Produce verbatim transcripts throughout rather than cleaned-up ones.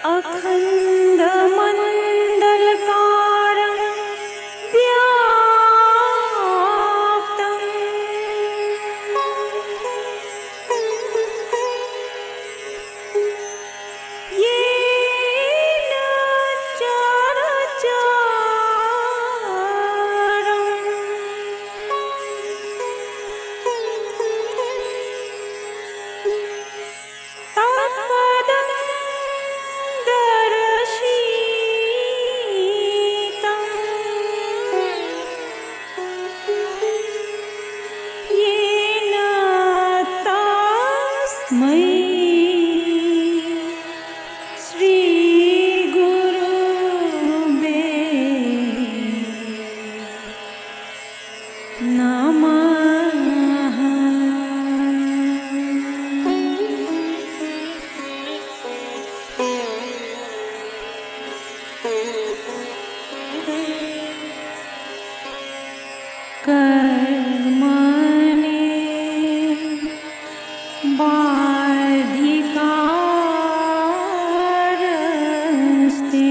अखण्डमण्डलकारं व्याप्तं येन चराचरम्। तत्पदं दर्शितं येन तस्मै श्रीगुरुवे नमः। कर्मणि बाधिकारस्ते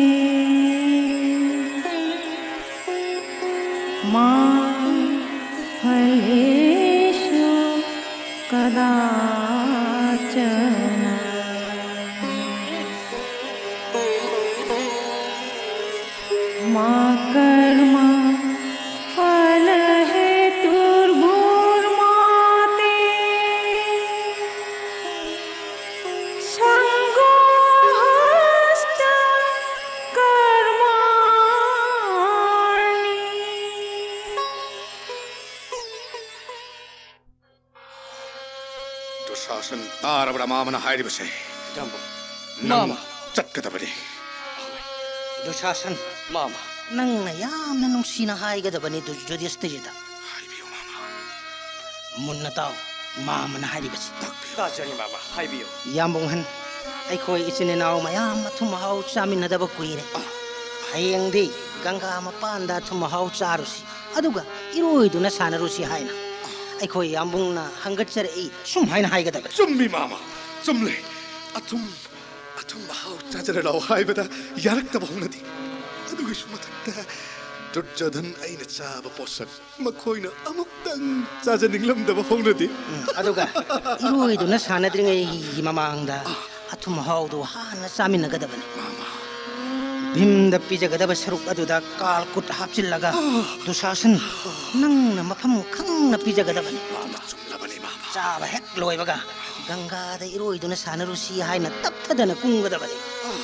मा फलेषु कदाचन। मा कर्म फलहेतुर्भूर्मा ते सङ्गोऽहष्ट कर्माणि। ꯗꯨꯁꯥꯁꯟ, ꯇꯥꯔꯕ꯭ꯔꯥ ꯃꯥꯃꯅ ꯍꯥꯏꯔꯤꯕꯁꯦ? ꯏꯌꯥꯝꯕ, ꯅꯪ ꯃꯥꯃ꯫ ꯆꯠꯀꯗꯕꯅꯤ꯫ ꯗꯨꯁꯥꯁꯟ, ꯃꯥꯃ꯫ ꯅꯪꯅ ꯌꯥꯝꯅ ꯅꯨꯡꯁꯤꯅ ꯍꯥꯏꯒꯗꯕꯅꯤ ꯗꯨ-, ꯌꯨꯙꯤꯁꯇꯤꯔꯗ꯫ ꯍꯥꯏꯕꯤꯌꯨ, ꯃꯥꯃ꯫ ꯃꯨꯟꯅ ꯇꯥꯎ, ꯃꯥꯃꯅ ꯍꯥꯏꯔꯤꯕꯁꯤ꯫ ꯇꯥꯛꯄꯤꯌꯨ꯫ ꯇꯥꯖꯔꯤ, ꯃꯥꯃ, ꯍꯥꯏꯕꯤꯌꯨ꯫ ꯏꯌꯥꯝꯕꯨꯡꯍꯟ, ꯑꯩꯈꯣꯏ ꯏꯆꯤꯟ ꯏꯅꯥꯎ ꯃꯌꯥꯝ ꯑꯊꯨꯝ ꯑꯍꯥꯎ ꯆꯥꯃꯤꯟꯅꯗꯕ ꯀꯨꯏꯔꯦ꯫ ꯑꯥ꯫ ꯍꯌꯦꯡꯗꯤ ꯒꯪꯒꯥ ꯃꯄꯥꯟꯗ ꯑꯊꯨꯝ ꯑꯍꯥꯎ ꯆꯥꯔꯨꯁꯤ, ꯑꯗꯨꯒ ꯏꯔꯣꯏꯗꯨꯅ ꯁꯥꯟꯅꯔꯨꯁꯤ ꯍꯥꯏꯅ ꯑꯩꯈꯣꯏ ꯏꯌꯥꯝꯕꯨꯡꯅ ꯍꯪꯒꯠꯆꯔꯛꯏ꯫ ꯁꯨꯝ ꯍꯥꯏꯅ ꯍꯥꯏꯒꯗꯕꯅꯤ꯫ ꯆꯨꯝꯃꯤ, ꯃꯥꯃ, ꯆꯨꯝꯂꯦ꯫ ꯑꯊꯨꯝ, ꯑꯊꯨꯝ ꯊꯨꯝ ꯃꯍꯥꯎ ꯆꯥꯖꯔ ꯂꯥꯎ ꯍꯥꯏꯕꯗ ꯌꯥꯔꯛꯇꯕ ꯍꯧꯅꯗꯦ꯫ ꯑꯗꯨꯒꯤꯁꯨ ꯃꯊꯛꯇ ꯗꯨꯔꯖꯣꯙꯟ ꯑꯩꯅ ꯆꯥꯕ ꯄꯣꯠꯁꯛ ꯃꯈꯣꯏꯅ ꯑꯃꯨꯛꯇꯪ ꯆꯥꯖꯅꯤꯡꯂꯝꯗꯕ ꯍꯧꯅꯗꯦ꯫ ꯎꯝ, ꯑꯗꯨꯒ ꯏꯔꯣꯏꯗꯨꯅ ꯁꯥꯟꯅꯗ꯭ꯔꯤꯉꯩꯒꯤ ꯃꯃꯥꯡꯗ ꯑꯊꯨꯝ ꯑꯍꯥꯎꯗꯨ ꯍꯥꯟꯅ ꯆꯥꯃꯤꯟꯅꯒꯗꯕꯅꯤ꯫ ꯃꯥꯃ꯫ ꯚꯤꯝꯗ ꯄꯤꯖꯒꯗꯕ ꯁꯔꯨꯛ ꯑꯗꯨꯗ ꯀꯥꯜ ꯀꯨꯠ ꯍꯥꯞꯆꯤꯜꯂꯒ, ꯑꯥ꯫ ꯗꯨꯁꯥꯁꯟ, ꯅꯪꯅ ꯃꯐꯝ ꯈꯪꯅ ꯄꯤꯖꯒꯗꯕꯅꯤ꯫ ꯃꯥꯃ, ꯆꯨꯝꯂꯕꯅꯤ, ꯃꯥꯃ꯫ ꯆꯥꯕ ꯍꯦꯛ ꯂꯣꯏꯕꯒ ꯒꯪꯒꯥꯗ ꯏꯔꯣꯏꯗꯨꯅ ꯁꯥꯟꯅꯔꯨꯁꯤ ꯍꯥꯏꯅ ꯇꯞꯊꯗꯅ ꯀꯨꯝꯒꯗꯕꯅꯤ꯫ ꯑꯥ,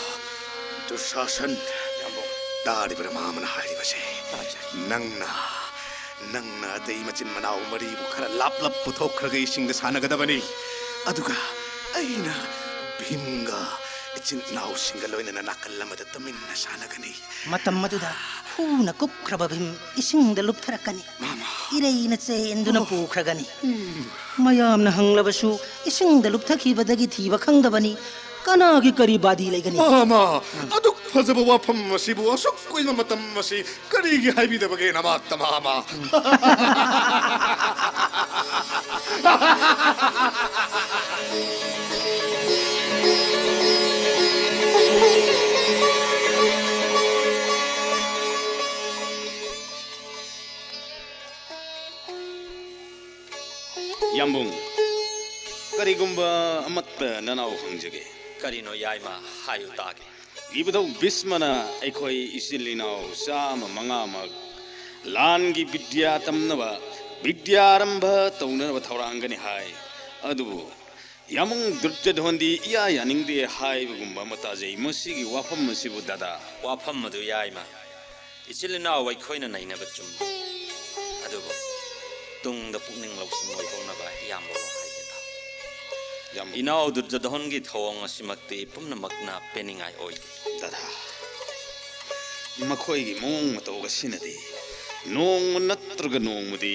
ꯗꯨꯁꯥꯁꯟ, ꯌꯥꯝꯕꯨꯡ꯫ ꯇꯥꯔꯤꯕ꯭ꯔꯥ ꯃꯥꯃꯅ ꯍꯥꯏꯔꯤꯕꯁꯦ? ꯇꯥꯖꯩ꯫ ꯅꯪꯅ, ꯅꯪꯅ ꯑꯇꯩ ꯃꯆꯤꯟ ꯃꯅꯥꯎ ꯃꯔꯤꯕꯨ ꯈꯔ ꯂꯥꯞ ꯂꯥꯞ ꯄꯨꯊꯣꯛꯈ꯭ꯔꯒ ꯏꯁꯤꯡꯗ ꯁꯥꯟꯅꯒꯗꯕꯅꯤ꯫ ꯑꯗꯨꯒ ꯑꯩꯅ ꯚꯤꯝꯒ ꯏꯆꯤꯟ ꯏꯅꯥꯎꯁꯤꯡꯒ ꯂꯣꯏꯅꯅ ꯅꯥꯀꯜ ꯑꯃꯗ ꯇꯨꯃꯤꯟꯅ ꯁꯥꯟꯅꯒꯅꯤ꯫ ꯃꯇꯝ ꯑꯗꯨꯗ ꯍꯨꯅ ꯀꯨꯞꯈ꯭ꯔꯕ ꯚꯤꯝ ꯏꯁꯤꯡꯗ ꯂꯨꯞꯊꯔꯛꯀꯅꯤ꯫ ꯃꯥꯃ꯫ ꯏꯔꯩꯅ ꯆꯦꯟꯗꯨꯅ ꯑꯣ꯫ ꯄꯨꯈ꯭ꯔꯒꯅꯤ꯫ ꯎꯝ꯫ ꯃꯌꯥꯝꯅ ꯍꯪꯂꯕꯁꯨ ꯏꯁꯤꯡꯗ ꯂꯨꯞꯊꯈꯤꯕꯗꯒꯤ ꯊꯤꯕ ꯈꯪꯗꯕꯅꯤ꯫ ꯀꯅꯥꯒꯤ ꯀꯔꯤ ꯕꯥꯗꯤ ꯂꯩꯒꯅꯤ? ꯃꯥꯃ, ꯎꯝ꯫ ꯑꯗꯨꯛ ꯐꯖꯕ ꯋꯥꯐꯝ ꯑꯁꯤꯕꯨ ꯑꯁꯨꯛ ꯀꯨꯏꯕ ꯃꯇꯝ ꯑꯁꯤ ꯀꯔꯤꯒꯤ ꯍꯥꯏꯕꯤꯗꯕꯒꯦ ꯅꯃꯥꯛꯇ, ꯃꯥꯃ? ꯌꯥꯝꯕꯨꯡ, ꯀꯔꯤꯒꯨꯝꯕ ꯑꯃꯠꯇ ꯅꯅꯥꯎ ꯍꯪꯖꯒꯦ꯫ ꯀꯔꯤꯅꯣ ꯌꯥꯏꯃ? ꯍꯥꯏꯌꯨ ꯇꯥꯒꯦ꯫ ꯏꯕꯨꯙꯧ ꯚꯤꯁꯃꯅ ꯑꯩꯈꯣꯏ ꯏꯆꯤꯜ ꯏꯅꯥꯎ ꯆꯥꯝꯃ ꯃꯉꯥꯃꯛ ꯂꯥꯟꯒꯤ ꯕꯤꯗ꯭ꯌꯥ ꯇꯝꯅꯕ, ꯕꯤꯗ꯭ꯌꯥꯔꯝꯚ ꯇꯧꯅꯅꯕ ꯊꯧꯔꯥꯡꯒꯅꯤ ꯍꯥꯏ꯫ ꯑꯗꯨꯕꯨ ꯌꯥꯝꯕꯨꯡ ꯗꯨꯔꯖꯣꯙꯣꯟꯗꯤ ꯏꯌꯥ ꯌꯥꯅꯤꯡꯗꯦ ꯍꯥꯏꯕꯒꯨꯝꯕ ꯑꯃ ꯇꯥꯖꯩ꯫ ꯃꯁꯤꯒꯤ ꯋꯥꯐꯝ ꯑꯁꯤꯕꯨ ꯗꯥꯗꯥ? ꯋꯥꯐꯝ ꯑꯗꯨ ꯌꯥꯏꯃ, ꯏꯆꯤꯜ ꯏꯅꯥꯎ ꯑꯩꯈꯣꯏꯅ ꯅꯩꯅꯕ ꯆꯨꯝꯃꯤ꯫ ꯑꯗꯨꯕꯨ ꯇꯨꯡꯗ ꯄꯨꯛꯅꯤꯡ ꯂꯧꯁꯤꯡ ꯑꯣꯏꯍꯧꯅꯕ ꯏꯌꯥꯝꯕ ꯋꯥ ꯍꯥꯏꯒꯦ ꯇꯥꯎ꯫ ꯌꯥꯝꯕꯨꯡ꯫ ꯏꯅꯥꯎ ꯗꯨꯔꯖꯣꯙꯣꯟꯒꯤ ꯊꯧꯑꯣꯡ ꯑꯁꯤꯃꯛꯇꯤ ꯄꯨꯝꯅꯃꯛꯅ ꯄꯦꯟꯅꯤꯡꯉꯥꯏ ꯑꯣꯏꯗꯦ꯫ ꯗꯥꯗꯥ, ꯃꯈꯣꯏꯒꯤ ꯃꯑꯣꯡ ꯃꯇꯧ ꯑꯁꯤꯅꯗꯤ ꯅꯣꯡꯃ ꯅꯠꯇ꯭ꯔꯒ ꯅꯣꯡꯃꯗꯤ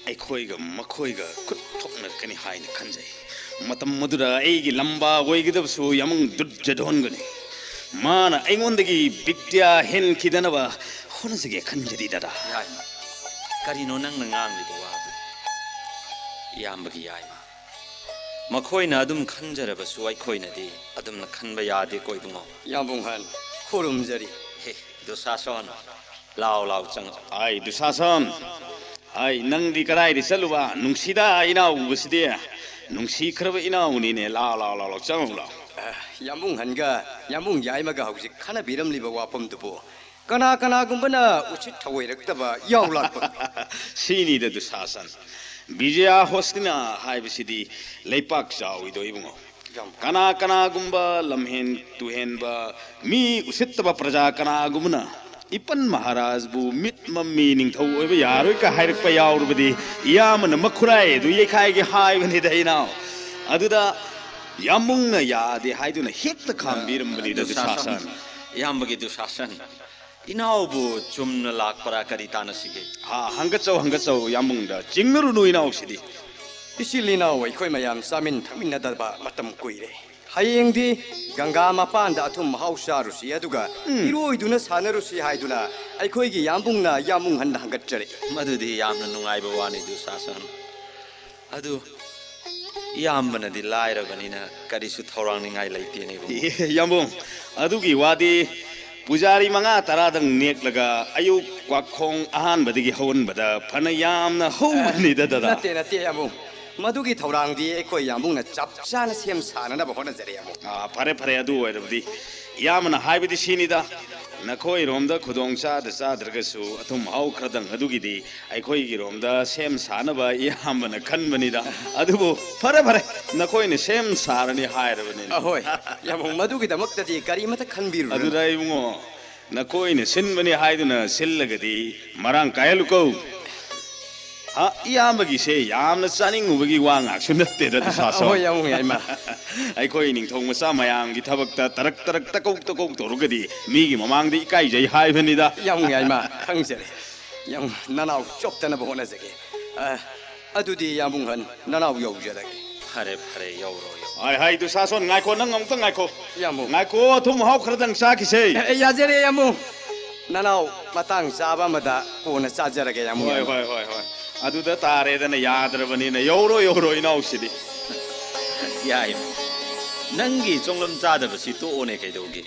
ꯑꯩꯈꯣꯏꯒ ꯃꯈꯣꯏꯒ ꯈꯨꯠ ꯊꯣꯛꯅꯔꯛꯀꯅꯤ ꯍꯥꯏꯅ ꯈꯟꯖꯩ꯫ ꯃꯇꯝ ꯑꯗꯨꯗ ꯑꯩꯒꯤ ꯂꯝꯕꯥ ꯑꯣꯏꯒꯗꯕꯁꯨ ꯌꯥꯝꯕꯨꯡ ꯗꯨꯔꯖꯣꯙꯣꯟꯒꯅꯤ꯫ ꯃꯥꯅ ꯑꯩꯉꯣꯟꯗꯒꯤ ꯕꯤꯗ꯭ꯌꯥ ꯍꯦꯟꯈꯤꯗꯅꯕ ꯍꯣꯠꯅꯖꯒꯦ ꯈꯟꯖꯔꯤ, ꯗꯥꯗꯥ꯫ ꯌꯥꯏꯃ, ꯀꯔꯤꯅꯣ ꯅꯪꯅ ꯉꯥꯡꯂꯤꯕ ꯋꯥꯗꯨ? ꯏꯌꯥꯝꯕꯒꯤ ꯌꯥꯏꯃ, ꯃꯈꯣꯏꯅ ꯑꯗꯨꯝ ꯈꯟꯖꯔꯕꯁꯨ ꯑꯩꯈꯣꯏꯅꯗꯤ ꯑꯗꯨꯝꯅ ꯈꯟꯕ ꯌꯥꯗꯦꯀꯣ ꯏꯕꯨꯡꯉꯣ꯫ ꯌꯥꯝꯕꯨꯡ ꯑꯍꯟ, ꯈꯨꯔꯨꯝꯖꯔꯤ꯫ ꯍꯦ, ꯗꯨꯁꯥꯁꯣꯟ, ꯂꯥꯎ ꯂꯥꯎ ꯆꯪꯉꯛꯑꯣ꯫ ꯑꯥꯏ, ꯗꯨꯁꯥꯁꯣꯟ꯫ ꯑꯥꯏ, ꯅꯪꯗꯤ ꯀꯗꯥꯏꯗ ꯆꯠꯂꯨꯕ? ꯅꯨꯡꯁꯤꯗ ꯏꯅꯥꯎ ꯎꯕꯁꯤꯗꯤ꯫ ꯅꯨꯡꯁꯤꯈ꯭ꯔꯕ ꯏꯅꯥꯎꯅꯤꯅꯦ꯫ ꯂꯥꯎ, ꯂꯥꯎ, ꯂꯥꯎ, ꯂꯥꯎ, ꯆꯪꯉꯛꯎ ꯂꯥꯎ꯫ ꯑ, ꯌꯥꯝꯕꯨꯡ ꯑꯍꯟꯒ ꯌꯥꯝꯕꯨꯡ ꯌꯥꯏꯃꯒ ꯍꯧꯖꯤꯛ ꯈꯟꯅꯕꯤꯔꯝꯂꯤꯕ ꯋꯥꯐꯝꯗꯨꯕꯨ ꯀꯅꯥ ꯀꯅꯥꯒꯨꯝꯕꯅ ꯎꯁꯤꯠ ꯊꯑꯣꯏꯔꯛꯇꯕ ꯌꯥꯎ ꯂꯥꯛꯄꯒꯦ? ꯁꯤꯅꯤꯗ ꯗꯨꯁꯥꯁꯟ, ꯕꯤꯖꯌꯥ ꯍꯣꯁꯇꯤꯅꯥ ꯍꯥꯏꯕꯁꯤꯗꯤ ꯂꯩꯄꯥꯛ ꯆꯥꯎꯏꯗꯣ ꯏꯕꯨꯡꯉꯣ꯫ ꯌꯥꯝ ꯀꯅꯥ ꯀꯅꯥꯒꯨꯝꯕ ꯂꯝꯍꯦꯟ ꯇꯨꯍꯦꯟꯕ, ꯃꯤ ꯎꯁꯤꯠꯇꯕ ꯄ꯭ꯔꯖꯥ ꯀꯅꯥꯒꯨꯝꯕꯅ ꯏꯄꯟ ꯃꯍꯥꯔꯥꯖꯕꯨ ꯃꯤꯠ ꯃꯝꯃꯤ, ꯅꯤꯡꯊꯧ ꯑꯣꯏꯕ ꯌꯥꯔꯣꯏ ꯀ ꯍꯥꯏꯔꯛꯄ ꯌꯥꯎꯔꯕꯗꯤ ꯏꯌꯥꯝꯕꯅ ꯃꯈꯨꯔꯥꯏ ꯑꯗꯨ ꯌꯩꯈꯥꯏꯒꯦ ꯍꯥꯏꯕꯅꯤꯗ ꯏꯅꯥꯎ꯫ ꯑꯗꯨꯗ ꯌꯥꯝꯕꯨꯡꯅ ꯌꯥꯗꯦ ꯍꯥꯏꯗꯨꯅ ꯍꯦꯛꯇ ꯈꯥꯝꯕꯤꯔꯝꯕꯅꯤꯗ ꯗꯨꯁꯥꯁꯟ꯫ ꯏꯌꯥꯝꯕꯒꯤ ꯗꯨꯁꯥꯁꯟ, ꯏꯅꯥꯎꯕꯨ ꯆꯨꯝꯅ ꯂꯥꯛꯄꯔꯥ ꯀꯔꯤ ꯇꯥꯟꯅꯁꯤꯒꯦ? ꯑꯥ, ꯍꯪꯒꯠꯆꯧ, ꯍꯪꯒꯠꯆꯧ, ꯌꯥꯝꯕꯨꯡꯗ ꯆꯤꯡꯅꯔꯨꯅꯨ ꯏꯅꯥꯎꯁꯤꯗꯤ꯫ ꯏꯆꯤꯜ ꯏꯅꯥꯎ ꯑꯩꯈꯣꯏ ꯃꯌꯥꯝ ꯆꯥꯃꯤꯟ ꯊꯛꯃꯤꯟꯅꯗꯕ ꯃꯇꯝ ꯀꯨꯏꯔꯦ꯫ ꯍꯌꯦꯡꯗꯤ ꯒꯪꯒꯥ ꯃꯄꯥꯟꯗ ꯑꯊꯨꯝ ꯑꯍꯥꯎ ꯆꯥꯔꯨꯁꯤ, ꯑꯗꯨꯒ ꯎꯝ꯫ ꯏꯔꯣꯏꯗꯨꯅ ꯁꯥꯟꯅꯔꯨꯁꯤ ꯍꯥꯏꯗꯨꯅ ꯑꯩꯈꯣꯏꯒꯤ ꯌꯥꯝꯕꯨꯡꯅ ꯌꯥꯝꯕꯨꯡ ꯍꯟꯅ ꯍꯪꯒꯠꯆꯔꯛꯏ꯫ ꯃꯗꯨꯗꯤ ꯌꯥꯝꯅ ꯅꯨꯡꯉꯥꯏꯕ ꯋꯥꯅꯤ ꯗꯨꯁꯥꯁꯟ꯫ ꯑꯗꯨ ꯏꯌꯥꯝꯕꯅꯗꯤ ꯂꯥꯏꯔꯕꯅꯤꯅ ꯀꯔꯤꯁꯨ ꯊꯧꯔꯥꯡꯅꯤꯡꯉꯥꯏ ꯂꯩꯇꯦꯅꯦ ꯏꯕꯨꯡꯉꯣ꯫ ꯑꯦ, ꯌꯥꯝꯕꯨꯡ, ꯑꯗꯨꯒꯤ ꯋꯥꯗꯤ ꯄꯨꯖꯥꯔꯤ ꯃꯉꯥ ꯇꯔꯥꯗꯪ ꯅꯦꯛꯂꯒ ꯑꯌꯨꯛ ꯋꯥꯈꯣꯡ ꯑꯍꯥꯟꯕꯗꯒꯤ ꯍꯧꯍꯟꯕꯗ ꯐꯅ ꯌꯥꯝꯅ ꯍꯧꯒꯅꯤꯗ, ꯗꯗꯥ꯫ ꯅꯠꯇꯦ, ꯅꯠꯇꯦ, ꯌꯥꯝꯕꯨꯡ꯫ ꯃꯗꯨꯒꯤ ꯊꯧꯔꯥꯡꯗꯤ ꯑꯩꯈꯣꯏ ꯌꯥꯝꯕꯨꯡꯅ ꯆꯞ ꯆꯥꯅ ꯁꯦꯝ ꯁꯥꯅꯅꯕ ꯍꯣꯠꯅꯖꯔꯦ, ꯌꯥꯝꯕꯨꯡ꯫ ꯑꯥ, ꯐꯔꯦ, ꯐꯔꯦ, ꯑꯗꯨ ꯑꯣꯏꯔꯕꯗꯤ ꯏꯌꯥꯝꯕꯅ ꯍꯥꯏꯕꯗꯤ ꯁꯤꯅꯤꯗ, ꯅꯈꯣꯏꯔꯣꯝꯗ ꯈꯨꯗꯣꯡ ꯆꯥꯗ ꯆꯥꯗ꯭ꯔꯒꯁꯨ ꯑꯊꯨꯝ ꯑꯍꯥꯎ ꯈꯔꯗꯪ ꯑꯗꯨꯒꯤꯗꯤ ꯑꯩꯈꯣꯏꯒꯤꯔꯣꯝꯗ ꯁꯦꯝ ꯁꯥꯅꯕ ꯏꯌꯥꯝꯕꯅ ꯈꯟꯕꯅꯤꯗ꯫ ꯑꯗꯨꯕꯨ ꯐꯔꯦ, ꯐꯔꯦ, ꯅꯈꯣꯏꯅ ꯁꯦꯝ ꯁꯥꯔꯅꯤ ꯍꯥꯏꯔꯕꯅꯤꯅ꯫ ꯑꯍꯣꯏ, ꯌꯥꯝꯕꯨꯡ, ꯃꯗꯨꯒꯤꯗꯃꯛꯇꯗꯤ ꯀꯔꯤꯃꯇ ꯈꯟꯕꯤꯔꯨꯔꯅꯨ꯫ ꯑꯗꯨꯗ ꯏꯕꯨꯡꯉꯣ, ꯅꯈꯣꯏꯅ ꯁꯤꯟꯕꯅꯤ ꯍꯥꯏꯗꯨꯅ ꯁꯤꯜꯂꯒꯗꯤ ꯃꯔꯥꯡ ꯀꯥꯏꯍꯜꯂꯨꯀꯣ꯫ ꯍꯥ, ꯏꯌꯥꯝꯕꯒꯤꯁꯦ ꯌꯥꯝꯅ ꯆꯥꯅꯤꯡꯉꯨꯕꯒꯤ ꯋꯥ ꯉꯥꯛꯁꯨ ꯅꯠꯇꯦꯗ, ꯗꯨꯁꯥꯁꯣꯟ꯫ ꯍꯣꯏ, ꯌꯥꯝꯕꯨꯡ ꯌꯥꯏꯃ꯫ ꯑꯩꯈꯣꯏ ꯅꯤꯡꯊꯧ ꯃꯆꯥ ꯃꯌꯥꯝꯒꯤ ꯊꯕꯛꯇ ꯇꯔꯛ ꯇꯔꯛ ꯇꯀꯧ ꯇꯀꯧ ꯇꯧꯔꯒꯗꯤ ꯃꯤꯒꯤ ꯃꯃꯥꯡꯗ ꯏꯀꯥꯏꯖꯩ ꯍꯥꯏꯕꯅꯤꯗ꯫ ꯌꯥꯝꯕꯨꯡ ꯌꯥꯏꯃ, ꯈꯪꯖꯔꯦ꯫ ꯌꯥꯝ ꯅꯅꯥꯎ ꯆꯣꯞꯇꯅꯕ ꯍꯣꯠꯅꯖꯒꯦ꯫ ꯑ, ꯑꯗꯨꯗꯤ ꯌꯥꯝꯕꯨꯡ ꯍꯟ, ꯅꯅꯥꯎ ꯌꯧꯖꯔꯒꯦ꯫ ꯐꯔꯦ, ꯐꯔꯦ, ꯌꯧꯔꯣ, ꯌꯧꯔꯣ꯫ ꯍꯥꯏ, ꯍꯥꯏ, ꯗꯨꯁꯥꯁꯣꯟ, ꯉꯥꯏꯈꯣ, ꯅꯪ ꯑꯃꯨꯛꯇ ꯉꯥꯏꯈꯣ꯫ ꯌꯥꯝꯕꯨꯡ꯫ ꯉꯥꯏꯈꯣ, ꯑꯊꯨꯝ ꯑꯍꯥꯎ ꯈꯔꯗꯪ ꯆꯥꯈꯤꯁꯦ꯫ ꯑꯦ, ꯌꯥꯖꯔꯦ, ꯌꯥꯝꯕꯨꯡ꯫ ꯅꯅꯥꯎ ꯃꯇꯥꯡ ꯆꯥꯕ ꯑꯃꯗ ꯀꯣꯟꯅ ꯆꯥꯖꯔꯒꯦ, ꯌꯥꯝꯕꯨꯡ꯫ ꯍꯣꯏ, ꯍꯣꯏ, ꯍꯣꯏ, ꯍꯣꯏ꯫ ꯑꯗꯨꯗ ꯇꯥꯔꯦꯗꯅ ꯌꯥꯗ꯭ꯔꯕꯅꯤꯅ, ꯌꯧꯔꯣ, ꯌꯧꯔꯣ, ꯏꯅꯥꯎꯁꯤꯗꯤ꯫ ꯌꯥꯏ, ꯅꯪꯒꯤ ꯆꯣꯡꯂꯝ ꯆꯥꯗꯕꯁꯤ ꯇꯣꯛꯑꯣꯅꯦ, ꯀꯩꯗꯧꯒꯦ?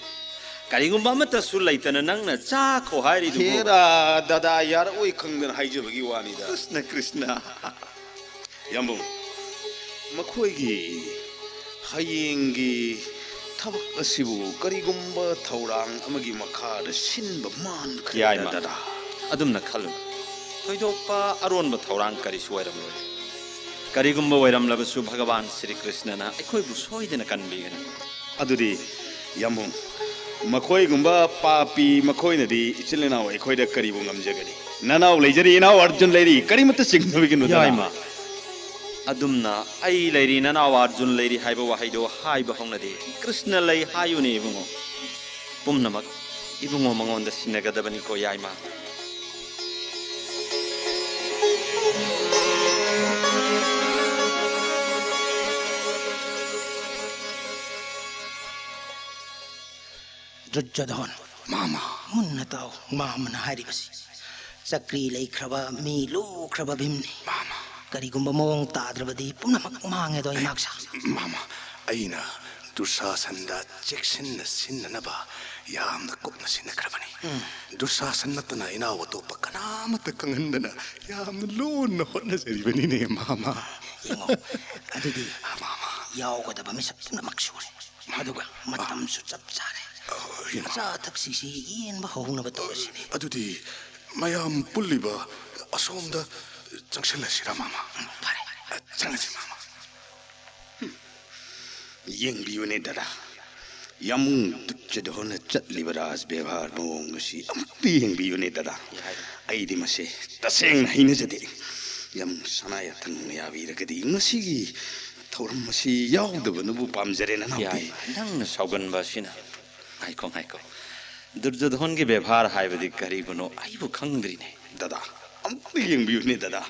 ꯀꯔꯤꯒꯨꯝꯕ ꯑꯃꯠꯇꯁꯨ ꯂꯩꯇꯅ ꯅꯪꯅ ꯆꯥꯈꯣ ꯍꯥꯏꯔꯤꯗꯨꯕꯨ? ꯍꯦꯔꯥ, ꯗꯗꯥ ꯌꯥꯔꯛꯑꯣꯏ ꯈꯪꯗꯅ ꯍꯥꯏꯖꯕꯒꯤ ꯋꯥꯅꯤꯗ꯫ ꯀ꯭ꯔꯤꯁꯅ, ꯀ꯭ꯔꯤꯁꯅ꯫ ꯌꯥꯝꯕꯨꯡ, ꯃꯈꯣꯏꯒꯤ ꯍꯌꯦꯡꯒꯤ ꯊꯕꯛ ꯑꯁꯤꯕꯨ ꯀꯔꯤꯒꯨꯝꯕ ꯊꯧꯔꯥꯡ ꯑꯃꯒꯤ ꯃꯈꯥꯗ ꯁꯤꯟꯕ ꯃꯥꯟꯈ꯭ꯔꯦꯗ, ꯌꯥꯏꯃ, ꯗꯗꯥ꯫ ꯑꯗꯨꯝꯅ ꯈꯜꯂꯨ꯫ ꯊꯣꯏꯗꯣꯛꯄ ꯑꯔꯣꯟꯕ ꯊꯧꯔꯥꯡ ꯀꯔꯤꯁꯨ ꯑꯣꯏꯔꯝꯂꯣꯏ꯫ ꯀꯔꯤꯒꯨꯝꯕ ꯑꯣꯏꯔꯝꯂꯕꯁꯨ ꯚꯒꯋꯥꯟ ꯁ꯭ꯔꯤ ꯀ꯭ꯔꯤꯁꯅꯅ ꯑꯩꯈꯣꯏꯕꯨ ꯁꯣꯏꯗꯅ ꯀꯟꯕꯤꯒꯅꯤ꯫ ꯑꯗꯨꯗꯤ ꯌꯥꯝꯕꯨꯡ, ꯃꯈꯣꯏꯒꯨꯝꯕ ꯄꯥꯄꯤ ꯃꯈꯣꯏꯅꯗꯤ ꯏꯆꯤꯜ ꯏꯅꯥꯎ ꯑꯩꯈꯣꯏꯗ ꯀꯔꯤꯕꯨ ꯉꯝꯖꯒꯅꯤ? ꯅꯅꯥꯎ ꯂꯩꯖꯔꯤ, ꯏꯅꯥꯎ ꯑꯔꯖꯨꯟ ꯂꯩꯔꯤ, ꯀꯔꯤꯃꯠꯇ ꯆꯤꯡꯅꯕꯤꯒꯅꯨ, ꯗꯗꯥ꯫ ꯌꯥꯏꯃ, ꯑꯗꯨꯝꯅ "ꯑꯩ ꯂꯩꯔꯤ, ꯅꯅꯥꯎ ꯑꯔꯖꯨꯟ ꯂꯩꯔꯤ" ꯍꯥꯏꯕ ꯋꯥꯍꯩꯗꯣ ꯍꯥꯏꯕ ꯍꯧꯅꯗꯦ꯫ ꯀ꯭ꯔꯤꯁꯅ ꯂꯩ ꯍꯥꯏꯌꯨꯅꯦ ꯏꯕꯨꯡꯉꯣ꯫ ꯄꯨꯝꯅꯃꯛ ꯏꯕꯨꯡꯉꯣ ꯃꯉꯣꯟꯗ ꯁꯤꯟꯅꯒꯗꯕꯅꯤꯀꯣ, ꯌꯥꯏꯃ꯫ ꯗꯨꯔꯖꯣꯙꯣꯟ, ꯃꯥꯃ꯫ ꯃꯨꯟꯅ ꯇꯥꯎ, ꯃꯥꯃꯅ ꯍꯥꯏꯔꯤꯕꯁꯤ꯫ ꯆꯀ꯭ꯔꯤ ꯂꯩꯈ꯭ꯔꯕ, ꯃꯤ ꯂꯨꯈ꯭ꯔꯕ ꯚꯤꯝꯅꯤ꯫ ꯃꯥꯃ꯫ ꯀꯔꯤꯒꯨꯝꯕ ꯃꯑꯣꯡ ꯇꯥꯗ꯭ꯔꯕꯗꯤ ꯄꯨꯝꯅꯃꯛ ꯃꯥꯡꯉꯦꯗꯣ, ꯏꯃꯥꯛꯁꯥ꯫ ꯃꯥꯃ, ꯑꯩꯅ ꯗꯨꯁꯥꯁꯟꯗ ꯆꯦꯛꯁꯤꯟꯅ ꯁꯤꯟꯅꯅꯕ ꯌꯥꯝꯅ ꯀꯨꯞꯅ ꯁꯤꯟꯅꯈ꯭ꯔꯕꯅꯤ꯫ ꯎꯝ꯫ ꯗꯨꯁꯥꯁꯟ ꯅꯠꯇꯅ ꯏꯅꯥꯎ ꯑꯇꯣꯞꯄ ꯀꯅꯥꯃꯠꯇ ꯈꯪꯍꯟꯗꯅ ꯌꯥꯝꯅ ꯂꯣꯟꯅ ꯍꯣꯠꯅꯖꯔꯤꯕꯅꯤꯅꯦ, ꯃꯥꯃ꯫ ꯌꯦꯡꯉꯣ, ꯑꯗꯨꯗꯤ ꯃꯥꯃ꯫ ꯌꯥꯎꯒꯗꯕ ꯃꯤꯁꯛ ꯄꯨꯝꯅꯃꯛ ꯁꯨꯔꯦ꯫ ꯑꯗꯨꯒ ꯃꯇꯝꯁꯨ ꯆꯞ ꯆꯥꯔꯦ꯫ ꯑ, ꯏꯃꯥ꯫ ꯑꯆꯥ ꯑꯊꯛꯁꯤꯡꯁꯤ ꯌꯦꯟꯕ ꯍꯧꯅꯕ ꯇꯧꯔꯁꯤꯅꯦ꯫ ꯑꯗꯨꯗꯤ ꯃꯌꯥꯝ ꯄꯨꯜꯂꯤꯕ ꯑꯁꯣꯝꯗ ꯆꯪꯁꯤꯜꯂꯁꯤꯔꯥ, ꯃꯥꯃ? ꯎꯝ, ꯐꯔꯦ꯫ ꯑ, ꯆꯪꯉꯁꯤ, ꯃꯥꯃ꯫ ꯍꯨꯝ꯫ ꯌꯦꯡꯕꯤꯌꯨꯅꯦ, ꯗꯗꯥ꯫ ꯌꯥꯝꯕꯨꯡ ꯗꯨꯔꯖꯣꯙꯣꯟꯅ ꯆꯠꯂꯤꯕ ꯔꯥꯖ ꯕꯦꯕꯥꯔ ꯃꯑꯣꯡ ꯑꯁꯤ ꯑꯃꯨꯛꯇ ꯌꯦꯡꯕꯤꯌꯨꯅꯦ, ꯗꯗꯥ꯫ ꯌꯥꯏ꯫ ꯑꯩꯗꯤ ꯃꯁꯦ ꯇꯁꯦꯡꯅ ꯍꯩꯅꯖꯗꯦ꯫ ꯌꯥꯝꯕꯨꯡ ꯁꯅꯥ ꯌꯥꯊꯪꯅ ꯌꯥꯕꯤꯔꯒꯗꯤ ꯃꯁꯤꯒꯤ ꯊꯧꯔꯝ ꯑꯁꯤ ꯌꯥꯎꯗꯕꯅꯕꯨ ꯄꯥꯝꯖꯔꯦ, ꯅꯅꯥꯎꯗꯤ꯫ ꯌꯥꯏ, ꯅꯪꯅ ꯁꯥꯎꯒꯟꯕ ꯑꯁꯤꯅ꯫ ꯉꯥꯏꯈꯣ, ꯉꯥꯏꯈꯣ꯫ ꯗꯨꯔꯖꯣꯙꯣꯟꯒꯤ ꯕꯦꯕꯥꯔ ꯍꯥꯏꯕꯗꯤ ꯀꯔꯤꯕꯨꯅꯣ ꯑꯩꯕꯨ ꯈꯪꯗ꯭ꯔꯤꯅꯦ꯫ ꯗꯗꯥ, ꯑꯃꯨꯛꯇ ꯌꯦꯡꯕꯤꯌꯨꯅꯦ, ꯗꯗꯥ꯫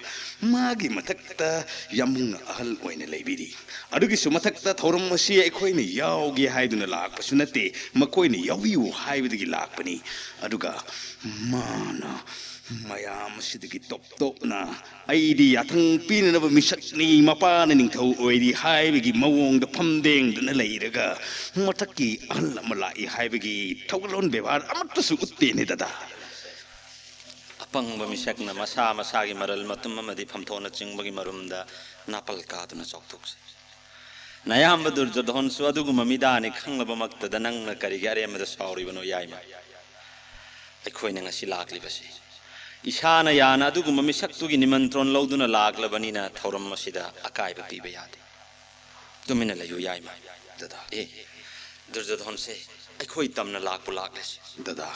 ꯃꯥꯒꯤ ꯃꯊꯛꯇ ꯌꯥꯝꯕꯨꯡꯅ ꯑꯍꯜ ꯑꯣꯏꯅ ꯂꯩꯕꯤꯔꯤ꯫ ꯑꯗꯨꯒꯤꯁꯨ ꯃꯊꯛꯇ ꯊꯧꯔꯝ ꯑꯁꯤ ꯑꯩꯈꯣꯏꯅ ꯌꯥꯎꯒꯦ ꯍꯥꯏꯗꯨꯅ ꯂꯥꯛꯄꯁꯨ ꯅꯠꯇꯦ, ꯃꯈꯣꯏꯅ ꯌꯥꯎꯕꯤꯌꯨ ꯍꯥꯏꯕꯗꯒꯤ ꯂꯥꯛꯄꯅꯤ꯫ ꯑꯗꯨꯒ ꯃꯥꯅ ꯃꯌꯥꯝ ꯑꯁꯤꯗꯒꯤ ꯇꯣꯞ ꯇꯣꯞꯅ ꯑꯩꯗꯤ ꯌꯥꯊꯪ ꯄꯤꯅꯅꯕ ꯃꯤꯁꯛꯅꯤ, ꯃꯄꯥꯅ ꯅꯤꯡꯊꯧ ꯑꯣꯏꯔꯤ ꯍꯥꯏꯕꯒꯤ ꯃꯑꯣꯡꯗ ꯐꯝꯗꯦꯡꯗꯨꯅ ꯂꯩꯔꯒ ꯃꯊꯛꯀꯤ ꯑꯍꯜ ꯑꯃ ꯂꯥꯛꯏ ꯍꯥꯏꯕꯒꯤ ꯊꯧꯒꯜꯂꯣꯟ ꯕꯦꯕꯥꯔ ꯑꯃꯠꯇꯁꯨ ꯎꯠꯇꯦꯅꯦ ꯗꯗꯥ꯫ ꯑꯄꯪꯕ ꯃꯤꯁꯛꯅ ꯃꯁꯥ ꯃꯁꯥꯒꯤ ꯃꯔꯜ ꯃꯇꯨꯝ ꯑꯃꯗꯤ ꯐꯝꯊꯣꯛꯅ ꯆꯤꯡꯕꯒꯤ ꯃꯔꯨꯝꯗ ꯅꯥꯄꯜ ꯀꯥꯗꯨꯅ ꯆꯥꯎꯊꯣꯛꯆꯩ꯫ ꯅꯌꯥꯝꯕ ꯗꯨꯔꯖꯣꯙꯣꯟꯁꯨ ꯑꯗꯨꯒꯨꯝꯕ ꯃꯤꯗꯥꯅꯤ ꯈꯪꯂꯕꯃꯛꯇꯗ ꯅꯪꯅ ꯀꯔꯤꯒꯤ ꯑꯔꯦꯝꯕꯗ ꯁꯥꯎꯔꯤꯕꯅꯣ ꯌꯥꯏꯃ? ꯑꯩꯈꯣꯏꯅ ꯉꯁꯤ ꯂꯥꯛꯂꯤꯕꯁꯤ ꯏꯁꯥꯅ ꯌꯥꯅ ꯑꯗꯨꯒꯨꯝꯕ ꯃꯤꯁꯛꯇꯨꯒꯤ ꯅꯤꯃꯟꯇ꯭ꯔꯣꯟ ꯂꯧꯗꯨꯅ ꯂꯥꯛꯂꯕꯅꯤꯅ ꯊꯧꯔꯝ ꯑꯁꯤꯗ ꯑꯀꯥꯏꯕ ꯄꯤꯕ ꯌꯥꯗꯦ꯫ ꯇꯨꯃꯤꯟꯅ ꯂꯩꯌꯨ ꯌꯥꯏꯃ꯫ ꯗꯗꯥ꯫ ꯑꯦ, ꯗꯨꯔꯖꯣꯙꯣꯟꯁꯦ ꯑꯩꯈꯣꯏ ꯇꯝꯅ ꯂꯥꯛꯄꯨ ꯂꯥꯛꯂꯦꯁꯦ꯫ ꯗꯗꯥ,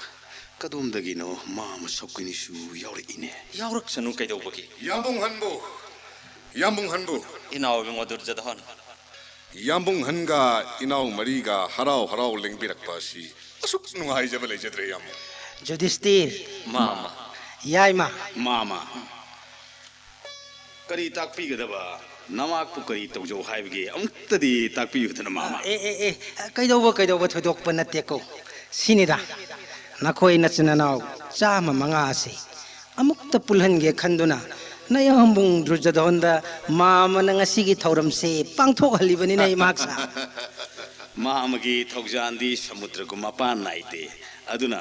ꯀꯗꯣꯝꯗꯒꯤꯅꯣ ꯃꯥꯃ ꯁꯣꯛꯀꯤꯅꯤꯁꯨ ꯌꯥꯎꯔꯛꯏꯅꯦ꯫ ꯌꯥꯎꯔꯛꯁꯅꯨ ꯀꯩꯗꯧꯕꯒꯤ? ꯌꯥꯝꯕꯨꯡ ꯍꯟꯕꯨ, ꯌꯥꯝꯕꯨꯡ ꯍꯟꯕꯨ꯫ ꯏꯅꯥꯎ ꯏꯕꯨꯡꯉꯣ ꯗꯨꯔꯖꯣꯙꯣꯟ꯫ ꯌꯥꯝꯕꯨꯡ ꯍꯟꯒ ꯏꯅꯥꯎ ꯃꯔꯤꯒ ꯍꯔꯥꯎ ꯍꯔꯥꯎ ꯂꯦꯡꯕꯤꯔꯛꯄ ꯑꯁꯤ ꯑꯁꯨꯛ ꯅꯨꯡꯉꯥꯏꯖꯕ ꯂꯩꯖꯗ꯭ꯔꯦ ꯌꯥꯝꯕꯨꯡ꯫ ꯌꯨꯙꯤꯁꯇꯤꯔ꯫ ꯃꯥꯃ꯫ ꯌꯥꯏꯃ꯫ ꯃꯥꯃ꯫ ꯀꯔꯤ ꯇꯥꯛꯄꯤꯒꯗꯕ? ꯅꯃꯥꯛꯄꯨ ꯀꯔꯤ ꯇꯧꯖꯧ ꯍꯥꯏꯕꯒꯦ? ꯑꯃꯨꯛꯇꯗꯤ ꯇꯥꯛꯄꯤꯌꯨꯗꯅ, ꯃꯥꯃ꯫ ꯑꯦ, ꯑꯦ, ꯑꯦ, ꯀꯩꯗꯧꯕ, ꯀꯩꯗꯧꯕ ꯊꯣꯏꯗꯣꯛꯄ ꯅꯠꯇꯦꯀꯣ꯫ ꯁꯤꯅꯤꯗ, ꯅꯈꯣꯏ ꯅꯆꯤꯟ ꯅꯅꯥꯎ ꯆꯥꯝꯃ ꯃꯉꯥ ꯑꯁꯤ ꯑꯃꯨꯛꯇ ꯄꯨꯜꯍꯟꯒꯦ ꯈꯟꯗꯨꯅ ꯅꯌꯥꯝꯕꯨꯡ ꯗꯨꯔꯖꯣꯙꯣꯟꯗ ꯃꯥꯃꯅ ꯉꯁꯤꯒꯤ ꯊꯧꯔꯝꯁꯦ ꯄꯥꯡꯊꯣꯛꯍꯜꯂꯤꯕꯅꯤꯅꯦ, ꯏꯃꯥꯛꯁꯥ꯫ ꯃꯥꯃꯒꯤ ꯊꯧꯖꯥꯟꯗꯤ ꯁꯃꯨꯗ꯭ꯔꯒꯨꯝ ꯃꯄꯥꯟ ꯅꯥꯏꯗꯦ꯫ ꯑꯗꯨꯅ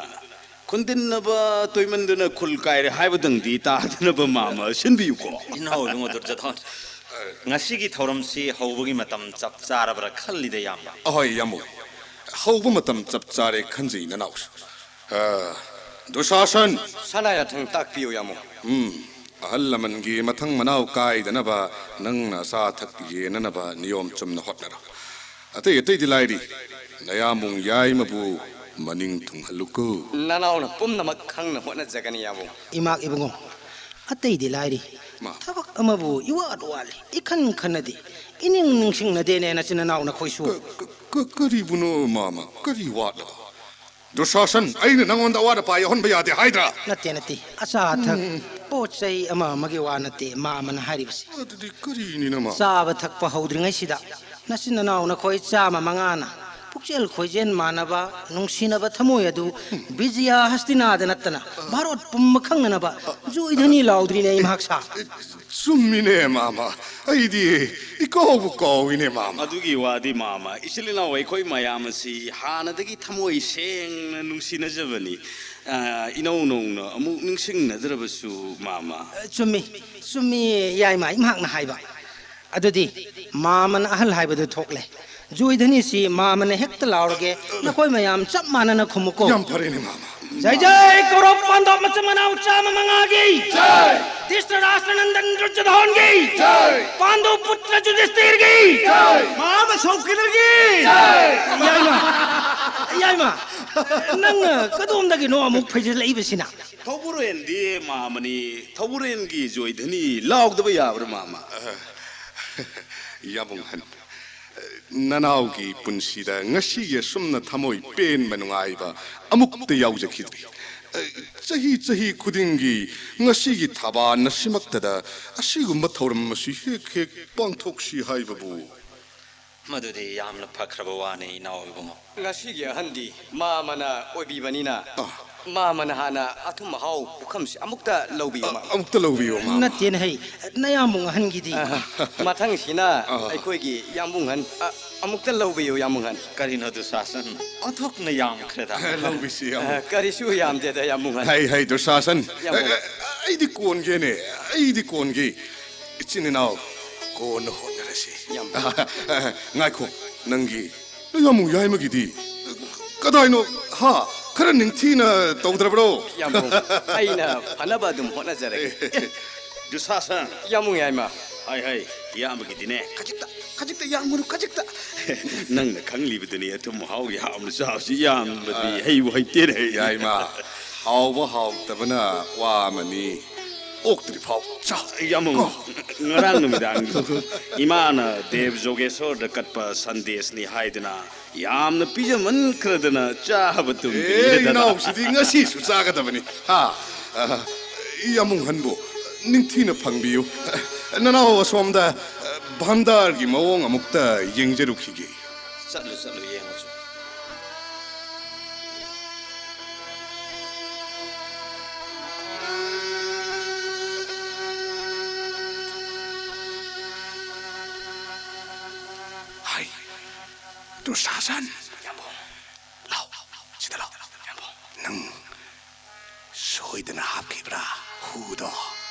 ꯈꯨꯟꯗꯤꯟꯅꯕ ꯇꯣꯏꯃꯟꯗꯨꯅ ꯈꯨꯜ ꯀꯥꯏꯔꯦ ꯍꯥꯏꯕꯗꯪꯗꯤ ꯇꯥꯗꯅꯕ ꯃꯥꯃ ꯁꯤꯟꯕꯤꯌꯨꯀꯣ꯫ ꯏꯅꯥꯎ ꯏꯕꯨꯡꯉꯣ ꯗꯨꯔꯖꯣꯙꯣꯟ, ꯉꯁꯤꯒꯤ ꯊꯧꯔꯝꯁꯤ ꯍꯧꯕꯒꯤ ꯃꯇꯝ ꯆꯞ ꯆꯥꯔꯕ꯭ꯔꯥ ꯈꯜꯂꯤꯗ, ꯏꯌꯥꯝꯕ꯫ ꯑꯍꯣꯏ, ꯏꯌꯥꯝꯕ꯫ ꯍꯧꯕ ꯃꯇꯝ ꯆꯞ ꯆꯥꯔꯦ ꯈꯟꯖꯩ, ꯅꯅꯥꯎꯁꯨ꯫ ꯑ, ꯗꯨꯁꯥꯁꯟ! ꯁꯅꯥ ꯌꯥꯊꯪ ꯇꯥꯛꯄꯤꯌꯨ, ꯏꯌꯥꯝꯕ꯫ ꯎꯝ, ꯑꯍꯜ ꯂꯃꯟꯒꯤ ꯃꯊꯪ ꯃꯅꯥꯎ ꯀꯥꯏꯗꯅꯕ ꯅꯪꯅ ꯑꯆꯥ ꯑꯊꯛ ꯌꯦꯟꯅꯅꯕ ꯅꯤꯌꯣꯝ ꯆꯨꯝꯅ ꯍꯣꯠꯅꯔꯣ꯫ ꯑꯇꯩ ꯑꯇꯩꯗꯤ ꯂꯥꯏꯔꯤ, ꯅꯌꯥꯝꯕꯨꯡ ꯌꯥꯏꯃꯕꯨ ꯃꯅꯤꯡ ꯊꯨꯡꯍꯜꯂꯨꯀꯣ꯫ ꯅꯅꯥꯎꯅ ꯄꯨꯝꯅꯃꯛ ꯈꯪꯅ ꯍꯣꯠꯅꯖꯒꯅꯤ, ꯏꯌꯥꯝꯕꯨꯡ꯫ ꯏꯃꯥꯛ ꯏꯕꯨꯡꯉꯣ, ꯑꯇꯩꯗꯤ ꯂꯥꯏꯔꯤ, ꯃꯥ꯫ ꯊꯕꯛ ꯑꯃꯕꯨ ꯏꯋꯥꯠ ꯋꯥꯠꯂꯤ, ꯏꯈꯟ ꯈꯟꯅꯗꯦ, ꯏꯅꯤꯡ ꯅꯤꯡꯁꯤꯡꯅꯗꯦꯅꯦ ꯅꯆꯤꯟ ꯅꯅꯥꯎ ꯅꯈꯣꯏꯁꯨ꯫ ꯀ-, ꯀ-, ꯀ-, ꯀꯔꯤꯕꯨꯅꯣ ꯃꯥꯃ? ꯀꯔꯤ ꯋꯥꯠꯂꯕ? ꯗꯨꯁꯥꯁꯟ, ꯑꯩꯅ ꯅꯪꯉꯣꯟꯗ ꯑꯋꯥꯠ ꯑꯄꯥ ꯌꯥꯎꯍꯟꯕ ꯌꯥꯗꯦ ꯍꯥꯏꯗ꯭ꯔꯥ? ꯅꯠꯇꯦ, ꯅꯠꯇꯦ꯫ ꯑꯆꯥ ꯑꯊꯛ, ꯎꯝ꯫ ꯄꯣꯠ ꯆꯩ ꯑꯃ ꯑꯃꯒꯤ ꯋꯥ ꯅꯠꯇꯦ ꯃꯥꯃꯅ ꯍꯥꯏꯔꯤꯕꯁꯤ꯫ ꯑꯗꯨꯗꯤ ꯀꯔꯤꯅꯤꯅ ꯃꯥ? ꯆꯥꯕ ꯊꯛꯄ ꯍꯧꯗ꯭ꯔꯤꯉꯩꯁꯤꯗ ꯅꯆꯤꯟ ꯅꯅꯥꯎ ꯅꯈꯣꯏ ꯆꯥꯝꯃ ꯃꯉꯥꯅ ꯄꯨꯛꯆꯦꯜ ꯈꯣꯏꯖꯦꯜ ꯃꯥꯟꯅꯕ, ꯅꯨꯡꯁꯤꯅꯕ ꯊꯃꯣꯏ ꯑꯗꯨ ꯕꯤꯖꯌ ꯍꯁꯇꯤꯅꯥꯗ ꯅꯠꯇꯅ ꯚꯥꯔꯣꯠ ꯄꯨꯝꯕ ꯈꯪꯅꯅꯕ ꯖꯣꯏꯙꯅꯤ ꯂꯥꯎꯗ꯭ꯔꯤꯅꯦ ꯑꯩꯍꯥꯛ ꯁꯥ꯫ ꯆꯨꯝꯃꯤꯅꯦ ꯃꯥꯃ, ꯑꯩꯗꯤ ꯏꯀꯥꯎꯕꯨ ꯀꯥꯎꯏꯅꯦ ꯃꯥꯃ꯫ ꯑꯗꯨꯒꯤ ꯋꯥꯗꯤ ꯃꯥꯃ, ꯏꯆꯤꯜ ꯏꯅꯥꯎ ꯑꯩꯈꯣꯏ ꯃꯌꯥꯝ ꯑꯁꯤ ꯍꯥꯟꯅꯗꯒꯤ ꯊꯃꯣꯏ ꯁꯦꯡꯅ ꯅꯨꯡꯁꯤꯅꯖꯕꯅꯤ꯫ ꯑ, ꯏꯅꯧ ꯅꯧꯅ ꯑꯃꯨꯛ ꯅꯤꯡꯁꯤꯡꯅꯗ꯭ꯔꯕꯁꯨ ꯃꯥꯃ꯫ ꯆꯨꯝꯃꯤ, ꯆꯨꯝꯃꯤ ꯌꯥꯏꯃ, ꯏꯃꯥꯛꯅ ꯍꯥꯏꯕ꯫ ꯑꯗꯨꯗꯤ ꯃꯥꯃꯅ ꯑꯍꯜ ꯍꯥꯏꯕꯗꯨ ꯊꯣꯛꯂꯦ꯫ ꯖꯣꯏꯙꯅꯤꯁꯤ ꯃꯥꯃꯅ ꯍꯦꯛꯇ ꯂꯥꯎꯔꯒꯦ, ꯅꯈꯣꯏ ꯃꯌꯥꯝ ꯆꯞ ꯃꯥꯟꯅꯅ ꯈꯨꯝꯃꯨꯀꯣ꯫ ꯌꯥꯝ ꯐꯔꯦꯅꯦ ꯃꯥꯃ꯫ ꯖꯩ ꯖꯩ ꯀꯧꯔꯕ ꯄꯥꯟꯗꯣꯞ ꯃꯆꯤꯟ ꯃꯅꯥꯎ ꯆꯥꯝꯃ ꯃꯉꯥꯒꯤ ꯖꯩ! ꯙ꯭ꯔꯤꯇꯔꯥꯁꯇ꯭ꯔꯅꯟꯗꯟ ꯗꯨꯔꯖꯣꯙꯟꯒꯤ ꯖꯩ! ꯄꯥꯟꯗꯨ ꯄꯨꯇ꯭ꯔ ꯌꯨꯙꯤꯁꯇꯤꯔꯒꯤ ꯖꯩ! ꯃꯍꯥꯕ ꯁꯧꯀꯤꯗꯔꯒꯤ ꯖꯩ! ꯌꯥꯏꯃ, ꯌꯥꯏꯃ, ꯅꯪ ꯀꯗꯣꯝꯗꯒꯤꯅꯣ ꯑꯃꯨꯛ ꯐꯩꯖꯤꯜꯂꯛꯏꯕꯁꯤꯅ? ꯊꯧꯕꯨꯔꯦꯟꯗꯤ ꯃꯥꯃꯅꯤ, ꯊꯧꯕꯨꯔꯦꯟꯒꯤ ꯖꯣꯏꯙꯅꯤ ꯂꯥꯎꯗꯕ ꯌꯥꯕ꯭ꯔꯥ ꯃꯥꯃ? ꯌꯥꯝꯕꯨꯡ ꯑꯍꯟ, ꯅꯅꯥꯎꯒꯤ ꯄꯨꯟꯁꯤꯗ ꯉꯁꯤꯒꯤ ꯑꯁꯨꯝꯅ ꯊꯃꯣꯏ ꯄꯦꯟꯕ ꯅꯨꯡꯉꯥꯏꯕ ꯑꯃꯨꯛꯇ ꯌꯥꯎꯖꯈꯤꯗ꯭ꯔꯤ꯫ ꯆꯍꯤ ꯆꯍꯤ ꯈꯨꯗꯤꯡꯒꯤ ꯉꯁꯤꯒꯤ ꯊꯥꯕꯥꯟ ꯑꯁꯤꯃꯛꯇꯗ ꯑꯁꯤꯒꯨꯝꯕ ꯊꯧꯔꯝ ꯑꯁꯤ ꯍꯦꯛ ꯍꯦꯛ ꯄꯥꯡꯊꯣꯛꯁꯤ ꯍꯥꯏꯕꯕꯨ꯫ ꯃꯗꯨꯗꯤ ꯌꯥꯝꯅ ꯐꯈ꯭ꯔꯕ ꯋꯥꯅꯤ, ꯏꯅꯥꯎ ꯏꯕꯨꯡꯉꯣ꯫ ꯉꯁꯤꯒꯤ ꯑꯍꯟꯗꯤ ꯃꯥꯃꯅ ꯑꯣꯏꯕꯤꯕꯅꯤꯅ, ꯑꯥ꯫ ꯃꯥꯃꯅ ꯍꯥꯟꯅ ꯑꯊꯨꯝ ꯑꯍꯥꯎ ꯄꯨꯈꯝꯁꯤ ꯑꯃꯨꯛꯇ ꯂꯧꯕꯤꯌꯨ, ꯑ, ꯃꯥꯃ꯫ ꯑꯃꯨꯛꯇ ꯂꯧꯕꯤꯌꯨ, ꯃꯥꯃ꯫ ꯅꯠꯇꯦꯅꯦ ꯍꯩ, ꯅꯌꯥꯝꯕꯨꯡ ꯑꯍꯟꯒꯤꯗꯤ꯫ ꯑ, ꯃꯊꯪꯁꯤꯅ ꯑꯥ꯫ ꯑꯩꯈꯣꯏꯒꯤ ꯌꯥꯝꯕꯨꯡ ꯑꯍꯟ, ꯑ, ꯑꯃꯨꯛꯇ ꯂꯧꯕꯤꯌꯨ, ꯌꯥꯝꯕꯨꯡ ꯑꯍꯟ꯫ ꯀꯔꯤꯅꯣ ꯗꯨꯁꯥꯁꯟ? ꯑꯣꯟꯊꯣꯛꯅ ꯌꯥꯝꯈ꯭ꯔꯦꯗ꯫ ꯂꯧꯕꯤꯁꯤ, ꯌꯥꯝꯕꯨꯡ꯫ ꯑ, ꯀꯔꯤꯁꯨ ꯌꯥꯝꯗꯦꯗ, ꯌꯥꯝꯕꯨꯡ ꯑꯍꯟ꯫ ꯍꯩ, ꯍꯩ, ꯗꯨꯁꯥꯁꯟ꯫ ꯌꯥꯝꯕꯨꯡ꯫ ꯑ, ꯑ, ꯑꯩꯗꯤ ꯀꯣꯟꯒꯦꯅꯦ, ꯑꯩꯗꯤ ꯀꯣꯟꯒꯦ꯫ ꯏꯆꯤꯟ ꯏꯅꯥꯎ, ꯀꯣꯟꯅ ꯍꯣꯠꯅꯔꯁꯤ꯫ ꯌꯥꯝ꯫ ꯉꯥꯏꯈꯣ, ꯅꯪꯒꯤ, ꯅꯪ ꯌꯥꯝꯕꯨꯡ ꯌꯥꯏꯃꯒꯤꯗꯤ ꯀꯗꯥꯏꯅꯣ? ꯍꯥ? ꯈꯔ ꯅꯤꯡꯊꯤꯅ ꯇꯧꯗ꯭ꯔꯕ꯭ꯔꯣ? ꯌꯥꯝꯕꯨꯡ, ꯑꯩꯅ ꯐꯅꯕ ꯑꯗꯨꯝ ꯍꯣꯠꯅꯖꯔꯒꯦ꯫ ꯗꯨꯁꯥꯁꯟ꯫ ꯌꯥꯝꯕꯨꯡ ꯌꯥꯏꯃ꯫ ꯍꯥꯏ, ꯍꯥꯏ, ꯏꯌꯥꯝꯕꯒꯤꯗꯤꯅꯦ, ꯈꯖꯤꯛꯇ, ꯈꯖꯤꯛꯇ ꯌꯥꯝꯒꯅꯨ, ꯈꯖꯤꯛꯇ꯫ ꯅꯪꯅ ꯈꯪꯂꯤꯕꯗꯨꯅꯤ, ꯑꯊꯨꯝ ꯑꯍꯥꯎ ꯌꯥꯝꯅ ꯆꯥꯕꯁꯤ ꯌꯥꯝꯕꯗꯤ ꯑꯥ꯫ ꯍꯩꯕꯨ ꯍꯩꯇꯦꯅꯦ꯫ ꯌꯥꯏꯃ, ꯍꯥꯎꯕ ꯍꯥꯎꯇꯕꯅ ꯋꯥ ꯑꯃꯅꯤ꯫ ꯑꯣꯛꯇ꯭ꯔꯤ ꯐꯥꯎ ꯆꯥꯎ꯫ ꯌꯥꯝꯕꯨꯡ, ꯀꯣ? ꯉꯔꯥꯡ ꯅꯨꯃꯤꯗꯥꯡꯗꯣ ꯏꯃꯥꯅ ꯗꯦꯕ ꯖꯣꯒꯦꯁꯣꯔꯗ ꯀꯠꯄ ꯁꯟꯗꯦꯁꯅꯤ ꯍꯥꯏꯗꯨꯅ ꯌꯥꯝꯅ ꯄꯤꯖꯃꯟꯈ꯭ꯔꯗꯅ ꯆꯥꯕ ꯑꯦ, ꯇꯨꯝꯗ꯭ꯔꯤꯗꯅ꯫ ꯏꯅꯥꯎꯁꯤꯗꯤ ꯉꯁꯤꯁꯨ ꯆꯥꯒꯗꯕꯅꯤ꯫ ꯍꯥ? ꯑ, ꯌꯥꯝꯕꯨꯡ ꯑꯍꯟꯕꯨ ꯅꯤꯡꯊꯤꯅ ꯐꯪꯕꯤꯌꯨ꯫ ꯅꯅꯥꯎ ꯑꯁꯣꯝꯗ, ꯑ, ꯚꯥꯟꯗꯥꯔꯒꯤ ꯃꯑꯣꯡ ꯑꯃꯨꯛꯇ ꯌꯦꯡꯖꯔꯨꯈꯤꯒꯦ꯫ ꯆꯠꯂꯨ, ꯆꯠꯂꯨ, ꯌꯦꯡꯉꯨꯆꯣ꯫ ꯗꯨꯁꯥꯁꯟ! ꯌꯥꯝꯕꯨꯡ! ꯂꯥꯎ, ꯁꯤꯗ ꯂꯥꯎ꯫ ꯌꯥꯝꯕꯨꯡ! ꯅꯪ ꯁꯣꯏꯗꯅ ꯍꯥꯞꯈꯤꯕ꯭ꯔꯥ ꯍꯨꯗꯣ?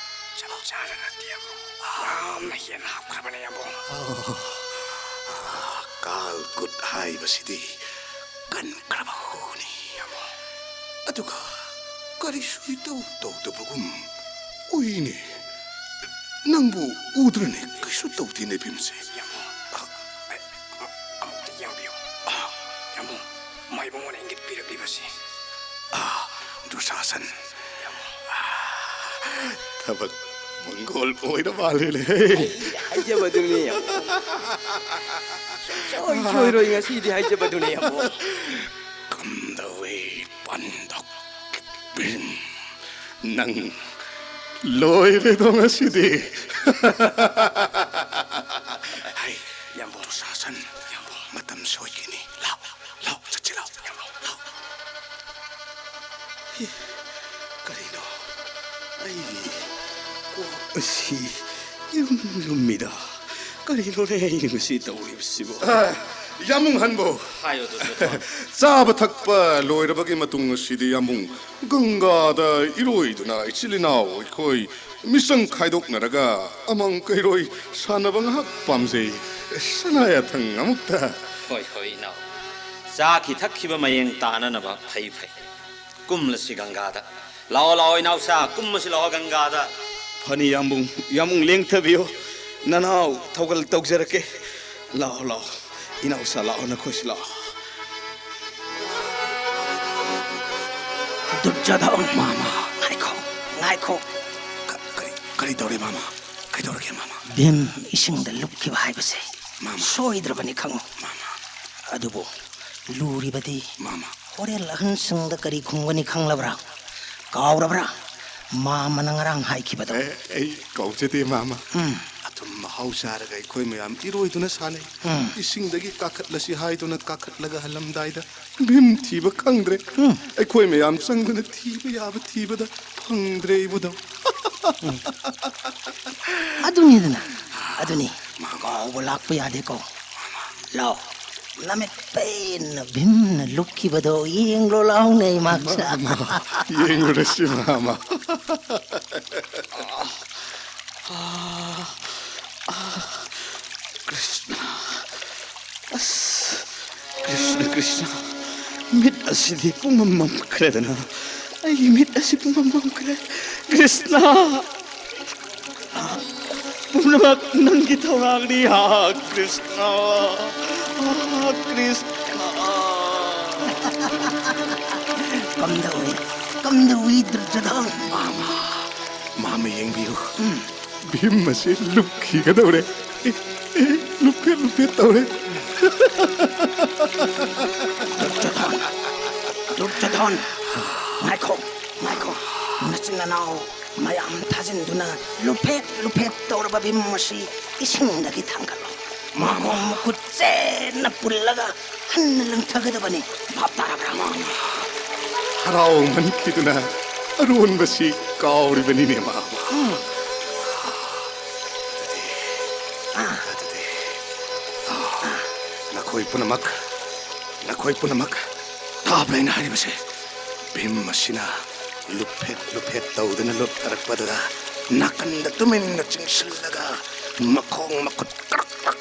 ꯆꯞ ꯆꯥꯅ ꯅꯠꯇꯦ, ꯌꯥꯝꯕꯨꯡ꯫ ꯌꯥꯝꯅ ꯍꯦꯟꯅ ꯍꯥꯞꯈ꯭ꯔꯕꯅꯦ, ꯌꯥꯝꯕꯨꯡ꯫ ꯑꯣ, ꯀꯥꯜ ꯀꯨꯠ ꯍꯥꯏꯕꯁꯤꯗꯤ ꯀꯟꯈ꯭ꯔꯕ ꯍꯨꯅꯤ, ꯌꯥꯝꯕꯨꯡ꯫ ꯑꯗꯨꯒ ꯀꯔꯤꯁꯨ ꯏꯇꯧ ꯇꯧꯗꯕꯒꯨꯝ ꯎꯏꯅꯦ꯫ ꯅꯪꯕꯨ ꯎꯗ꯭ꯔꯅꯦ? ꯀꯩꯁꯨ ꯇꯧꯗꯦꯅꯦ, ꯚꯤꯝꯁꯦ꯫ ꯌꯥꯝꯕꯨꯡ, ꯑ, ꯑ, ꯑꯃꯨꯛꯇ ꯌꯦꯡꯕꯤꯌꯨ꯫ ꯑ, ꯌꯥꯝꯕꯨꯡ, ꯃꯥꯏꯕꯨꯡꯉꯣꯅ ꯏꯪꯒꯤꯠ ꯄꯤꯔꯛꯂꯤꯕꯁꯤ꯫ ꯑ, ꯗꯨꯁꯥꯁꯟ꯫ ꯌꯥꯝꯕꯨꯡ꯫ ꯑ, ꯊꯕꯛ ꯃꯪꯒꯣꯜ ꯑꯣꯏꯔ ꯃꯥꯜꯂꯦꯅꯦ꯫ ꯑꯩ ꯍꯥꯏꯖꯕꯗꯨꯅꯤ, ꯌꯥꯝꯕꯨꯡ꯫ ꯁꯨꯡꯁꯣꯏ ꯁꯣꯏꯔꯣꯏ ꯉꯁꯤꯗꯤ ꯍꯥꯏꯖꯕꯗꯨꯅꯤ, ꯌꯥꯝꯕꯨꯡ꯫ ꯀꯝꯗꯧꯋꯦ, ꯄꯟꯗꯣꯛ ꯚꯤꯝ? ꯅꯪ ꯂꯣꯏꯔꯦꯗꯣ ꯉꯁꯤꯗꯤ꯫ ꯍꯩ, ꯌꯥꯝꯕꯨꯡ꯫ ꯁꯥꯁꯟ, ꯌꯥꯝꯕꯨꯡ꯫ ꯃꯇꯝ ꯁꯣꯏꯈꯤꯅꯤ꯫ ꯂꯥꯎ, ꯂꯥꯎ, ꯆꯠꯁꯤ ꯂꯥꯎ, ꯌꯥꯝꯕꯨꯡ, ꯂꯥꯎ꯫ ꯍꯤ, ꯀꯔꯤꯅꯣ? ꯑꯩꯒꯤ ꯀꯣꯛ ꯑꯁꯤ ꯏꯔꯨꯝ ꯂꯨꯝꯃꯤꯗ꯫ ꯀꯔꯤꯅꯣꯅꯦ ꯑꯩꯅ ꯉꯁꯤ ꯇꯧꯔꯤꯕꯁꯤꯕꯣ? ꯑ, ꯌꯥꯝꯕꯨꯡ ꯍꯟꯕꯣ꯫ ꯍꯥꯏꯌꯣ, ꯗꯨꯁꯣꯇꯣꯟ꯫ ꯆꯥꯕ ꯊꯛꯄ ꯂꯣꯏꯔꯕꯒꯤ ꯃꯇꯨꯡ ꯑꯁꯤꯗꯤ ꯌꯥꯝꯕꯨꯡ ꯒꯪꯒꯥꯗ ꯏꯔꯣꯏꯗꯨꯅ ꯏꯆꯤꯜ ꯏꯅꯥꯎ ꯑꯩꯈꯣꯏ ꯃꯤꯆꯪ ꯈꯥꯏꯗꯣꯛꯅꯔꯒ ꯑꯃꯥꯡ ꯀꯩꯔꯣꯏ ꯁꯥꯟꯅꯕ ꯉꯥꯏꯍꯥꯛ ꯄꯥꯝꯖꯩ꯫ ꯁꯅꯥ ꯌꯥꯊꯪ ꯑꯃꯨꯛꯇ꯫ ꯍꯣꯏ, ꯍꯣꯏ, ꯏꯅꯥꯎ꯫ ꯆꯥꯈꯤ ꯊꯛꯈꯤꯕ ꯃꯌꯦꯡ ꯇꯥꯅꯅꯕ ꯐꯩ, ꯐꯩ꯫ ꯀꯨꯝꯂꯁꯤ ꯒꯪꯒꯥꯗ꯫ ꯂꯥꯛꯑꯣ, ꯂꯥꯛꯑꯣ, ꯏꯅꯥꯎꯁꯥ, ꯀꯨꯝꯃꯁꯤ ꯂꯥꯛꯑꯣ ꯒꯪꯒꯥꯗ꯫ ꯐꯅꯤ ꯌꯥꯝꯕꯨꯡ, ꯌꯥꯝꯕꯨꯡ ꯂꯦꯡꯊꯕꯤꯌꯨ꯫ ꯅꯅꯥꯎ ꯊꯧꯒꯜ ꯇꯧꯖꯔꯛꯀꯦ꯫ ꯂꯥꯛꯑꯣ, ꯂꯥꯛꯑꯣ, ꯏꯅꯥꯎꯁꯥ, ꯂꯥꯛꯑꯣ, ꯅꯈꯣꯏꯁꯨ ꯂꯥꯛꯑꯣ꯫ ꯗꯨꯔꯖꯣꯙꯟ! ꯃꯥꯃ! ꯉꯥꯏꯈꯣ, ꯉꯥꯏꯈꯣ꯫ ꯀ-, ꯀꯔꯤ, ꯀꯔꯤ ꯇꯧꯔꯦ, ꯃꯥꯃ? ꯀꯩꯗꯧꯔꯒꯦ, ꯃꯥꯃ? ꯚꯤꯝ ꯏꯁꯤꯡꯗ ꯂꯨꯞꯈꯤꯕ ꯍꯥꯏꯕꯁꯦ ꯃꯥꯃ! ꯁꯣꯏꯗ꯭ꯔꯕꯅꯤ, ꯈꯪꯉꯨ꯫ ꯃꯥꯃ! ꯑꯗꯨꯕꯨ ꯂꯨꯔꯤꯕꯗꯤ ꯃꯥꯃ! ꯍꯣꯔꯦꯜ ꯑꯍꯟꯁꯤꯡꯗ ꯀꯔꯤ ꯈꯨꯝꯒꯅꯤ ꯈꯪꯂꯕ꯭ꯔꯥ? ꯀꯥꯎꯔꯕ꯭ꯔꯥ? ꯃꯥꯃꯅ ꯉꯔꯥꯡ ꯍꯥꯏꯈꯤꯕꯗꯣ꯫ ꯑꯦ, ꯑꯩ ꯀꯥꯎꯖꯗꯦ, ꯃꯥꯃ꯫ ꯎꯝ꯫ ꯑꯗꯨꯝ ꯃꯍꯥꯎ ꯆꯥꯔꯒ ꯑꯩꯈꯣꯏ ꯃꯌꯥꯝ ꯏꯔꯣꯏꯗꯨꯅ ꯁꯥꯟꯅꯩ꯫ ꯎꯝ꯫ ꯏꯁꯤꯡꯗꯒꯤ ꯀꯥꯈꯠꯂꯁꯤ ꯍꯥꯏꯗꯨꯅ ꯀꯥꯈꯠꯂꯒ ꯍꯜꯂꯝꯗꯥꯏꯗ ꯚꯤꯝ ꯊꯤꯕ ꯈꯪꯗ꯭ꯔꯦ꯫ ꯎꯝ꯫ ꯑꯩꯈꯣꯏ ꯃꯌꯥꯝ ꯆꯪꯗꯨꯅ ꯊꯤꯕ ꯌꯥꯕ ꯊꯤꯕꯗ ꯐꯪꯗ꯭ꯔꯦ, ꯏꯕꯨꯙꯧ꯫ ꯎꯝ꯫ ꯑꯗꯨꯅꯤꯗꯅ, ꯑꯗꯨꯅꯤ꯫ ꯃꯥꯃ꯫ ꯀꯥꯎꯕ ꯂꯥꯛꯄ ꯌꯥꯗꯦꯀꯣ꯫ ꯂꯥꯎ꯫ ꯅꯃꯤꯠ ꯄꯦꯟꯅ ꯚꯤꯝꯅ ꯂꯨꯞꯈꯤꯕꯗꯣ ꯌꯦꯡꯂꯣ ꯂꯥꯎꯅꯦ, ꯏꯃꯥꯛꯁ꯫ ꯃꯥꯃ, ꯌꯦꯡꯂꯨꯔꯁꯤ, ꯃꯥꯃ꯫ ꯀ꯭ꯔꯤꯁꯅ, ꯑꯁ, ꯀ꯭ꯔꯤꯁꯅ, ꯀ꯭ꯔꯤꯁꯅ, ꯃꯤꯠ ꯑꯁꯤꯗꯤ ꯄꯨꯡꯃꯝ ꯃꯝꯈ꯭ꯔꯦꯗꯅ꯫ ꯑꯩꯒꯤ ꯃꯤꯠ ꯑꯁꯤ ꯄꯨꯡꯃꯝ ꯃꯝꯈ꯭ꯔꯦ꯫ ꯀ꯭ꯔꯤꯁꯅ! ꯄꯨꯝꯅꯃꯛ ꯅꯪꯒꯤ ꯊꯧꯔꯥꯡꯅꯤ, ꯍꯥ ꯀ꯭ꯔꯤꯁꯅ, ꯍꯥ ꯀ꯭ꯔꯤꯁꯅ꯫ ꯀꯝꯗꯧꯏ? ꯀꯝꯗꯧꯏ, ꯗꯨꯔꯖꯣꯙꯟ? ꯃꯥꯃ, ꯃꯥꯃ ꯌꯦꯡꯕꯤꯌꯨ꯫ ꯎꯝ꯫ ꯚꯤꯝ ꯑꯁꯤ ꯂꯨꯞꯈꯤꯒꯗꯧꯔꯦ꯫ ꯑꯦ, ꯑꯦ, ꯂꯨꯞꯐꯦꯠ, ꯂꯨꯞꯐꯦꯠ ꯇꯧꯔꯦ꯫ ꯗꯨꯔꯖꯣꯙꯟ, ꯗꯨꯔꯖꯣꯙꯟ, ꯉꯥꯏꯈꯣ, ꯉꯥꯏꯈꯣ꯫ ꯅꯆꯤꯟ ꯅꯅꯥꯎ ꯃꯌꯥꯝ ꯊꯥꯖꯤꯟꯗꯨꯅ ꯂꯨꯞꯐꯦꯠ ꯂꯨꯞꯐꯦꯠ ꯇꯧꯔꯕ ꯚꯤꯝ ꯑꯁꯤ ꯏꯁꯤꯡꯗꯒꯤ ꯊꯥꯡꯒꯠꯂꯣ꯫ ꯃꯥꯃ꯫ ꯃꯈꯣꯡ ꯃꯈꯨꯠ ꯆꯦꯠꯅ ꯄꯨꯜꯂꯒ ꯍꯟꯅ ꯂꯪꯊꯒꯗꯕꯅꯤ꯫ ꯚꯥꯞ ꯇꯥꯔꯕ꯭ꯔꯥ? ꯃꯥꯃ꯫ ꯍꯔꯥꯎꯃꯟꯈꯤꯗꯨꯅ ꯑꯔꯣꯟꯕꯁꯤ ꯀꯥꯎꯔꯤꯕꯅꯤꯅꯦ, ꯃꯥꯃ꯫ ꯎꯝ꯫ ꯑꯥ꯫ ꯑꯗꯨꯗꯤ, ꯑꯥ, ꯅꯈꯣꯏ ꯄꯨꯝꯅꯃꯛ, ꯅꯈꯣꯏ ꯄꯨꯝꯅꯃꯛ ꯇꯥꯕ꯭ꯔꯥ ꯑꯩꯅ ꯍꯥꯏꯔꯤꯕꯁꯦ? ꯚꯤꯝ ꯑꯁꯤꯅ ꯂꯨꯞꯐꯦꯠ ꯂꯨꯞꯐꯦꯠ ꯇꯧꯗꯨꯅ ꯂꯨꯞꯊꯔꯛꯄꯗꯨꯗ ꯅꯥꯀꯟꯗ ꯇꯨꯃꯤꯟꯅ ꯆꯤꯡꯁꯤꯜꯂꯒ ꯃꯈꯣꯡ ꯃꯈꯨꯠ ꯀ꯭ꯔꯛ ꯀ꯭ꯔꯛ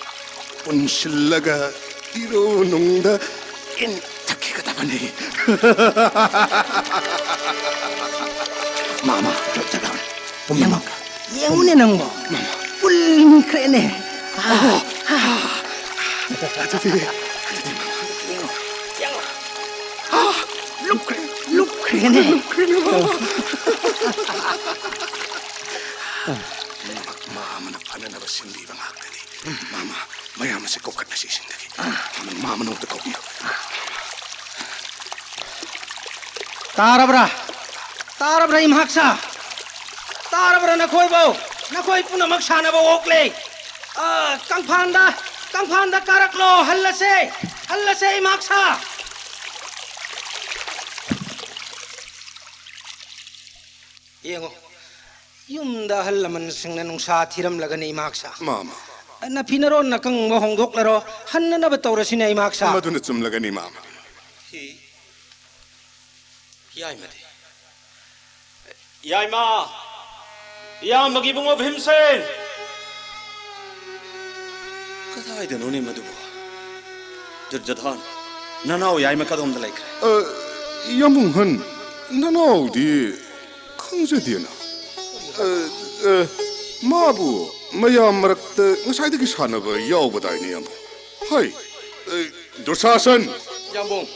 ꯄꯨꯟꯁꯤꯜꯂꯒ ꯏꯔꯨ ꯅꯨꯡꯗ ꯏꯟꯊꯈꯤꯒꯗꯕꯅꯤ꯫ ꯃꯥꯃ, ꯗꯨꯔꯖꯣꯙꯟ, ꯄꯨꯝꯅꯃꯛ꯫ ꯌꯦꯡꯉꯨꯅꯦ ꯅꯪꯕꯣ꯫ ꯃꯥꯃ꯫ ꯄꯨꯟꯈ꯭ꯔꯦꯅꯦ꯫ ꯑꯣ, ꯑꯗꯨꯗꯤ, ꯑꯗꯨꯗꯤ ꯃꯥꯃ꯫ ꯌꯦꯡꯉꯣ, ꯌꯦꯡꯉꯣ꯫ ꯑꯥ, ꯂꯨꯞꯈ꯭ꯔꯦ, ꯂꯨꯞꯈ꯭ꯔꯦꯅꯦ꯫ ꯂꯨꯞꯈ꯭ꯔꯦꯅꯦ, ꯃꯥꯃ꯫ ꯃꯥꯃꯅ ꯐꯅꯅꯕ ꯁꯤꯟꯕꯤꯕ ꯉꯥꯛꯇꯅꯤ꯫ ꯃꯥꯃ, ꯃꯌꯥꯝ ꯑꯁꯤ ꯀꯧꯈꯠꯅꯁꯤ ꯏꯁꯤꯡꯗꯒꯤ꯫ ꯃꯥꯃ, ꯃꯥꯃ ꯅꯣꯡꯇ ꯀꯧꯕꯤꯌꯨ꯫ ꯇꯥꯔꯕ꯭ꯔꯥ? ꯇꯥꯔꯕ꯭ꯔꯥ, ꯏꯃꯥꯛꯁꯥ? ꯇꯥꯔꯕ꯭ꯔꯥ ꯅꯈꯣꯏꯕꯨ? ꯅꯈꯣꯏ ꯄꯨꯝꯅꯃꯛ ꯁꯥꯟꯅꯕ ꯑꯣꯛꯂꯦ꯫ ꯑ, ꯀꯪꯐꯥꯟꯗ, ꯀꯪꯐꯥꯟꯗ ꯀꯥꯔꯛꯂꯣ, ꯍꯜꯂꯁꯦ, ꯍꯜꯂꯁꯦ, ꯏꯃꯥꯛꯁꯥ꯫ ꯌꯦꯡꯉꯣ, ꯌꯨꯝꯗ ꯑꯍꯜ ꯂꯃꯟꯁꯤꯡꯅ ꯅꯨꯡꯁꯥ ꯊꯤꯔꯝꯂꯒꯅꯤ, ꯏꯃꯥꯛꯁꯥ꯫ ꯃꯥꯃ꯫ ꯅꯐꯤ ꯅꯔꯣꯟ ꯅꯀꯪꯕ ꯍꯣꯡꯗꯣꯛꯂꯔꯣ, ꯍꯟꯅꯅꯕ ꯇꯧꯔꯁꯤꯅꯦ ꯏꯃꯥꯛꯁꯥ꯫ ꯃꯗꯨꯅ ꯆꯨꯝꯂꯒꯅꯤ, ꯏꯃꯥ꯫ ꯍꯤ, ꯌꯥꯏꯃꯗꯤ꯫ ꯌꯥꯏꯃ! ꯏꯌꯥꯝꯕꯒꯤ ꯏꯕꯨꯡꯉꯣ ꯚꯤꯝꯁꯦꯟ! ꯀꯗꯥꯏꯗꯅꯣꯅꯦ ꯃꯗꯨꯕꯨ? ꯗꯨꯔꯖꯣꯙꯟ, ꯅꯅꯥꯎ ꯌꯥꯏꯃ ꯀꯗꯣꯝꯗ ꯂꯩꯈ꯭ꯔꯦ? ꯑ, ꯌꯥꯝꯕꯨꯡ ꯑꯍꯟ, ꯅꯅꯥꯎꯗꯤ ꯈꯪꯖꯗꯦꯅ꯫ ꯑ, ꯑ, ꯃꯥꯕꯨ ꯃꯌꯥꯝ ꯃꯔꯛꯇ ꯉꯁꯥꯏꯗꯒꯤ ꯁꯥꯟꯅꯕ ꯌꯥꯎꯕꯗꯥꯏꯅꯦ, ꯌꯥꯝꯕꯨꯡ? ꯍꯩ, ꯑ, ꯗꯨꯁꯥꯁꯟ! ꯌꯥꯝꯕꯨꯡ꯫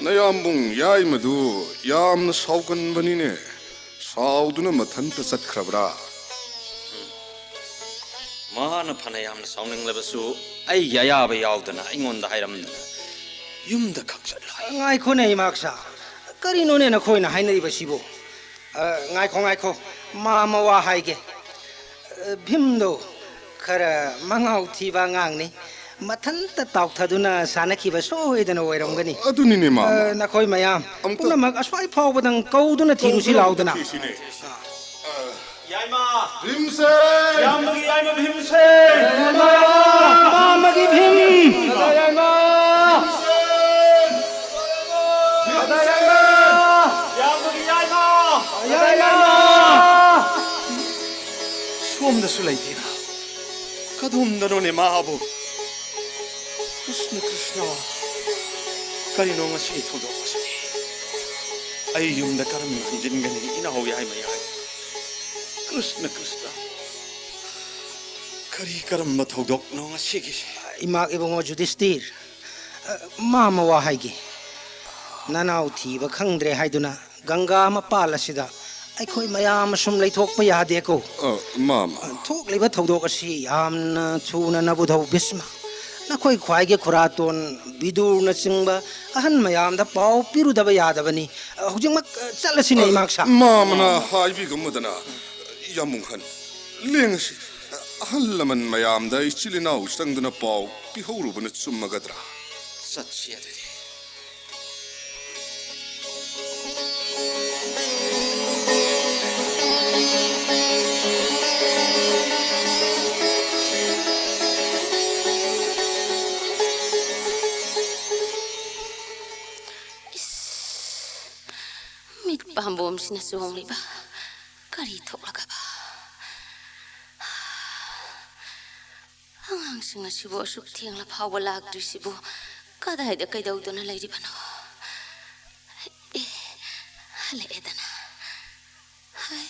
ꯅꯌꯥꯝꯕꯨꯡ ꯌꯥꯏꯃꯗꯨ ꯌꯥꯝꯅ ꯁꯥꯎꯒꯟꯕꯅꯤꯅꯦ꯫ ꯁꯥꯎꯗꯨꯅ ꯃꯊꯟꯇ ꯆꯠꯈ꯭ꯔꯕ꯭ꯔꯥ? ꯃꯥꯅ ꯐꯅ ꯌꯥꯝꯅ ꯁꯥꯎꯅꯤꯡꯂꯕꯁꯨ, ꯑꯩꯒꯤ ꯑꯌꯥꯕ ꯌꯥꯎꯗꯅ, ꯑꯩꯉꯣꯟꯗ ꯍꯥꯏꯔꯝꯗꯅ ꯌꯨꯝꯗ ꯈꯛ ꯆꯠꯂꯣꯏ꯫ ꯉꯥꯏꯈꯣꯅꯦ, ꯏꯃꯥꯛꯁꯥ꯫ ꯀꯔꯤꯅꯣꯅꯦ ꯅꯈꯣꯏꯅ ꯍꯥꯏꯅꯔꯤꯕꯁꯤꯕꯨ? ꯑ, ꯉꯥꯏꯈꯣ, ꯉꯥꯏꯈꯣ꯫ ꯃꯥ ꯑꯃ ꯋꯥ ꯍꯥꯏꯒꯦ꯫ ꯑ, ꯚꯤꯝꯗꯣ ꯈꯔ ꯃꯉꯥꯎ ꯊꯤꯕ ꯑꯉꯥꯡꯅꯤ꯫ ꯃꯊꯟꯇ ꯇꯥꯎꯊꯗꯨꯅ ꯁꯥꯟꯅꯈꯤꯕ ꯁꯣꯏꯗꯅ ꯑꯣꯏꯔꯝꯒꯅꯤ꯫ ꯑꯗꯨꯅꯤꯅꯦ, ꯃꯥꯃ꯫ ꯑ, ꯅꯈꯣꯏ ꯃꯌꯥꯝ ꯑꯝꯇ ꯄꯨꯝꯅꯃꯛ ꯑꯁ꯭ꯋꯥꯏ ꯐꯥꯎꯕꯗꯪ ꯀꯧꯗꯨꯅ ꯊꯤꯔꯨꯁꯤ ꯀꯧꯗꯨꯅ ꯂꯥꯎꯗꯅ꯫ ꯊꯤꯁꯤꯅꯦ꯫ ꯑ, ꯌꯥꯏꯃ! ꯚꯤꯝꯁꯦꯟ! ꯏꯌꯥꯝꯕꯒꯤ ꯌꯥꯏꯃ ꯚꯤꯝꯁꯦꯟ! ꯃꯥꯃꯒꯤ ꯚꯤꯝ! ꯌꯥꯏꯃ! ꯚꯤꯝꯁꯦꯟ! ꯏꯌꯥꯝꯕꯒꯤ ꯌꯥꯏꯃ! ꯌꯥꯏꯃ! ꯁꯣꯝꯗꯁꯨ ꯂꯩꯇꯦꯅ꯫ ꯀꯗꯣꯝꯗꯅꯣꯅꯦ ꯃꯥꯕꯨ? ꯀ꯭ꯔꯤꯁꯅ, ꯀ꯭ꯔꯤꯁꯅ, ꯀꯔꯤꯅꯣ ꯉꯁꯤ ꯊꯧꯗꯣꯛ ꯑꯁꯤꯗꯤ? ꯑꯩ ꯌꯨꯝꯗ ꯀꯔꯝꯅ ꯍꯟꯖꯤꯟꯒꯅꯤ, ꯏꯅꯥꯎ ꯌꯥꯏꯃ ꯌꯥꯏ? ꯀ꯭ꯔꯤꯁꯅ, ꯀ꯭ꯔꯤꯁꯅ, ꯀꯔꯤ ꯀꯔꯝꯕ ꯊꯧꯗꯣꯛꯅꯣ ꯉꯁꯤꯒꯤꯁꯦ? ꯏꯃꯥ ꯏꯕꯨꯡꯉꯣ ꯖꯨꯗꯤꯁꯇꯤꯔ, ꯑ, ꯃꯥ ꯑꯃ ꯋꯥ ꯍꯥꯏꯒꯦ꯫ ꯅꯅꯥꯎ ꯊꯤꯕ ꯈꯪꯗ꯭ꯔꯦ ꯍꯥꯏꯗꯨꯅ ꯒꯪꯒꯥ ꯃꯄꯥꯜ ꯑꯁꯤꯗ ꯑꯩꯈꯣꯏ ꯃꯌꯥꯝ ꯑꯁꯨꯝ ꯂꯩꯊꯣꯛꯄ ꯌꯥꯗꯦꯀꯣ꯫ ꯑ, ꯃꯥꯃ꯫ ꯊꯣꯛꯂꯤꯕ ꯊꯧꯗꯣꯛ ꯑꯁꯤ ꯌꯥꯝꯅ ꯊꯨꯅ ꯅꯕꯨꯙꯧ ꯚꯤꯁꯃ, ꯅꯈꯣꯏ ꯈ꯭ꯋꯥꯏꯒꯤ ꯈꯨꯔꯥꯇꯣꯟ ꯕꯤꯗꯨꯔꯅꯆꯤꯡꯕ ꯑꯍꯟ ꯃꯌꯥꯝꯗ ꯄꯥꯎ ꯄꯤꯔꯨꯗꯕ ꯌꯥꯗꯕꯅꯤ꯫ ꯍꯧꯖꯤꯛꯃꯛ ꯆꯠꯂꯁꯤꯅꯦ, ꯑ, ꯏꯃꯥꯛꯁꯥ꯫ ꯃꯥꯃꯅ ꯍꯥꯏꯕꯤꯒꯨꯝꯃꯗꯅ, ꯌꯥꯝꯕꯨꯡ ꯑꯍꯟ, ꯂꯦꯡꯉꯁꯤ꯫ ꯑꯍꯜ ꯂꯃꯟ ꯃꯌꯥꯝꯗ ꯏꯆꯤꯜ ꯏꯅꯥꯎ ꯆꯪꯗꯨꯅ ꯄꯥꯎ ꯄꯤꯍꯧꯔꯨꯕꯅ ꯆꯨꯝꯃꯒꯗ꯭ꯔꯥ? ꯆꯠꯁꯤ ꯑꯗꯨꯗꯤ꯫ ꯄꯥꯝꯕꯣꯝꯁꯤꯅ ꯆꯣꯡꯂꯤꯕ ꯀꯔꯤ ꯊꯣꯛꯂꯒꯕ? ꯑꯉꯥꯡꯁꯤꯡ ꯑꯁꯤꯕꯨ ꯑꯁꯨꯛ ꯊꯦꯡꯂ ꯐꯥꯎꯕ ꯂꯥꯛꯇ꯭ꯔꯤꯁꯤꯕꯨ ꯀꯗꯥꯏꯗ ꯀꯩꯗꯧꯗꯨꯅ ꯂꯩꯔꯤꯕꯅꯣ? ꯑꯦ, ꯍꯜꯂꯛꯑꯦꯗꯅ꯫ ꯍꯥꯏ,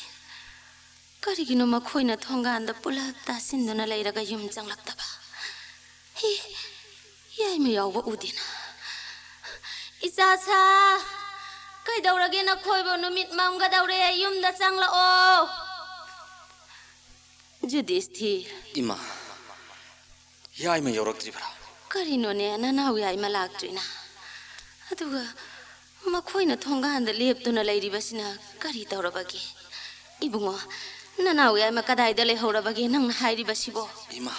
ꯀꯔꯤꯒꯤꯅꯣ ꯃꯈꯣꯏꯅ ꯊꯣꯡꯒꯥꯟꯗ ꯄꯨꯂꯞ ꯇꯥꯁꯤꯟꯗꯨꯅ ꯂꯩꯔꯒ ꯌꯨꯝ ꯆꯪꯂꯛꯇꯕ? ꯍꯤ, ꯌꯥꯏꯃ ꯌꯥꯎꯕ ꯎꯗꯦꯅ꯫ "ꯏꯆꯥꯁꯥ, ꯀꯩꯗꯧꯔꯒꯦ ꯅꯈꯣꯏꯕꯨ? ꯅꯨꯃꯤꯠ ꯃꯝꯒꯗꯧꯔꯦ, ꯌꯨꯝꯗ ꯆꯪꯂꯛꯑꯣ꯫" ꯌꯨꯗꯤꯁꯊꯤꯔ꯫ ꯏꯃꯥ, ꯌꯥꯏꯃ ꯌꯧꯔꯛꯇ꯭ꯔꯤꯕ꯭ꯔꯥ? ꯀꯔꯤꯅꯣꯅꯦ, ꯅꯅꯥꯎ ꯌꯥꯏꯃ ꯂꯥꯛꯇ꯭ꯔꯤꯅ? ꯑꯗꯨꯒ ꯃꯈꯣꯏꯅ ꯊꯣꯡꯒꯥꯟꯗ ꯂꯦꯞꯇꯨꯅ ꯂꯩꯔꯤꯕꯁꯤꯅ ꯀꯔꯤ ꯇꯧꯔꯕꯒꯦ? ꯏꯕꯨꯡꯉꯣ, ꯅꯅꯥꯎ ꯌꯥꯏꯃ ꯀꯗꯥꯏꯗ ꯂꯩꯍꯧꯔꯕꯒꯦ ꯅꯪꯅ ꯍꯥꯏꯔꯤꯕꯁꯤꯕꯣ? ꯏꯃꯥ,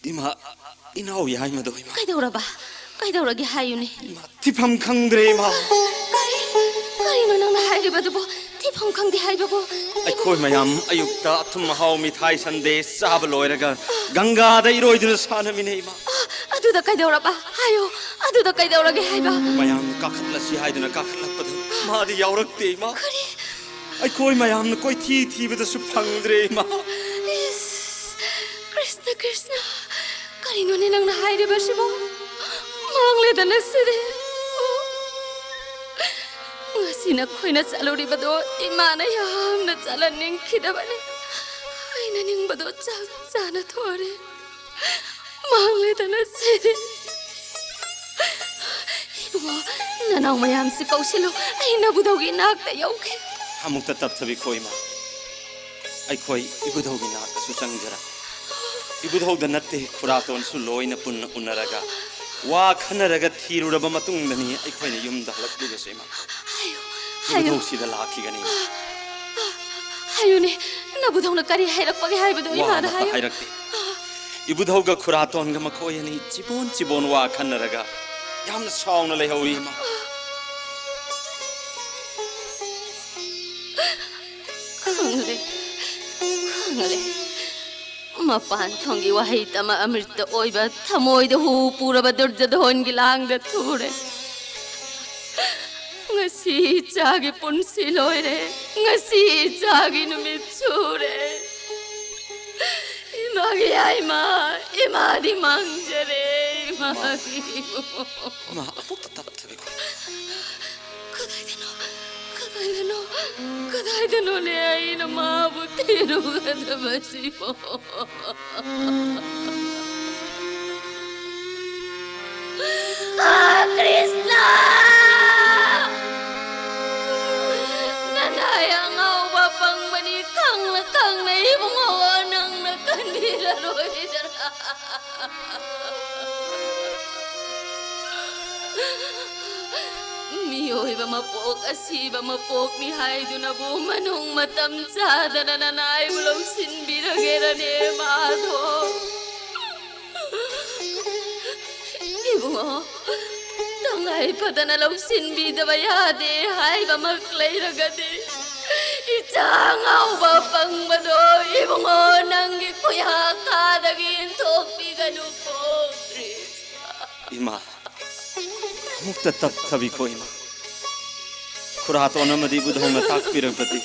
ꯏꯃꯥ, ꯏꯅꯥꯎ ꯌꯥꯏꯃꯗꯣ, ꯏꯃꯥ꯫ ꯀꯩꯗꯧꯔꯕ? ꯀꯩꯗꯧꯔꯒꯦ ꯍꯥꯏꯌꯨꯅꯦ꯫ ꯏꯃꯥ, ꯊꯤꯐꯝ ꯈꯪꯗ꯭ꯔꯦ, ꯏꯃꯥ꯫ ꯀꯔꯤ? ꯀꯔꯤꯅꯣ ꯅꯪꯅ ꯍꯥꯏꯔꯤꯕꯗꯨꯕꯣ? ꯊꯤꯐꯝ ꯈꯪꯗꯦ ꯍꯥꯏꯕꯕꯨ? ꯑꯩꯈꯣꯏ ꯃꯌꯥꯝ ꯑꯌꯨꯛꯇ ꯑꯊꯨꯝ ꯑꯍꯥꯎ ꯃꯤꯊꯥꯏ ꯁꯟꯗꯦ ꯆꯥꯕ ꯂꯣꯏꯔꯒ ꯒꯪꯒꯥꯗ ꯏꯔꯣꯏꯗꯨꯅ ꯁꯥꯟꯅꯃꯤꯟꯅꯩ, ꯏꯃꯥ꯫ ꯑ, ꯑꯗꯨꯗ ꯀꯩꯗꯧꯔꯕ? ꯍꯥꯏꯌꯨ, ꯑꯗꯨꯗ ꯀꯩꯗꯧꯔꯒꯦ ꯍꯥꯏꯕ? ꯃꯌꯥꯝ ꯀꯥꯈꯠꯂꯁꯤ ꯍꯥꯏꯗꯨꯅ ꯀꯥꯈꯠꯂꯛꯄꯗ ꯃꯥꯗꯤ ꯌꯥꯎꯔꯛꯇꯦ, ꯏꯃꯥ꯫ ꯀꯔꯤ? ꯑꯩꯈꯣꯏ ꯃꯌꯥꯝꯅ ꯀꯣꯏꯊꯤ ꯊꯤꯕꯗꯁꯨ ꯐꯪꯗ꯭ꯔꯦ, ꯏꯃꯥ꯫ ꯏꯁ, ꯀ꯭ꯔꯤꯁꯅ, ꯀ꯭ꯔꯤꯁꯅ, ꯀꯔꯤꯅꯣꯅꯦ ꯅꯪꯅ ꯍꯥꯏꯔꯤꯕꯁꯤꯕꯣ? ꯃꯥꯡꯂꯦꯗꯅ ꯁꯤꯗꯤ꯫ ꯉꯁꯤ ꯅꯈꯣꯏꯅ ꯆꯠꯂꯨꯔꯤꯕꯗꯣ ꯏꯃꯥꯅ ꯌꯥꯝꯅ ꯆꯠꯍꯟꯅꯤꯡꯈꯤꯗꯕꯅꯤ꯫ ꯑꯩꯅ ꯅꯤꯡꯕꯗꯣ ꯆꯞ ꯆꯥꯅ ꯊꯣꯔꯦ꯫ ꯃꯥꯡꯂꯦꯗꯅ ꯁꯤꯗꯤ꯫ ꯏꯕꯨꯡꯉꯣ, ꯅꯅꯥꯎ ꯃꯌꯥꯝꯁꯤ ꯀꯧꯁꯤꯜꯂꯨ꯫ ꯑꯩ ꯅꯕꯨꯙꯧꯒꯤ ꯏꯅꯥꯛꯇ ꯌꯧꯒꯦ꯫ ꯑꯃꯨꯛꯇ ꯇꯞꯊꯕꯤꯈꯣ, ꯏꯃꯥ꯫ ꯑꯩꯈꯣꯏ ꯏꯕꯨꯙꯧꯒꯤ ꯅꯥꯛꯇꯁꯨ ꯆꯪꯖꯔꯛ꯫ ꯏꯕꯨꯙꯧꯗ ꯅꯠꯇꯦ, ꯈꯨꯔꯥꯇꯣꯟꯁꯨ ꯂꯣꯏꯅ ꯄꯨꯟꯅ ꯎꯅꯔꯒ, ꯋꯥ ꯈꯟꯅꯔꯒ ꯊꯤꯔꯨꯔꯕ ꯃꯇꯨꯡꯗꯅꯤ ꯑꯩꯈꯣꯏꯅ ꯌꯨꯝꯗ ꯍꯜꯂꯛꯂꯤꯕꯁꯦ, ꯏꯃꯥ꯫ ꯍꯥꯏꯌꯨ, ꯍꯥꯏꯌꯨ꯫ ꯏꯕꯨꯙꯧꯁꯤꯗ ꯂꯥꯛꯈꯤꯒꯅꯤ, ꯏꯃꯥ꯫ ꯍꯥꯏꯌꯨꯅꯦ, ꯅꯕꯨꯙꯧꯅ ꯀꯔꯤ ꯍꯥꯏꯔꯛꯄꯒꯦ ꯍꯥꯏꯕꯗꯨ ꯋꯥ ꯏꯃꯥꯗ ꯑꯃꯠꯇ ꯍꯥꯏꯌꯨ꯫ ꯍꯥꯏꯔꯛꯇꯦ꯫ ꯏꯕꯨꯙꯧꯒ ꯈꯨꯔꯥꯇꯣꯟꯒ ꯃꯈꯣꯏ ꯑꯅꯤ ꯆꯤꯕꯣꯟ ꯆꯤꯕꯣꯟ ꯋꯥ ꯈꯟꯅꯔꯒ ꯌꯥꯝꯅ ꯁꯥꯎꯅ ꯂꯩꯍꯧꯔꯤ, ꯏꯃꯥ꯫ ꯈꯪꯂꯦ, ꯈꯪꯂꯦ꯫ ꯃꯄꯥꯟ ꯊꯣꯡꯒꯤ ꯋꯥꯍꯩ ꯇꯝꯃ ꯑꯃ꯭ꯔꯤꯇ ꯑꯣꯏꯕ ꯊꯃꯣꯏꯗ ꯍꯨ ꯄꯨꯔꯕ ꯗꯨꯔꯖꯙꯣꯟꯒꯤ ꯂꯥꯡꯗ ꯊꯨꯔꯦ꯫ ꯉꯁꯤ ꯏꯆꯥꯒꯤ ꯄꯨꯟꯁꯤ ꯂꯣꯏꯔꯦ꯫ ꯉꯁꯤ ꯏꯆꯥꯒꯤ ꯅꯨꯃꯤꯠ ꯁꯨꯔꯦ꯫ ꯏꯃꯥꯒꯤ ꯌꯥꯏꯃ, ꯏꯃꯥꯗꯤ ꯃꯥꯡꯖꯔꯦ, ꯏꯃꯥꯒꯤ꯫ ꯏꯃꯥ, ꯑꯃꯨꯛꯇ ꯇꯞꯊꯒꯦꯀꯣ꯫ ꯀꯗꯥꯏꯗꯅꯣ? ꯀꯗꯥꯏꯗꯅꯣ? ꯀꯗꯥꯏꯗꯅꯣꯅꯦ ꯑꯩꯅ ꯃꯥꯕꯨ ꯊꯤꯔꯨꯒꯗꯕꯁꯤꯕꯣ? ꯑꯥ, ꯀ꯭ꯔꯤꯁꯅ! ꯅꯅꯥꯏ ꯑꯉꯥꯎꯕ ꯄꯪꯕꯅꯤ, ꯈꯪꯅ ꯈꯪꯅ ꯏꯕꯨꯡꯉꯣ ꯅꯪꯅ ꯀꯟꯕꯤꯔꯔꯣꯏꯗ꯭ꯔꯥ? ꯃꯤꯑꯣꯏꯕ ꯃꯄꯣꯛ ꯑꯁꯤꯕ ꯃꯄꯣꯛꯅꯤ ꯍꯥꯏꯗꯨꯅꯕꯨ ꯃꯅꯨꯡ ꯃꯇꯝ ꯆꯥꯗꯅ ꯅꯅꯥꯏꯕꯨ ꯂꯧꯁꯤꯟꯕꯤꯔꯒꯦꯔꯅꯦ ꯃꯥꯗꯣ? ꯏꯕꯨꯡꯉꯣ, ꯇꯉꯥꯏ ꯐꯗꯅ ꯂꯧꯁꯤꯟꯕꯤꯗꯕ ꯌꯥꯗꯦ ꯍꯥꯏꯕꯃꯛ ꯂꯩꯔꯒꯗꯤ, ꯏꯆꯥ ꯑꯉꯥꯎꯕ ꯑꯄꯪꯕꯗꯣ ꯏꯕꯨꯡꯉꯣ ꯅꯪꯒꯤ ꯈꯨꯌꯥꯀꯥꯗꯒꯤ ꯏꯟꯊꯣꯛꯄꯤꯒꯅꯨꯀꯣ, ꯀ꯭ꯔꯤꯁꯅ꯫ ꯏꯃꯥ, ꯑꯃꯨꯛꯇ ꯇꯞꯊꯕꯤꯈꯣ ꯏꯃꯥ꯫ ꯈꯨꯔꯥꯇꯣꯟ ꯑꯃꯗꯤ ꯏꯕꯨꯙꯧꯅ ꯇꯥꯛꯄꯤꯔꯛꯄꯗꯤ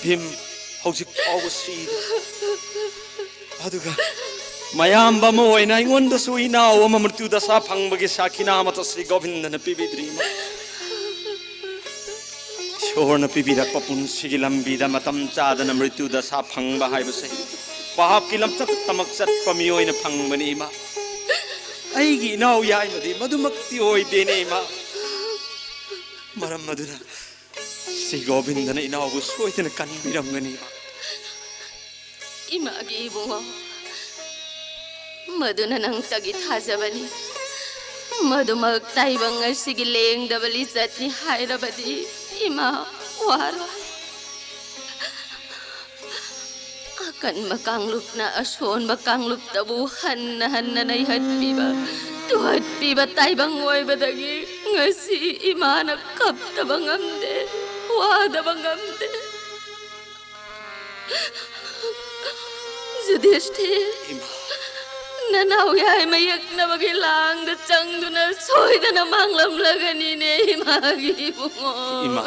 ꯚꯤꯝ ꯍꯧꯖꯤꯛ ꯐꯥꯎꯕ ꯁꯤꯗꯦ꯫ ꯑꯗꯨꯒ ꯃꯌꯥꯝꯕ ꯑꯃ ꯑꯣꯏꯅ ꯑꯩꯉꯣꯟꯗꯁꯨ ꯏꯅꯥꯎ ꯑꯃ ꯃ꯭ꯔꯤꯇ꯭ꯌꯨ ꯗꯁꯥ ꯐꯪꯕꯒꯤ ꯁꯥꯈꯤꯅꯥ ꯑꯃꯠꯇ ꯁ꯭ꯔꯤ ꯒꯣꯕꯤꯟꯗꯅ ꯄꯤꯕꯤꯗ꯭ꯔꯤ ꯏꯃꯥ꯫ ꯏꯁꯣꯔꯅ ꯄꯤꯕꯤꯔꯛꯄ ꯄꯨꯟꯁꯤꯒꯤ ꯂꯝꯕꯤꯗ ꯃꯇꯝ ꯆꯥꯗꯅ ꯃ꯭ꯔꯤꯇ꯭ꯌꯨ ꯗꯁꯥ ꯐꯪꯕ ꯍꯥꯏꯕꯁꯦ ꯄꯥꯞꯀꯤ ꯂꯝꯆꯠꯇꯃꯛ ꯆꯠꯄ ꯃꯤꯑꯣꯏꯅ ꯐꯪꯕꯅꯤ ꯏꯃꯥ꯫ ꯑꯩꯒꯤ ꯏꯅꯥꯎ ꯌꯥꯏꯃꯗꯤ ꯃꯗꯨꯃꯛꯇꯤ ꯑꯣꯏꯗꯦꯅꯦ ꯏꯃꯥ꯫ ꯃꯔꯝ ꯑꯗꯨꯅ ꯁ꯭ꯔꯤ ꯒꯣꯕꯤꯟꯗꯅ ꯏꯅꯥꯎꯕꯨ ꯁꯣꯏꯗꯅ ꯀꯟꯕꯤꯔꯝꯒꯅꯤ ꯏꯃꯥ꯫ ꯏꯃꯥꯒꯤ ꯏꯕꯨꯡꯉꯣ, ꯃꯗꯨꯅ ꯅꯪꯇꯒꯤ ꯊꯥꯖꯕꯅꯤ꯫ ꯃꯗꯨꯃꯛ ꯇꯥꯏꯕꯪ ꯑꯁꯤꯒꯤ ꯂꯦꯡꯗꯕ ꯂꯤꯆꯠꯅꯤ ꯍꯥꯏꯔꯕꯗꯤ ꯏꯃꯥ ꯋꯥꯔꯣꯏ꯫ ꯑꯀꯟꯕ ꯀꯥꯡꯂꯨꯞꯅ ꯑꯁꯣꯟꯕ ꯀꯥꯡꯂꯨꯞꯇꯕꯨ ꯍꯟꯅ ꯍꯟꯅ ꯅꯩꯍꯠꯄꯤꯕ, ꯇꯨꯍꯠꯄꯤꯕ ꯇꯥꯏꯕꯪ ꯑꯣꯏꯕꯗꯒꯤ ꯉꯁꯤ ꯏꯃꯥꯅ ꯀꯞꯇꯕ ꯉꯝꯗꯦ, ꯋꯥꯗꯕ ꯉꯝꯗꯦ꯫ ꯌꯨꯙꯤꯁꯇꯤꯔ, ꯏꯃꯥ꯫ ꯅꯅꯥꯎ ꯌꯥꯏꯃ ꯌꯦꯛꯅꯕꯒꯤ ꯂꯥꯡꯗ ꯆꯪꯗꯨꯅ ꯁꯣꯏꯗꯅ ꯃꯥꯡꯂꯝꯂꯒꯅꯤꯅꯦ, ꯏꯃꯥꯒꯤ ꯏꯕꯨꯡꯉꯣ꯫ ꯏꯃꯥ,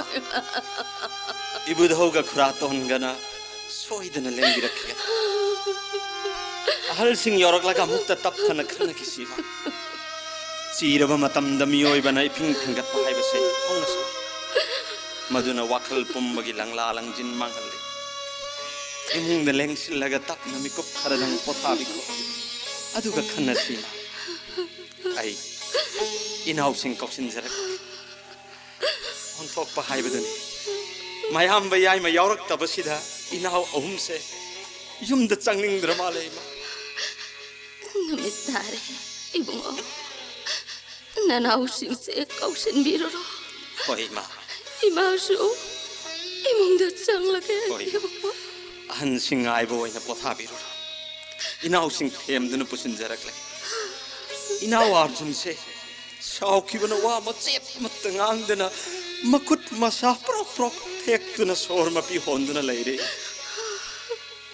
ꯏꯕꯨꯙꯧꯒ ꯈꯨꯔꯥꯇꯣꯟꯒꯅ ꯁꯣꯏꯗꯅ ꯂꯦꯡꯕꯤꯔꯛꯈꯤꯒꯅꯤ꯫ ꯑꯍꯜꯁꯤꯡ ꯌꯧꯔꯛꯂꯒ ꯑꯃꯨꯛꯇ ꯇꯞꯊꯅ ꯈꯟꯅꯈꯤꯁꯤ, ꯏꯃꯥ꯫ ꯆꯤꯔꯕ ꯃꯇꯝꯗ ꯃꯤꯑꯣꯏꯕꯅ ꯏꯐꯤꯡ ꯐꯤꯡꯒꯠꯄ ꯍꯥꯏꯕꯁꯦ ꯍꯧꯅꯁꯥ꯫ ꯃꯗꯨꯅ ꯋꯥꯈꯜ ꯄꯨꯝꯕꯒꯤ ꯂꯪꯂꯥ ꯂꯪꯖꯤꯟ ꯃꯥꯡꯍꯜꯂꯤ꯫ ꯏꯃꯨꯡꯗ ꯂꯦꯡꯁꯤꯜꯂꯒ ꯇꯞꯅ ꯃꯤꯀꯨꯞ ꯈꯔꯗꯪ ꯄꯣꯊꯥꯕꯤꯈꯣ꯫ ꯑꯗꯨꯒ ꯈꯟꯅꯁꯤ, ꯏꯃꯥ꯫ ꯑꯩ ꯏꯅꯥꯎꯁꯤꯡ ꯀꯧꯁꯤꯟꯖꯔꯛꯀꯦ꯫ ꯑꯣꯟꯊꯣꯛꯄ ꯍꯥꯏꯕꯗꯨꯅꯤ꯫ ꯃꯌꯥꯝꯕ ꯌꯥꯏꯃ ꯌꯥꯎꯔꯛꯇꯕꯁꯤꯗ ꯏꯅꯥꯎ ꯑꯍꯨꯝꯁꯦ ꯌꯨꯝꯗ ꯆꯪꯅꯤꯡꯗ꯭ꯔ ꯃꯥꯜꯂꯦ, ꯏꯃꯥ꯫ ꯅꯨꯃꯤꯠ ꯇꯥꯔꯦ, ꯏꯕꯨꯡꯉꯣ꯫ ꯅꯅꯥꯎꯁꯤꯡꯁꯦ ꯀꯧꯁꯤꯟꯕꯤꯔꯨꯔꯣ꯫ ꯍꯣꯏ, ꯏꯃꯥ꯫ ꯏꯃꯥꯁꯨ ꯏꯃꯨꯡꯗ ꯆꯪꯂꯒꯦ, ꯍꯣꯏ, ꯏꯃꯥ꯫ ꯏꯕꯨꯡꯉꯣ꯫ ꯑꯍꯟꯁꯤꯡ ꯉꯥꯏꯕ ꯑꯣꯏꯅ ꯄꯣꯊꯥꯕꯤꯔꯨꯔꯣ꯫ ꯏꯅꯥꯎꯁꯤꯡ ꯊꯦꯝꯗꯨꯅ ꯄꯨꯁꯤꯟꯖꯔꯛꯂꯒꯦ꯫ ꯏꯅꯥꯎ ꯑꯥꯔꯖꯨꯟꯁꯦ ꯁꯥꯎꯈꯤꯕꯅ ꯋꯥ ꯃꯆꯦꯠ ꯑꯃꯠꯇ ꯉꯥꯡꯗꯅ ꯃꯈꯨꯠ ꯃꯁꯥ ꯄ꯭ꯔꯣꯛ ꯄ꯭ꯔꯣꯛ ꯊꯦꯛꯇꯨꯅ ꯁꯣꯔ ꯃꯄꯤ ꯍꯣꯟꯗꯨꯅ ꯂꯩꯔꯦ꯫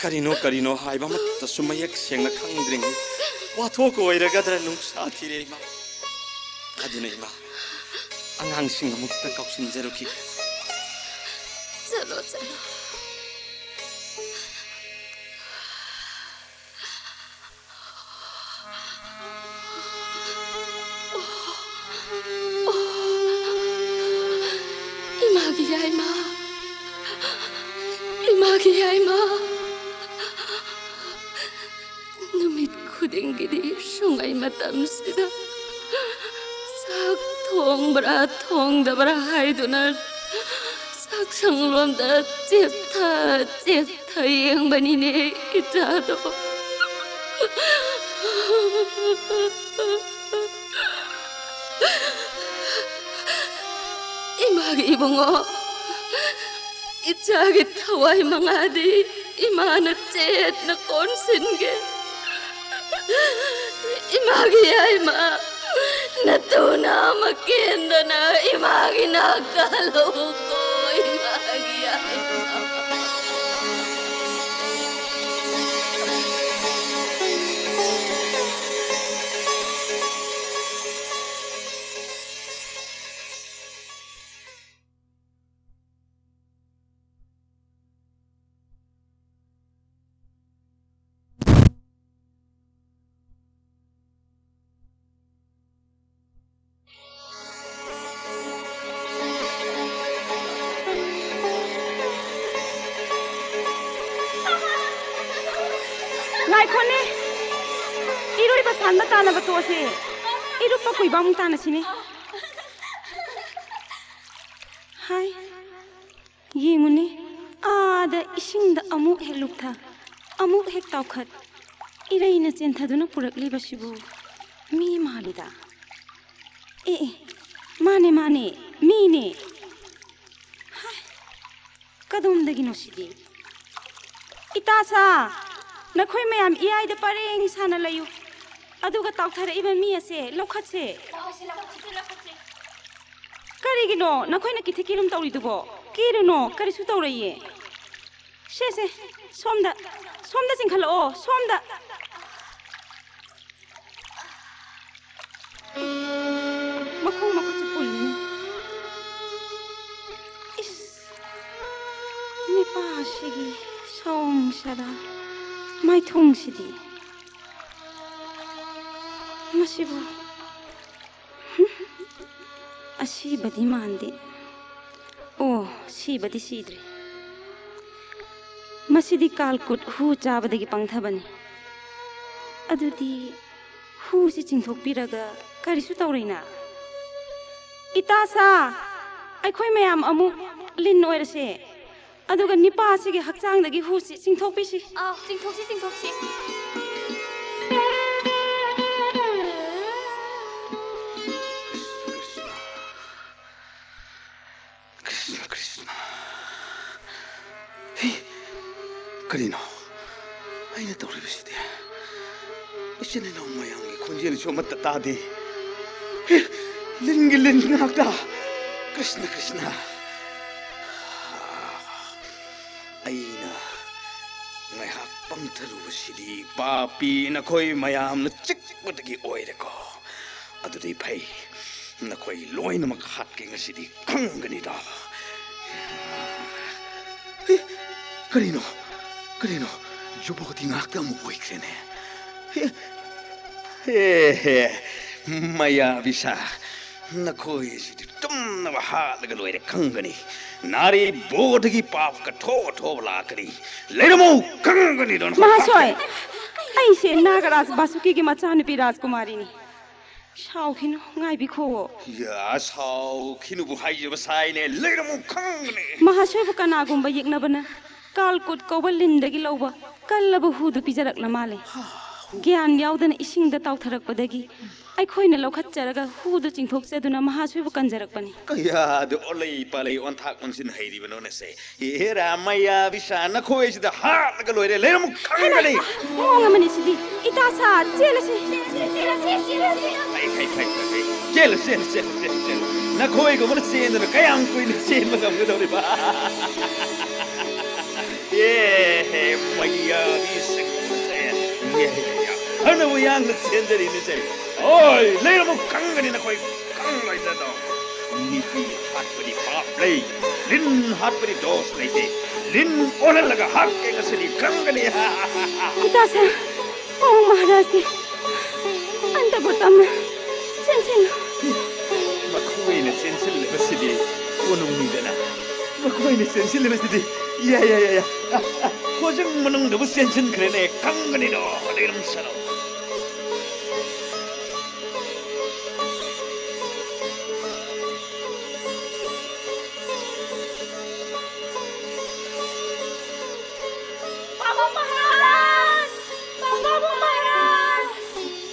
ꯀꯔꯤꯅꯣ ꯀꯔꯤꯅꯣ ꯍꯥꯏꯕ ꯑꯃꯠꯇꯁꯨ ꯃꯌꯦꯛ ꯁꯦꯡꯅ ꯈꯪꯗ꯭ꯔꯤꯉꯩ ꯋꯥꯊꯣꯛ ꯑꯣꯏꯔꯒꯗ꯭ꯔ ꯅꯨꯡꯁꯥ ꯊꯤꯔꯦ, ꯏꯃꯥ꯫ ꯑꯗꯨꯅ, ꯏꯃꯥ, ꯑꯉꯥꯡꯁꯤꯡ ꯑꯃꯨꯛꯇ ꯀꯧꯁꯤꯟꯖꯔꯨꯈꯤꯒꯦ꯫ ꯆꯠꯂꯣ, ꯆꯠꯂꯣ꯫ ꯏꯃꯥꯒꯤ ꯌꯥꯏꯃ, ꯏꯃꯥꯒꯤ ꯌꯥꯏꯃ, ꯅꯨꯃꯤꯠ ꯈꯨꯗꯤꯡꯒꯤꯗꯤ ꯁꯨꯡꯉꯩ ꯃꯇꯝꯁꯤꯗ ꯆꯥꯛ ꯊꯣꯡꯕ꯭ꯔꯥ ꯊꯣꯡꯗꯕ꯭ꯔꯥ ꯍꯥꯏꯗꯨꯅ ꯆꯥꯛꯁꯪꯂꯣꯝꯗ ꯆꯦꯞꯊ ꯆꯦꯞꯊ ꯌꯦꯡꯕꯅꯤꯅꯦ, ꯏꯆꯥꯗꯣ꯫ ꯏꯃꯥꯒꯤ ꯏꯕꯨꯡꯉꯣ, ꯏꯆꯥꯒꯤ ꯊꯋꯥꯏ ꯃꯉꯥꯗꯤ ꯏꯃꯥꯅ ꯆꯦꯠꯅ ꯀꯣꯟꯁꯤꯟꯒꯦ꯫ ꯏꯃꯥꯒꯤ ꯌꯥꯏꯃ, ꯅꯇꯨꯅ ꯑꯃ ꯀꯦꯟꯗꯅ ꯏꯃꯥꯒꯤ ꯅꯥꯛꯇ ꯍꯜꯂꯛꯎꯀꯣ, ꯏꯃꯥꯒꯤ ꯌꯥꯏꯃ꯫ ꯇꯥꯟꯅꯕ ꯇꯣꯛꯑꯁꯦ꯫ ꯏꯔꯨꯞꯄ ꯀꯨꯏꯕ ꯑꯃꯨꯛ ꯇꯥꯟꯅꯁꯤꯅꯦ꯫ ꯍꯥꯏ, ꯌꯦꯡꯉꯨꯅꯦ, ꯑꯥꯗ ꯏꯁꯤꯡꯗ ꯑꯃꯨꯛ ꯍꯦꯛ ꯂꯨꯞꯊ, ꯑꯃꯨꯛ ꯍꯦꯛ ꯇꯥꯎꯈꯠ, ꯏꯔꯩꯅ ꯆꯦꯟꯊꯗꯨꯅ ꯄꯨꯔꯛꯂꯤꯕꯁꯤꯕꯨ ꯃꯤ ꯃꯥꯜꯂꯤꯗ꯫ ꯑꯦ, ꯑꯦ, ꯃꯥꯅꯦ, ꯃꯥꯅꯦ, ꯃꯤꯅꯦ꯫ ꯍꯥꯏ, ꯀꯗꯣꯝꯗꯒꯤꯅꯣ ꯁꯤꯗꯤ? ꯏꯇꯥ ꯁꯥ, ꯅꯈꯣꯏ ꯃꯌꯥꯝ ꯏꯌꯥꯏꯗ ꯄꯔꯦꯡ ꯁꯥꯅ ꯂꯩꯌꯨ꯫ ꯑꯗꯨꯒ ꯇꯥꯎꯊꯔꯛꯏꯕ ꯃꯤ ꯑꯁꯦ ꯂꯧꯈꯠꯁꯦ꯫ ꯀꯔꯤꯒꯤꯅꯣ ꯅꯈꯣꯏꯅ ꯀꯤꯊꯤ ꯀꯤꯔꯨꯝ ꯇꯧꯔꯤꯗꯨꯕꯣ? ꯀꯤꯔꯨꯅꯣ, ꯀꯔꯤꯁꯨ ꯇꯧꯔꯣꯏꯌꯦ꯫ ꯁꯦ, ꯁꯦ, ꯁꯣꯝꯗ, ꯁꯣꯝꯗ ꯆꯤꯡꯈꯠꯂꯛꯑꯣ, ꯁꯣꯝꯗ꯫ ꯃꯈꯣꯡ ꯃꯈꯨꯠꯁꯨ ꯄꯨꯜꯂꯤꯅꯦ꯫ ꯏꯁ, ꯅꯤꯄꯥꯁꯤꯒꯤ ꯁꯑꯣꯡ ꯁꯥꯗꯥ ꯃꯥꯏꯊꯣꯡꯁꯤꯗꯤ꯫ ꯃꯁꯤꯕꯨ, ꯍꯨꯝ, ꯑꯁꯤꯕꯗꯤ ꯃꯥꯟꯗꯦ꯫ ꯑꯣ, ꯁꯤꯕꯗꯤ ꯁꯤꯗ꯭ꯔꯤ꯫ ꯃꯁꯤꯗꯤ ꯀꯥꯜꯀꯨꯠ ꯍꯨ ꯆꯥꯕꯗꯒꯤ ꯄꯪꯊꯕꯅꯤ꯫ ꯑꯗꯨꯗꯤ ꯍꯨꯁꯤ ꯆꯤꯡꯊꯣꯛꯄꯤꯔꯒ ꯀꯔꯤꯁꯨ ꯇꯧꯔꯣꯏꯅ? ꯏꯇꯥ ꯁꯥ, ꯑꯩꯈꯣꯏ ꯃꯌꯥꯝ ꯑꯃꯨꯛ ꯂꯤꯟ ꯑꯣꯏꯔꯁꯦ꯫ ꯑꯗꯨꯒ ꯅꯤꯄꯥꯁꯤꯒꯤ ꯍꯛꯆꯥꯡꯗꯒꯤ ꯍꯨꯁꯤ ꯆꯤꯡꯊꯣꯛꯄꯤꯁꯤ꯫ ꯑꯥꯎ, ꯆꯤꯡꯊꯣꯛꯁꯤ, ꯆꯤꯡꯊꯣꯛꯁꯤ꯫ ꯀ꯭ꯔꯤꯁꯅ, ꯀ꯭ꯔꯤꯁꯅ꯫ ꯍꯤ, ꯀꯔꯤꯅꯣ ꯑꯩꯅ ꯇꯧꯔꯤꯕꯁꯤꯗꯤ? ꯏꯆꯤꯟ ꯏꯅꯥꯎ ꯃꯌꯥꯝꯒꯤ ꯈꯣꯟꯖꯦꯜꯁꯨ ꯑꯃꯠꯇ ꯇꯥꯗꯦ꯫ ꯍꯤ, ꯂꯤꯟꯒꯤ ꯂꯤꯟ ꯉꯥꯛꯇ꯫ ꯀ꯭ꯔꯤꯁꯅ, ꯀ꯭ꯔꯤꯁꯅ꯫ ꯑꯩꯅ ꯉꯥꯏꯍꯥꯛ ꯄꯪꯊꯔꯨꯕꯁꯤꯗꯤ ꯄꯥꯄꯤ ꯅꯈꯣꯏ ꯃꯌꯥꯝꯅ ꯆꯤꯛꯄꯗꯒꯤ ꯑꯣꯏꯔꯦꯀꯣ꯫ ꯑꯗꯨꯗꯤ ꯐꯩ, ꯅꯈꯣꯏ ꯂꯣꯏꯅꯃꯛ ꯍꯥꯠꯀꯦ ꯉꯁꯤꯗꯤ, ꯈꯪꯒꯅꯤꯗꯣ꯫ ꯑꯦ, ꯀꯔꯤꯅꯣ? ꯀꯔꯤꯅꯣ? ꯖꯨꯕꯣꯗꯤ ꯉꯥꯛꯇ ꯑꯃꯨꯛ ꯑꯣꯏꯈ꯭ꯔꯦꯅꯦ꯫ ꯑꯦ, ꯍꯦ, ꯍꯦ, ꯃꯌꯥꯕꯤ ꯁꯥ, ꯅꯈꯣꯏ ꯑꯁꯤꯗꯤ ꯇꯨꯝꯅꯕ ꯍꯥꯠꯂꯒ ꯂꯣꯏꯔꯦ, ꯈꯪꯒꯅꯤ꯫ ꯅꯥꯔꯦ ꯕꯣꯗꯒꯤ ꯄꯥꯞ ꯀꯊꯣꯛ ꯀꯊꯣꯛ ꯂꯥꯛꯀꯅꯤ꯫ ꯂꯩꯔꯝꯃꯨ, ꯈꯪꯒꯅꯤꯗꯣ ꯅꯈꯣꯏ꯫ ꯃꯍꯥꯁꯣꯏ, ꯑꯩꯁꯦ ꯅꯥꯒꯔꯥꯖ ꯕꯥꯁꯨꯀꯤꯒꯤ ꯃꯆꯥꯅꯨꯄꯤ ꯔꯥꯖꯀꯨꯃꯥꯔꯤꯅꯤ꯫ ꯁꯥꯎꯈꯤꯅꯨ, ꯉꯥꯏꯕꯤꯈꯣꯋꯣ꯫ ꯌꯥ, ꯁꯥꯎꯈꯤꯅꯨꯕꯨ ꯍꯥꯏꯖꯕ ꯁꯥꯏꯅꯦ, ꯂꯩꯔꯝꯃꯨ ꯈꯪꯒꯅꯤ꯫ ꯃꯍꯥꯁꯣꯏꯕꯨ ꯀꯅꯥꯒꯨꯝꯕ ꯌꯦꯛꯅꯕꯅ ꯀꯥꯜꯀꯨꯠ ꯀꯧꯕ ꯂꯤꯟꯗꯒꯤ ꯂꯧꯕ ꯀꯜꯂꯕ ꯍꯨꯗꯨ ꯄꯤꯖꯔꯛꯂ ꯃꯥꯜꯂꯦ꯫ ꯒ꯭ꯌꯥꯟ ꯌꯥꯎꯗꯅ ꯏꯁꯤꯡꯗ ꯇꯥꯎꯊꯔꯛꯄꯗꯒꯤ ꯑꯩꯈꯣꯏꯅ ꯂꯧꯈꯠꯆꯔꯒ ꯍꯨꯗꯨ ꯆꯤꯡꯊꯣꯛꯆꯗꯨꯅ ꯃꯍꯥꯁꯣꯏꯕꯨ ꯀꯟꯖꯔꯛꯄꯅꯤ꯫ ꯀꯌꯥꯗ ꯑꯣꯜꯂꯩ ꯄꯥꯜꯂꯩ ꯑꯣꯟꯊꯥꯛ ꯑꯣꯟꯁꯤꯟ ꯍꯩꯔꯤꯕꯅꯣꯅꯦꯁꯦ? ꯍꯦ ꯔꯥꯃꯌꯥ ꯕꯤꯁꯥ, ꯅꯈꯣꯏꯁꯤꯗ ꯍꯥꯠꯂꯒ ꯂꯣꯏꯔꯦ, ꯂꯩꯔꯝꯃꯨ ꯈꯪꯒꯅꯤ꯫ ꯃꯑꯣꯡ ꯑꯃꯅꯤ ꯁꯤꯗꯤ꯫ ꯏꯇꯥ ꯁꯥ, ꯆꯦꯜꯂꯁꯤ꯫ ꯐꯩ, ꯐꯩ, ꯐꯩ, ꯐꯩ, ꯐꯩ꯫ ꯆꯦꯜꯂꯨ, ꯆꯦꯜꯂꯨ, ꯆꯦꯜꯂꯨ, ꯆꯦꯜꯂꯨ, ꯆꯦꯜꯂꯨ꯫ ꯅꯈꯣꯏꯒꯨꯝꯕꯅ ꯆꯦꯟꯗꯅ ꯀꯌꯥꯝ ꯀꯨꯏꯅ ꯆꯦꯟꯕ ꯉꯝꯒꯗꯧꯔꯤꯕ? ꯑꯦ ꯍꯦ, ꯃꯌꯥꯕꯤꯁꯤꯡꯁꯦ꯫ ꯑꯦ ꯍꯦ, ꯐꯅꯕ ꯌꯥꯡꯅ ꯆꯦꯟꯖꯔꯤꯅꯤꯁꯦ꯫ ꯍꯣꯏ, ꯂꯩꯔꯝꯃꯨ ꯈꯪꯒꯅꯤ ꯅꯈꯣꯏ꯫ ꯈꯪꯂꯣꯏꯗ꯭ꯔꯗꯣ? ꯅꯤꯄꯤ ꯍꯥꯠꯄꯗꯤ ꯄꯥꯞ ꯂꯩ, ꯂꯤꯟ ꯍꯥꯠꯄꯗꯤ ꯗꯣꯁ ꯂꯩꯇꯦ꯫ ꯂꯤꯟ ꯑꯣꯜꯍꯜꯂꯒ ꯍꯥꯠꯀꯦ ꯉꯁꯤꯗꯤ ꯈꯪꯒꯅꯤ꯫ ꯏꯇꯥꯁꯥ, ꯄꯥꯕꯨꯡ ꯃꯍꯥꯔꯥꯖꯀꯤ ꯑꯟꯇꯒꯣꯇꯝꯅ ꯆꯦꯟꯁꯤꯜꯂꯨ꯫ ꯃꯈꯣꯏꯅ ꯆꯦꯟꯁꯤꯜꯂꯤꯕꯁꯤꯗꯤ ꯀꯣꯅꯨꯡꯅꯤꯗꯅ꯫ ꯃꯈꯣꯏꯅ ꯆꯦꯟꯁꯤꯜꯂꯤꯕꯁꯤꯗꯤ, ꯌꯥ, ꯌꯥ, ꯌꯥ, ꯌꯥ꯫ ꯑ, ꯑ, ꯈꯣꯖꯪ ꯃꯅꯨꯡꯗꯕꯨ ꯆꯦꯟꯁꯤꯟꯈ꯭ꯔꯦꯅꯦ, ꯈꯪꯒꯅꯤꯗꯣ, ꯂꯩꯔꯝꯁꯅꯨ꯫ ꯄꯥꯕꯨꯡ ꯃꯍꯥꯔꯥꯖ! ꯄꯥꯕꯨꯡ ꯃꯍꯥꯔꯥꯖ!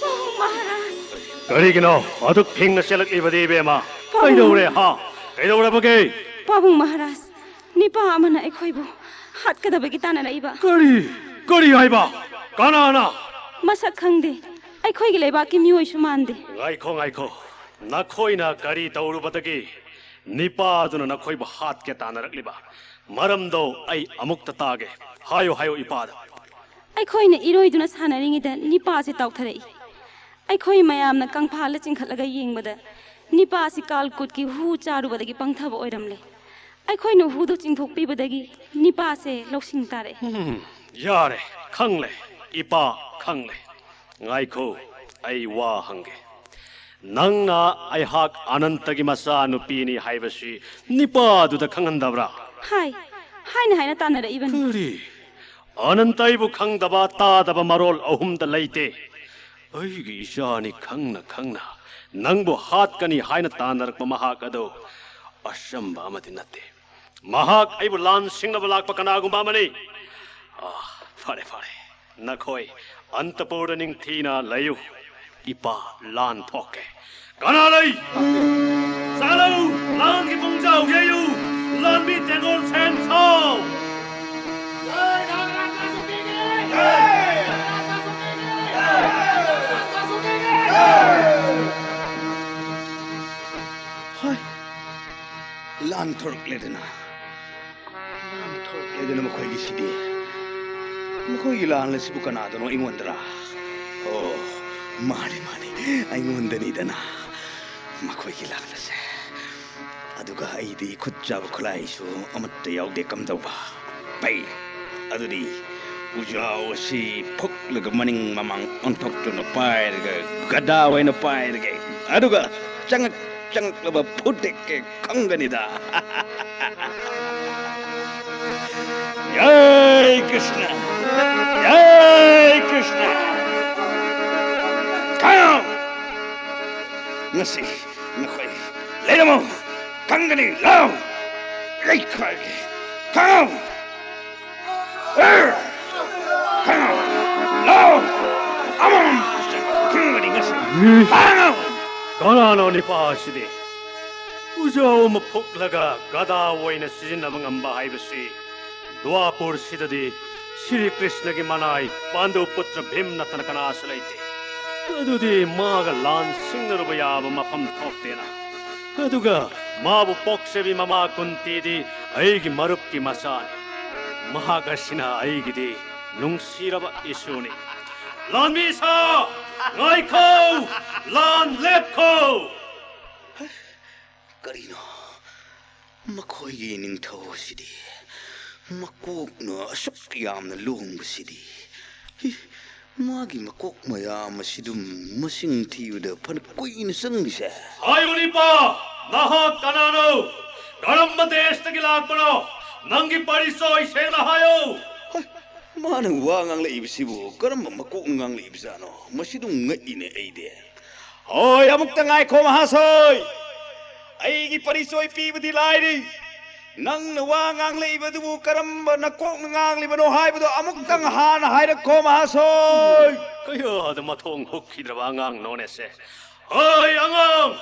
ꯄꯥꯕꯨꯡ ꯃꯍꯥꯔꯥꯖ! ꯀꯔꯤꯒꯤꯅꯣ ꯑꯗꯨꯛ ꯊꯦꯡꯅ ꯆꯦꯜꯂꯛꯂꯤꯕꯗꯤ, ꯏꯕꯦꯝꯃ? ꯄꯥꯕꯨꯡ ꯀꯩꯗꯧꯔꯦ, ꯍꯥ? ꯀꯩꯗꯧꯔꯕꯒꯦ? ꯄꯥꯕꯨꯡ ꯃꯍꯥꯔꯥꯖ, ꯅꯤꯄꯥ ꯑꯃꯅ ꯑꯩꯈꯣꯏꯕꯨ ꯍꯥꯠꯀꯗꯕꯒꯤ ꯇꯥꯟꯅꯔꯛꯏꯕ꯫ ꯀꯔꯤ? ꯀꯔꯤ ꯍꯥꯏꯕ? ꯀꯅꯥꯅ? ꯃꯁꯛ ꯈꯪꯗꯦ꯫ ꯑꯩꯈꯣꯏꯒꯤ ꯂꯩꯕꯥꯛꯀꯤ ꯃꯤꯑꯣꯏꯁꯨ ꯃꯥꯟꯗꯦ꯫ ꯉꯥꯏꯈꯣ, ꯉꯥꯏꯈꯣ꯫ ꯅꯈꯣꯏꯅ ꯀꯔꯤ ꯇꯧꯔꯨꯕꯗꯒꯤ ꯅꯤꯄꯥꯗꯨꯅ ꯅꯈꯣꯏꯕꯨ ꯍꯥꯠꯀꯦ ꯇꯥꯟꯅꯔꯛꯂꯤꯕ? ꯃꯔꯝꯗꯣ ꯑꯩ ꯑꯃꯨꯛꯇ ꯇꯥꯒꯦ꯫ ꯍꯥꯏꯌꯨ, ꯍꯥꯏꯌꯨ, ꯏꯄꯥꯗ꯫ ꯑꯩꯈꯣꯏꯅ ꯏꯔꯣꯏꯗꯨꯅ ꯁꯥꯟꯅꯔꯤꯉꯩꯗ ꯅꯤꯄꯥꯁꯤ ꯇꯥꯎꯊꯔꯛꯏ꯫ ꯑꯩꯈꯣꯏ ꯃꯌꯥꯝꯅ ꯀꯪꯐꯥꯜꯗ ꯆꯤꯡꯈꯠꯂꯒ ꯌꯦꯡꯕꯗ ꯅꯤꯄꯥꯁꯤ ꯀꯥꯜ ꯀꯨꯠꯀꯤ ꯍꯨ ꯆꯥꯔꯨꯕꯗꯒꯤ ꯄꯪꯊꯕ ꯑꯣꯏꯔꯝꯂꯦ꯫ ꯑꯩꯈꯣꯏꯅ ꯍꯨꯗꯨ ꯆꯤꯡꯊꯣꯛꯄꯤꯕꯗꯒꯤ ꯅꯤꯄꯥꯁꯦ ꯂꯧꯁꯤꯡ ꯇꯥꯔꯛꯑꯦ꯫ ꯎꯝ, ꯌꯥꯔꯦ, ꯈꯪꯂꯦ, ꯏꯄꯥ, ꯈꯪꯂꯦ꯫ ꯉꯥꯏꯈꯣ, ꯑꯩ ꯋꯥ ꯍꯪꯒꯦ꯫ ꯅꯪꯅ ꯑꯩꯍꯥꯛ ꯑꯅꯟꯇꯒꯤ ꯃꯆꯥꯅꯨꯄꯤꯅꯤ ꯍꯥꯏꯕꯁꯤ ꯅꯤꯄꯥꯗꯨꯗ ꯈꯪꯍꯟꯗꯕ꯭ꯔꯥ? ꯍꯥꯏ, ꯍꯥꯏꯅ ꯍꯥꯏꯅ ꯇꯥꯟꯅꯔꯛꯏꯕꯅꯤ꯫ ꯀꯔꯤ? ꯑꯅꯟꯇ ꯑꯩꯕꯨ ꯈꯪꯗꯕ ꯇꯥꯗꯕ ꯃꯔꯣꯜ ꯑꯍꯨꯝꯗ ꯂꯩꯇꯦ꯫ ꯑꯩꯒꯤ ꯏꯆꯥꯅꯤ ꯈꯪꯅ ꯈꯪꯅ ꯅꯪꯕꯨ ꯍꯥꯠꯀꯅꯤ ꯍꯥꯏꯅ ꯇꯥꯟꯅꯔꯛꯄ ꯃꯍꯥꯛ ꯑꯗꯨ ꯑꯆꯝꯕ ꯑꯃꯗꯤ ꯅꯠꯇꯦ꯫ ꯃꯍꯥꯛ ꯑꯩꯕꯨ ꯂꯥꯟ ꯁꯤꯡꯅꯕ ꯂꯥꯛꯄ ꯀꯅꯥꯒꯨꯝꯕ ꯑꯃꯅꯤ꯫ ꯑꯥ, ꯐꯔꯦ, ꯐꯔꯦ꯫ ꯅꯈꯣꯏ ꯑꯟꯇꯄꯨꯔꯗ ꯅꯤꯡꯊꯤꯅ ꯂꯩꯌꯨ꯫ ꯏꯄꯥ ꯂꯥꯟ ꯊꯣꯛꯀꯦ꯫ ꯀꯅꯥ ꯂꯩ? ꯆꯥꯂꯧ! ꯂꯥꯟꯒꯤ ꯄꯨꯡꯖꯥꯎ ꯌꯩꯌꯨ! ꯂꯥꯟꯃꯤ ꯇꯦꯡꯒꯣꯜ ꯁꯦꯝ ꯁꯥꯎ! ꯍꯣꯏ, ꯂꯥꯟ ꯊꯣꯔꯛꯂꯦꯗꯅ꯫ ꯂꯥꯟ ꯊꯣꯛꯂꯦꯗꯅ ꯃꯈꯣꯏꯒꯤꯁꯤꯗꯤ꯫ ꯃꯈꯣꯏꯒꯤ ꯂꯥꯟ ꯑꯁꯤꯕꯨ ꯀꯅꯥꯗꯅꯣ ꯑꯩꯉꯣꯟꯗꯔꯥ? ꯑꯣ, ꯃꯥꯅꯤ, ꯃꯥꯅꯤ, ꯑꯩꯉꯣꯟꯗꯅꯤꯗꯅ ꯃꯈꯣꯏꯒꯤ ꯂꯥꯟ ꯑꯁꯦ꯫ ꯑꯗꯨꯒ ꯑꯩꯗꯤ ꯈꯨꯠ ꯆꯥꯕ ꯈꯨꯠꯂꯥꯏꯁꯨ ꯑꯃꯠꯇ ꯌꯥꯎꯗꯦ꯫ ꯀꯝꯗꯧꯕ? ꯐꯩ꯫ ꯑꯗꯨꯗꯤ ꯎꯖꯥꯎ ꯑꯁꯤ ꯐꯨꯛꯂꯒ ꯃꯅꯤꯡ ꯃꯃꯥꯡ ꯑꯣꯟꯊꯣꯛꯇꯨꯅ ꯄꯥꯏꯔꯒ, ꯒꯗꯥ ꯑꯣꯏꯅ ꯄꯥꯏꯔꯒꯦ꯫ ꯑꯗꯨꯒ ꯆꯪꯉꯛ ꯆꯪꯉꯛꯂꯕ ꯐꯨꯇꯦꯛꯀꯦ ꯈꯪꯒꯅꯤꯗ꯫ ꯖꯥꯏ ꯀ꯭ꯔꯤꯁꯅ! ꯖꯥꯏ ꯀ꯭ꯔꯤꯁꯅ! ꯈꯥꯡꯉꯣ! ꯉꯁꯤ ꯅꯈꯣꯏ ꯂꯩꯔꯝꯃꯣ! ꯈꯪꯒꯅꯤ! ꯂꯥꯎ! ꯂꯩꯈꯥꯏꯒꯦ! ꯈꯥꯡꯉꯣ! ꯂꯥꯎ! ꯑꯃꯃꯝ ꯈꯪꯒꯅꯤ ꯉꯁꯤ꯫ ꯂꯥꯎ! ꯀꯅꯥꯅꯣ ꯅꯤꯄꯥ ꯑꯁꯤꯗꯤ? ꯎꯖꯥꯎ ꯑꯃ ꯐꯨꯛꯂꯒ ꯒꯗꯥ ꯑꯣꯏꯅ ꯁꯤꯖꯤꯟꯅꯕ ꯉꯝꯕ ꯍꯥꯏꯕꯁꯤ ꯗ꯭ꯋꯥꯄꯨꯔꯁꯤꯗꯗꯤ ꯁ꯭ꯔꯤ ꯀ꯭ꯔꯤꯁꯅꯒꯤ ꯃꯅꯥꯏ ꯄꯥꯟꯗꯨ ꯄꯨꯇ꯭ꯔ ꯚꯤꯝ ꯅꯠꯇꯅ ꯀꯅꯥꯁꯨ ꯂꯩꯇꯦ꯫ ꯑꯗꯨꯗꯤ ꯃꯥꯒ ꯂꯥꯟ ꯁꯤꯡꯅꯔꯨꯕ ꯌꯥꯕ ꯃꯐꯝ ꯊꯣꯛꯇꯦꯅ꯫ ꯑꯗꯨꯒ ꯃꯥꯕꯨ ꯄꯣꯛꯆꯕꯤ ꯃꯃꯥ ꯀꯨꯟꯇꯤꯗꯤ ꯑꯩꯒꯤ ꯃꯔꯨꯞꯀꯤ ꯃꯆꯥꯅꯤ꯫ ꯃꯍꯥꯛ ꯑꯁꯤꯅ ꯑꯩꯒꯤꯗꯤ ꯅꯨꯡꯁꯤꯔꯕ ꯏꯁꯨꯅꯤ꯫ ꯂꯥꯟꯃꯤ ꯁꯥ, ꯉꯥꯏꯈꯣ! ꯂꯥꯟ ꯂꯦꯞꯈꯣ! ꯀꯔꯤꯅꯣ? ꯃꯈꯣꯏꯒꯤ ꯅꯤꯡꯊꯧ ꯑꯁꯤꯗꯤ ꯃꯀꯣꯛꯅ ꯑꯁꯨꯛ ꯌꯥꯝꯅ ꯂꯣꯡꯕꯁꯤꯗꯤ꯫ ꯏ, ꯃꯥꯒꯤ ꯃꯀꯣꯛ ꯃꯌꯥꯝ ꯑꯁꯤꯗꯨ ꯃꯁꯤꯡ ꯊꯤꯕꯗ ꯐꯅ ꯀꯨꯏꯅ ꯆꯪꯂꯤꯁꯦ꯫ ꯍꯥꯏꯌꯨ ꯅꯤꯄꯥ, ꯅꯍꯥꯛ ꯀꯅꯥꯅꯣ? ꯀꯔꯝꯕ ꯗꯦꯁꯇꯒꯤ ꯂꯥꯛꯄꯅꯣ? ꯅꯪꯒꯤ ꯄꯔꯤꯆꯣꯏ ꯁꯦꯡꯅ ꯍꯥꯏꯌꯨ꯫ ꯍꯣꯏ, ꯃꯥꯅ ꯋꯥ ꯉꯥꯡꯂꯛꯏꯕꯁꯤꯕꯨ ꯀꯔꯝꯕ ꯃꯀꯣꯛꯅ ꯉꯥꯡꯂꯛꯏꯕꯖꯥꯠꯅꯣ? ꯃꯁꯤꯗꯨ ꯉꯛꯏꯅꯦ ꯑꯩꯗꯤ꯫ ꯍꯣꯏ, ꯑꯃꯨꯛꯇ ꯉꯥꯏꯈꯣ ꯃꯍꯥꯁꯣꯏ꯫ ꯑꯩꯒꯤ ꯄꯔꯤꯆꯣꯏ ꯄꯤꯕꯗꯤ ꯂꯥꯏꯔꯤ, ꯅꯪꯅ ꯋꯥ ꯉꯥꯡꯂꯛꯏꯕꯗꯨꯕꯨ ꯀꯔꯝꯕ ꯅꯀꯣꯛꯅ ꯉꯥꯡꯂꯤꯕꯅꯣ ꯍꯥꯏꯕꯗꯨ ꯑꯃꯨꯛꯇꯪ ꯍꯥꯟꯅ ꯍꯥꯏꯔꯛꯈꯣ ꯃꯍꯥꯁꯣꯏ꯫ ꯀꯌꯥꯗ ꯃꯊꯣꯡ ꯍꯨꯛꯈꯤꯗ꯭ꯔꯕ ꯑꯉꯥꯡꯅꯣꯅꯦꯁꯦ? ꯍꯣꯏ ꯑꯉꯥꯡ,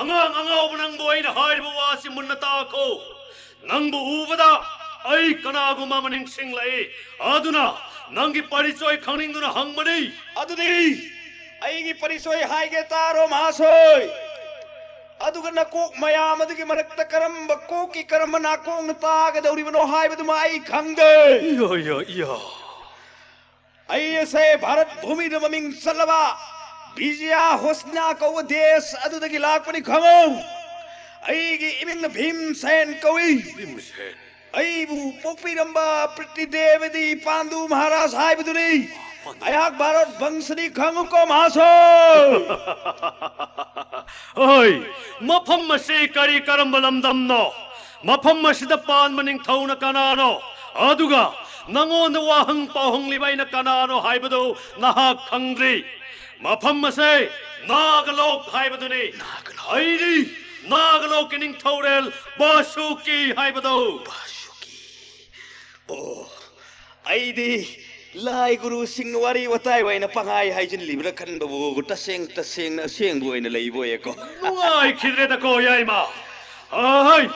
ꯑꯉꯥꯡ ꯑꯉꯥꯎꯕ ꯅꯪꯕꯨ ꯑꯩꯅ ꯍꯥꯏꯔꯤꯕ ꯋꯥꯁꯤ ꯃꯨꯟꯅ ꯇꯥꯈꯣ꯫ ꯅꯪꯕꯨ ꯎꯕꯗ ꯑꯩ ꯀꯅꯥꯒꯨꯝꯕ ꯑꯃ ꯅꯤꯡꯁꯤꯡꯂꯛꯏ꯫ ꯑꯗꯨꯅ ꯅꯪꯒꯤ ꯄꯔꯤꯆꯣꯏ ꯈꯪꯅꯤꯡꯗꯨꯅ ꯍꯪꯕꯅꯤ꯫ ꯑꯗꯨꯗꯤ ꯑꯩꯒꯤ ꯄꯔꯤꯆꯣꯏ ꯍꯥꯏꯒꯦ ꯇꯥꯔꯣ ꯃꯍꯥꯁꯣꯏ꯫ ꯑꯗꯨꯒ ꯅꯀꯣꯛ ꯃꯌꯥꯝ ꯑꯗꯨꯒꯤ ꯃꯔꯛꯇ ꯀꯔꯝꯕ ꯀꯣꯛꯀꯤ ꯀꯔꯝꯕ ꯅꯥꯀꯣꯡꯅ ꯇꯥꯒꯗꯧꯔꯤꯕꯅꯣ ꯍꯥꯏꯕꯗꯨꯃ ꯑꯩ ꯈꯪꯗꯦ꯫ ꯏꯌꯥ, ꯏꯌꯥ, ꯏꯌꯥ꯫ ꯑꯩ ꯑꯁꯦ ꯚꯥꯔꯠ ꯚꯨꯃꯤꯗ ꯃꯃꯤꯡ ꯆꯠꯂꯕ ꯕꯤꯖꯌ ꯍꯣꯁꯅꯥ ꯀꯧꯕ ꯗꯦꯁ ꯑꯗꯨꯗꯒꯤ ꯂꯥꯛꯄꯅꯤ ꯈꯪꯉꯨ꯫ ꯑꯩꯒꯤ ꯏꯃꯤꯡꯅ ꯚꯤꯝꯁꯦꯟ ꯀꯧꯏ꯫ ꯚꯤꯝꯁꯦꯟ꯫ ꯑꯩꯕꯨ ꯄꯣꯛꯄꯤꯔꯝꯕ ꯄ꯭ꯔꯤꯇꯤꯗꯦꯕꯤꯗꯤ ꯄꯥꯟꯗꯨ ꯃꯍꯥꯔꯥꯖ ꯍꯥꯏꯕꯗꯨꯅꯤ꯫ ꯑꯩꯍꯥꯛ ꯚꯥꯔꯠ ꯚꯪꯁꯅꯤ ꯈꯪꯉꯨꯀꯣ ꯃꯍꯥꯁꯣꯏ꯫ ꯍꯣꯏ, ꯃꯐꯝ ꯑꯁꯤ ꯀꯔꯤ ꯀꯔꯝꯕ ꯂꯝꯗꯝꯅꯣ? ꯃꯐꯝ ꯑꯁꯤꯗ ꯄꯥꯟꯕ ꯅꯤꯡꯊꯧꯅ ꯀꯅꯥꯅꯣ? ꯑꯗꯨꯒ ꯅꯉꯣꯟꯗ ꯋꯥꯍꯪ ꯄꯥꯎꯍꯪꯂꯤꯕ ꯑꯩꯅ ꯀꯅꯥꯅꯣ ꯍꯥꯏꯕꯗꯨ ꯅꯍꯥꯛ ꯈꯪꯗ꯭ꯔꯤ꯫ ꯃꯐꯝ ꯑꯁꯦ ꯅꯥꯒꯂꯣꯛ ꯍꯥꯏꯕꯗꯨꯅꯤ꯫ ꯅꯥꯒꯂꯣꯛ꯫ ꯑꯩꯗꯤ ꯅꯥꯒꯂꯣꯛꯀꯤ ꯅꯤꯡꯊꯧꯔꯦꯜ ꯕꯥꯁꯨꯀꯤ ꯍꯥꯏꯕꯗꯣ꯫ ꯕꯥꯁꯨꯀꯤ꯫ ꯑꯣ, ꯑꯩꯗꯤ ꯂꯥꯏ ꯒꯨꯔꯨꯁꯤꯡ ꯋꯥꯔꯤ ꯋꯥꯇꯥꯏ ꯑꯣꯏꯅ ꯄꯪꯍꯥꯏ ꯍꯥꯏꯖꯤꯜꯂꯤꯕ꯭ꯔꯥ ꯈꯟꯕꯕꯨ ꯇꯁꯦꯡ ꯇꯁꯦꯡꯅ ꯑꯁꯦꯡꯕ ꯑꯣꯏꯅ ꯂꯩꯕ ꯑꯣꯏꯌꯦꯀꯣ꯫ ꯅꯨꯡꯉꯥꯏꯈꯤꯗ꯭ꯔꯦꯗꯀꯣ ꯌꯥꯏꯃ꯫ ꯑꯍꯩ,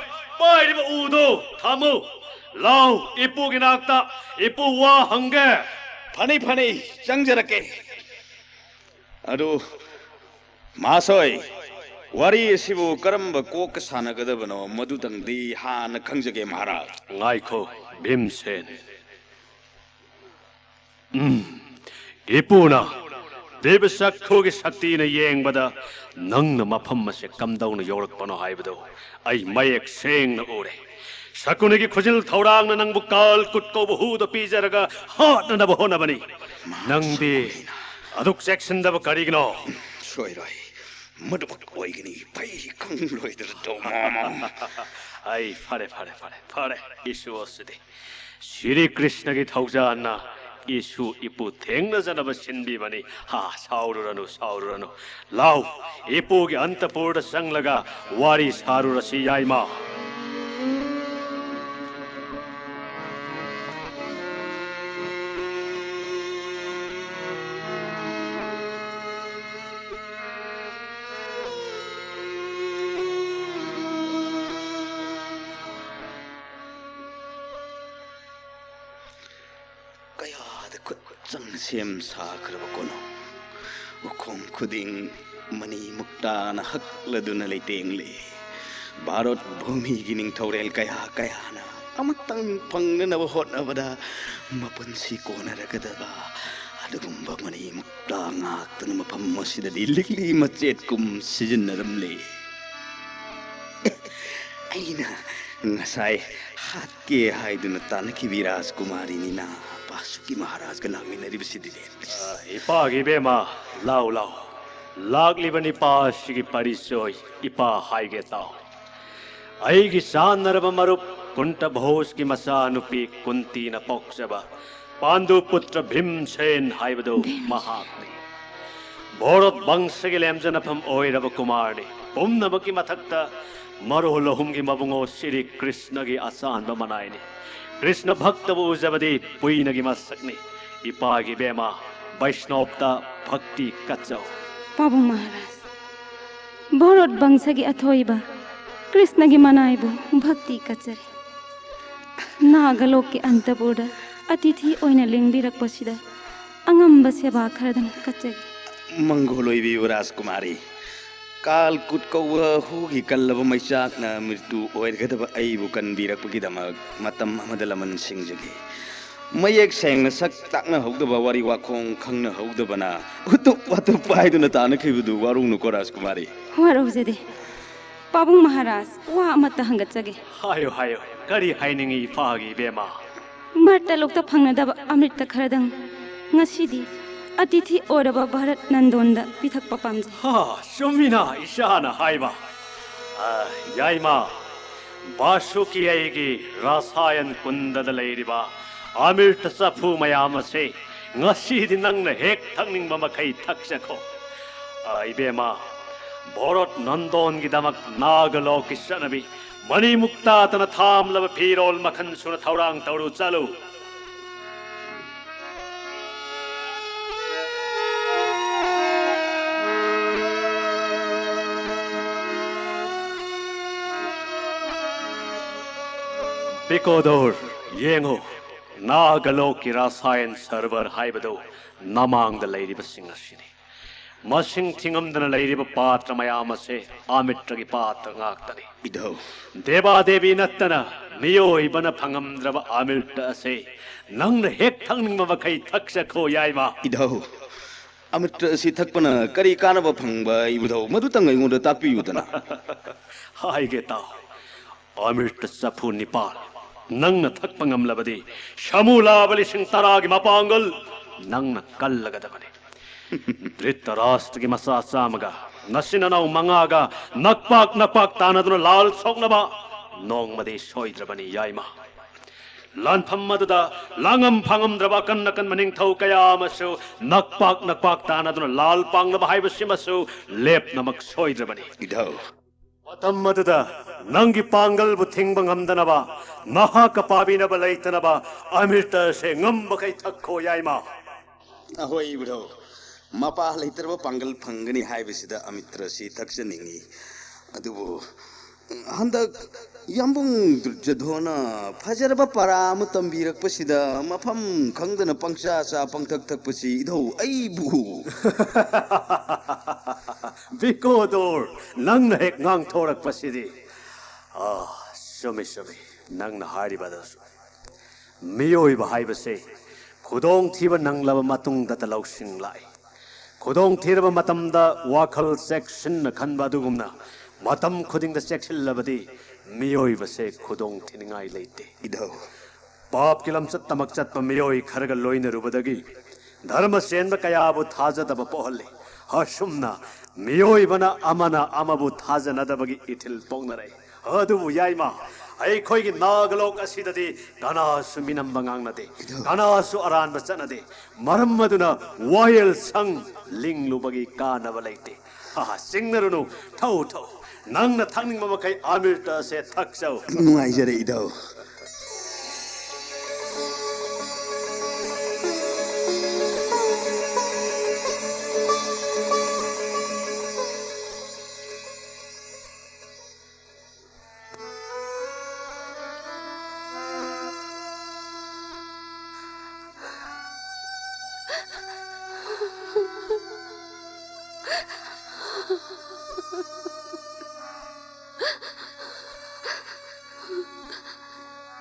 ꯄꯥꯏꯔꯤꯕ ꯎꯗꯣ ꯊꯝꯃꯨ꯫ ꯂꯥꯎ, ꯏꯄꯨꯒꯤ ꯅꯥꯛꯇ ꯏꯄꯨ ꯋꯥ ꯍꯪꯒꯦ꯫ ꯐꯅꯤ, ꯐꯅꯤ, ꯆꯪꯖꯔꯛꯀꯦ꯫ ꯑꯗꯨ ꯃꯍꯥꯁꯣꯏ, ꯋꯥꯔꯤ ꯑꯁꯤꯕꯨ ꯀꯔꯝꯕ ꯀꯣꯛꯀ ꯁꯥꯟꯅꯒꯗꯕꯅꯣ, ꯃꯗꯨꯗꯪꯗꯤ ꯍꯥꯟꯅ ꯈꯪꯖꯒꯦ ꯃꯍꯥꯔꯥꯖ꯫ ꯉꯥꯏꯈꯣ, ꯚꯤꯝꯁꯦꯟ꯫ ꯎꯝ, ꯏꯄꯨꯅ ꯗꯤꯕ ꯆꯛꯈꯨꯒꯤ ꯁꯛꯇꯤꯅ ꯌꯦꯡꯕꯗ ꯅꯪꯅ ꯃꯐꯝ ꯑꯁꯦ ꯀꯝꯗꯧꯅ ꯌꯧꯔꯛꯄꯅꯣ ꯍꯥꯏꯕꯗꯨ ꯑꯩ ꯃꯌꯦꯛ ꯁꯦꯡꯅ ꯎꯔꯦ꯫ ꯁꯀꯨꯅꯤꯒꯤ ꯈꯨꯖꯤꯜ ꯊꯧꯔꯥꯡꯅ ꯅꯪꯕꯨ ꯀꯥꯜ ꯀꯨꯠ ꯀꯧꯕ ꯍꯨꯗ ꯄꯤꯖꯔꯒ ꯍꯥꯠꯅꯅꯕ ꯍꯣꯠꯅꯕꯅꯤ꯫ ꯅꯪꯗꯤ ꯑꯗꯨꯛ ꯆꯦꯛꯁꯤꯟꯗꯕ ꯀꯔꯤꯒꯤꯅꯣ? ꯁꯣꯏꯔꯣꯏ꯫ ꯃꯗꯨꯃꯛ ꯑꯣꯏꯒꯅꯤ꯫ ꯐꯩ ꯈꯪꯂꯣꯏꯗ꯭ꯔꯗꯣ, ꯃꯥꯃ꯫ ꯑꯩ, ꯐꯔꯦ, ꯐꯔꯦ, ꯐꯔꯦ, ꯐꯔꯦ꯫ ꯏꯁꯨ ꯑꯁꯤꯗꯤ꯫ ꯁ꯭ꯔꯤ ꯀ꯭ꯔꯤꯁꯅꯒꯤ ꯊꯧꯖꯥꯜꯅ ꯏꯁꯨ ꯏꯄꯨ ꯊꯦꯡꯅꯖꯅꯕ ꯁꯤꯟꯕꯤꯕꯅꯤ꯫ ꯍꯥ, ꯁꯥꯎꯔꯨꯔꯅꯨ, ꯁꯥꯎꯔꯨꯔꯅꯨ꯫ ꯂꯥꯎ, ꯏꯄꯨꯒꯤ ꯑꯟꯇꯄꯨꯔꯗ ꯆꯪꯂꯒ ꯋꯥꯔꯤ ꯁꯥꯔꯨꯔꯁꯤ, ꯌꯥꯏꯃ꯫ ꯀꯌꯥꯗ ꯈꯨꯠ ꯆꯪꯅ ꯁꯦꯝ ꯁꯥꯈ꯭ꯔꯕ ꯀꯣꯅꯨꯡ! ꯎꯈꯣꯡ ꯈꯨꯗꯤꯡ ꯃꯅꯤ ꯃꯨꯛꯇꯥꯅ ꯍꯛꯂꯗꯨꯅ ꯂꯩꯇꯦꯡꯂꯤ꯫ ꯚꯥꯔꯠ ꯚꯨꯃꯤꯒꯤ ꯅꯤꯡꯊꯧꯔꯦꯜ ꯀꯌꯥ ꯀꯌꯥꯅ ꯑꯃꯇꯪ ꯐꯪꯅꯅꯕ ꯍꯣꯠꯅꯕꯗ ꯃꯄꯨꯟꯁꯤ ꯀꯣꯟꯅꯔꯒꯗꯕ ꯑꯗꯨꯒꯨꯝꯕ ꯃꯅꯤ ꯃꯨꯛꯇꯥ ꯉꯥꯛꯇꯅ ꯃꯐꯝ ꯑꯁꯤꯗꯗꯤ ꯂꯤꯛꯂꯤ ꯃꯆꯦꯠꯀꯨꯝ ꯁꯤꯖꯤꯟꯅꯔꯝꯂꯤ꯫ ꯑꯩꯅ ꯉꯁꯥꯏ ꯍꯥꯠꯀꯦ ꯍꯥꯏꯗꯨꯅ ꯇꯥꯟꯅꯈꯤꯕꯤ ꯔꯥꯖꯀꯨꯃꯥꯔꯤꯅꯤꯅ ꯄꯥꯁꯨꯀꯤ ꯃꯍꯥꯔꯥꯖꯒ ꯂꯥꯛꯃꯤꯟꯅꯔꯤꯕꯁꯤꯗꯤꯅꯦ꯫ ꯑ, ꯏꯄꯥꯒꯤ ꯏꯕꯦꯝꯃ, ꯂꯥꯎ, ꯂꯥꯎ꯫ ꯂꯥꯛꯂꯤꯕ ꯅꯤꯄꯥꯁꯤꯒꯤ ꯄꯔꯤꯆꯣꯏ ꯏꯄꯥ ꯍꯥꯏꯒꯦ ꯇꯥꯎ꯫ ꯑꯩꯒꯤ ꯆꯥꯟꯅꯔꯕ ꯃꯔꯨꯞ ꯀꯨꯟꯇ ꯚꯣꯖꯀꯤ ꯃꯆꯥꯅꯨꯄꯤ ꯀꯨꯟꯇꯤꯅ ꯄꯣꯛꯆꯕ ꯄꯥꯟꯗꯨ ꯄꯨꯇ꯭ꯔ ꯚꯤꯝꯁꯦꯟ ꯍꯥꯏꯕꯗꯨ ꯚꯤꯝꯁꯦꯟ꯫ ꯃꯍꯥꯛꯅꯤ꯫ ꯚꯣꯔꯣꯠ ꯕꯪꯁꯒꯤ ꯂꯦꯝꯖꯅꯐꯝ ꯑꯣꯏꯔꯕ ꯀꯨꯃꯥꯔꯅꯤ꯫ ꯄꯨꯝꯅꯃꯛꯀꯤ ꯃꯊꯛꯇ ꯃꯔꯣꯜ ꯑꯍꯨꯝꯒꯤ ꯃꯕꯨꯡꯉꯣ ꯁ꯭ꯔꯤ ꯀ꯭ꯔꯤꯁꯅꯒꯤ ꯑꯆꯥꯟꯕ ꯃꯅꯥꯏꯅꯤ꯫ ꯀ꯭ꯔꯤꯁꯅ ꯚꯛꯇꯕꯨ ꯎꯖꯕꯗꯤ ꯄꯨꯏꯅꯒꯤ ꯃꯁꯛꯅꯤ꯫ ꯏꯄꯥꯒꯤ ꯕꯦꯃꯥ, ꯕꯩꯁꯅꯣꯞꯇ ꯚꯛꯇꯤ ꯀꯠꯆꯧ꯫ ꯄꯥꯕꯨꯡ ꯃꯍꯥꯔꯥꯖ, ꯚꯣꯔꯣꯠ ꯕꯪꯁꯒꯤ ꯑꯊꯣꯏꯕ ꯀ꯭ꯔꯤꯁꯅꯒꯤ ꯃꯅꯥꯏꯕꯨ ꯚꯛꯇꯤ ꯀꯠꯆꯔꯤ꯫ ꯅꯥꯒꯂꯣꯛꯀꯤ ꯑꯟꯇꯄꯨꯔꯗ ꯑꯇꯤꯊꯤ ꯑꯣꯏꯅ ꯂꯦꯡꯕꯤꯔꯛꯄꯁꯤꯗ ꯑꯉꯝꯕ ꯁꯦꯕꯥ ꯈꯔꯗꯪ ꯀꯠꯆꯒꯦ꯫ ꯃꯪꯒꯣꯜ ꯑꯣꯏꯕꯤꯌꯨ ꯔꯥꯖꯀꯨꯃꯥꯔꯤ꯫ ꯀꯥꯜ ꯀꯨꯠ ꯀꯧꯕ ꯍꯨꯒꯤ ꯀꯜꯂꯕ ꯃꯩꯆꯥꯛꯅ ꯃ꯭ꯔꯤꯇꯨ ꯑꯣꯏꯔꯒꯗꯕ ꯑꯩꯕꯨ ꯀꯟꯕꯤꯔꯛꯄꯒꯤꯗꯃꯛ ꯃꯇꯝ ꯑꯃꯗ ꯂꯃꯟ ꯁꯤꯡꯖꯒꯦ꯫ ꯃꯌꯦꯛ ꯁꯦꯡꯅ ꯁꯛ ꯇꯥꯛꯅꯍꯧꯗꯕ, ꯋꯥꯔꯤ ꯋꯥꯈꯣꯡ ꯈꯪꯅꯍꯧꯗꯕꯅ ꯎꯇꯨꯞ ꯋꯥꯇꯨꯞ ꯄꯥꯏꯗꯨꯅ ꯇꯥꯅꯈꯤꯕꯗꯨ ꯋꯥꯔꯧꯅꯨꯀꯣ ꯔꯥꯖꯀꯨꯃꯥꯔꯤ꯫ ꯋꯥꯔꯧꯖꯗꯦ꯫ ꯄꯥꯕꯨꯡ ꯃꯍꯥꯔꯥꯖ, ꯋꯥ ꯑꯃꯠꯇ ꯍꯪꯒꯠꯆꯒꯦ꯫ ꯍꯥꯏꯌꯨ, ꯍꯥꯏꯌꯨ꯫ ꯀꯔꯤ ꯍꯥꯏꯅꯤꯡꯉꯤ ꯏꯄꯥꯒꯤ ꯏꯕꯦꯝꯃ? ꯃꯔꯇꯂꯣꯛꯇ ꯐꯪꯅꯗꯕ ꯑꯃ꯭ꯔꯤꯠꯇ ꯈꯔꯗꯪ ꯉꯁꯤꯗꯤ ꯑꯇꯤꯊꯤ ꯑꯣꯏꯔꯕ ꯚꯥꯔꯠ ꯅꯟꯗꯣꯟꯗ ꯄꯤꯊꯛꯄ ꯄꯥꯝꯖꯩ꯫ ꯍꯥ, ꯆꯨꯝꯃꯤꯅ ꯏꯆꯥꯅ ꯍꯥꯏꯕ꯫ ꯑ, ꯌꯥꯏꯃ, ꯕꯥꯁꯨꯀꯤ ꯑꯩꯒꯤ ꯔꯥꯁꯥꯌꯟ ꯀꯨꯟꯗꯗ ꯂꯩꯔꯤꯕ ꯑꯃꯤꯔꯇ ꯆꯐꯨ ꯃꯌꯥꯝ ꯑꯁꯦ ꯉꯁꯤꯗꯤ ꯅꯪꯅ ꯍꯦꯛ ꯊꯛꯅꯤꯡꯕ ꯃꯈꯩ ꯊꯛꯆꯈꯣ꯫ ꯑ, ꯏꯕꯦꯝꯃ, ꯚꯣꯔꯣꯠ ꯅꯟꯗꯣꯟꯒꯤꯗꯃꯛ ꯅꯥꯒꯂꯣꯛꯀꯤ ꯆꯠꯅꯕꯤ ꯃꯅꯤꯃꯨꯛꯇꯥꯇꯅ ꯊꯥꯝꯂꯕ ꯐꯤꯔꯣꯜ ꯃꯈꯜ ꯁꯨꯅ ꯊꯧꯔꯥꯡ ꯇꯧꯔꯨ ꯆꯠꯂꯨ꯫ ꯕꯤꯀꯣꯗꯣꯔ, ꯌꯦꯡꯉꯨ, ꯅꯥꯒꯂꯣꯛꯀꯤ ꯔꯥꯁꯥꯌꯟ ꯁꯔꯚꯔ ꯍꯥꯏꯕꯗꯨ ꯅꯃꯥꯡꯗ ꯂꯩꯔꯤꯕꯁꯤꯡ ꯑꯁꯤꯅꯤ꯫ ꯃꯁꯤꯡ ꯊꯤꯉꯝꯗꯅ ꯂꯩꯔꯤꯕ ꯄꯥꯇ꯭ꯔ ꯃꯌꯥꯝ ꯑꯁꯦ ꯑꯃꯤꯔꯇꯒꯤ ꯄꯥꯇ꯭ꯔ ꯉꯥꯛꯇꯅꯤ꯫ ꯏꯙꯧ꯫ ꯗꯦꯕꯥ ꯗꯦꯕꯤ ꯅꯠꯇꯅ ꯃꯤꯑꯣꯏꯕꯅ ꯐꯪꯉꯝꯗ꯭ꯔꯕ ꯑꯃꯤꯔꯇ ꯑꯁꯦ ꯅꯪꯅ ꯍꯦꯛ ꯊꯛꯅꯤꯡꯕ ꯃꯈꯩ ꯊꯛꯆꯈꯣ, ꯌꯥꯏꯃ꯫ ꯏꯙꯧ, ꯑꯃꯤꯔꯇ ꯑꯁꯤ ꯊꯛꯄꯅ ꯀꯔꯤ ꯀꯥꯟꯅꯕ ꯐꯪꯕ, ꯏꯕꯨꯙꯧ? ꯃꯗꯨꯇꯪ ꯑꯩꯉꯣꯟꯗ ꯇꯥꯛꯄꯤꯌꯨꯗꯅ꯫ ꯍꯥꯏꯒꯦ ꯇꯥꯎ꯫ ꯑꯃꯤꯔꯇ ꯆꯐꯨ ꯅꯤꯄꯥꯜ ꯅꯪꯅ ꯊꯛꯄ ꯉꯝꯂꯕꯗꯤ, ꯁꯃꯨ ꯂꯥꯕ ꯂꯤꯁꯤꯡ ꯇꯔꯥꯒꯤ ꯃꯄꯥꯡꯒꯜ ꯅꯪꯅ ꯀꯜꯂꯒꯗꯕꯅꯤ꯫ ꯙ꯭ꯔꯤꯇꯔꯥꯁꯇ꯭ꯔꯒꯤ ꯃꯆꯥ ꯆꯥꯝꯃꯒ ꯅꯆꯤꯟ ꯅꯅꯥꯎ ꯃꯉꯥꯒ ꯅꯛꯄꯥꯛ ꯅꯛꯄꯥꯛ ꯇꯥꯟꯅꯗꯨꯅ ꯂꯥꯜ ꯁꯣꯛꯅꯕ ꯅꯣꯡꯃꯗꯤ ꯁꯣꯏꯗ꯭ꯔꯕꯅꯤ, ꯌꯥꯏꯃ꯫ ꯂꯥꯟꯐꯝ ꯑꯗꯨꯗ ꯂꯥꯡꯉꯝ ꯐꯥꯡꯉꯝꯗ꯭ꯔꯕ ꯑꯀꯟ ꯑꯀꯟꯕ ꯅꯤꯡꯊꯧ ꯀꯌꯥ ꯑꯃꯁꯨ ꯅꯛꯄꯥꯛ ꯅꯛꯄꯥꯛ ꯇꯥꯟꯅꯗꯨꯅ ꯂꯥꯜ ꯄꯥꯡꯅꯕ ꯍꯥꯏꯕꯁꯤꯃꯁꯨ ꯂꯦꯞꯅꯃꯛ ꯁꯣꯏꯗ꯭ꯔꯕꯅꯤ꯫ ꯏꯙꯧ꯫ ꯃꯇꯝ ꯑꯗꯨꯗ ꯅꯪꯒꯤ ꯄꯥꯡꯒꯜꯕꯨ ꯊꯤꯡꯕ ꯉꯝꯗꯅꯕ, ꯃꯍꯥꯛꯀ ꯄꯥꯕꯤꯅꯕ ꯂꯩꯇꯅꯕ ꯑꯃꯤꯔꯇ ꯑꯁꯦ ꯉꯝꯕꯈꯩ ꯊꯛꯈꯣ, ꯌꯥꯏꯃ꯫ ꯑꯍꯣꯏ, ꯏꯕꯨꯙꯧ꯫ ꯃꯄꯥ ꯂꯩꯇ꯭ꯔꯕ ꯄꯥꯡꯒꯜ ꯐꯪꯒꯅꯤ ꯍꯥꯏꯕꯁꯤꯗ ꯑꯃꯤꯔꯇ ꯑꯁꯤ ꯊꯛꯆꯅꯤꯡꯏ꯫ ꯑꯗꯨꯕꯨ ꯍꯟꯗꯛ ꯌꯥꯝꯕꯨꯡ ꯗꯨꯔꯖꯣꯙꯣꯅ ꯐꯖꯔꯕ ꯄꯔꯥ ꯑꯃ ꯇꯝꯕꯤꯔꯛꯄꯁꯤꯗ ꯃꯐꯝ ꯈꯪꯗꯅ ꯄꯪꯆꯥ ꯆꯥ ꯄꯪꯊꯛ ꯊꯛꯄꯁꯤ, ꯏꯙꯧ, ꯑꯩꯕꯨ꯫ ꯕꯤꯀꯣꯗꯣꯔ, ꯅꯪꯅ ꯍꯦꯛ ꯉꯥꯡꯊꯣꯔꯛꯄꯁꯤꯗꯤ꯫ ꯑꯥ, ꯆꯨꯝꯃꯤ, ꯆꯨꯝꯃꯤ, ꯅꯪꯅ ꯍꯥꯏꯔꯤꯕ ꯑꯗꯨꯁꯨ꯫ ꯃꯤꯑꯣꯏꯕ ꯍꯥꯏꯕꯁꯦ ꯈꯨꯗꯣꯡꯊꯤꯕ ꯅꯪꯂꯕ ꯃꯇꯨꯡꯗꯇ ꯂꯧꯁꯤꯡ ꯂꯥꯛꯏ꯫ ꯈꯨꯗꯣꯡꯊꯤꯔꯕ ꯃꯇꯝꯗ ꯋꯥꯈꯜ ꯆꯦꯛꯁꯤꯟꯅ ꯈꯟꯕ ꯑꯗꯨꯒꯨꯝꯅ ꯃꯇꯝ ꯈꯨꯗꯤꯡꯗ ꯆꯦꯛꯁꯤꯜꯂꯕꯗꯤ ꯃꯤꯑꯣꯏꯕꯁꯦ ꯈꯨꯗꯣꯡ ꯊꯤꯅꯤꯡꯉꯥꯏ ꯂꯩꯇꯦ꯫ ꯏꯙꯧ꯫ ꯄꯥꯞꯀꯤ ꯂꯝꯆꯠꯇꯃꯛ ꯆꯠꯄ ꯃꯤꯑꯣꯏ ꯈꯔꯒ ꯂꯣꯏꯅꯔꯨꯕꯗꯒꯤ ꯙꯔꯃ ꯆꯦꯟꯕ ꯀꯌꯥꯕꯨ ꯊꯥꯖꯗꯕ ꯄꯣꯛꯍꯜꯂꯤ꯫ ꯑꯁꯨꯝꯅ ꯃꯤꯑꯣꯏꯕꯅ ꯑꯃꯅ ꯑꯃꯕꯨ ꯊꯥꯖꯅꯗꯕꯒꯤ ꯏꯊꯤꯜ ꯄꯣꯛꯅꯔꯛꯏ꯫ ꯑꯗꯨꯕꯨ ꯌꯥꯏꯃ, ꯑꯩꯈꯣꯏꯒꯤ ꯅꯥꯒꯂꯣꯛ ꯑꯁꯤꯗꯗꯤ ꯀꯅꯥꯁꯨ ꯃꯤꯅꯝꯕ ꯉꯥꯡꯅꯗꯦ, ꯏꯙꯧ꯫ ꯀꯅꯥꯁꯨ ꯑꯔꯥꯟꯕ ꯆꯠꯅꯗꯦ꯫ ꯃꯔꯝ ꯑꯗꯨꯅ ꯋꯥꯌꯦꯜ ꯁꯪ ꯂꯤꯡꯂꯨꯕꯒꯤ ꯀꯥꯟꯅꯕ ꯂꯩꯇꯦ꯫ ꯍꯥ, ꯆꯤꯡꯅꯔꯨꯅꯨ, ꯊꯧ, ꯊꯧ꯫ ꯅꯪꯅ ꯊꯛꯅꯤꯡꯕ ꯃꯈꯩ ꯑꯃꯤꯔꯇ ꯑꯁꯦ ꯊꯛꯆꯧ꯫ ꯅꯨꯡꯉꯥꯏꯖꯔꯦ, ꯏꯙꯧ꯫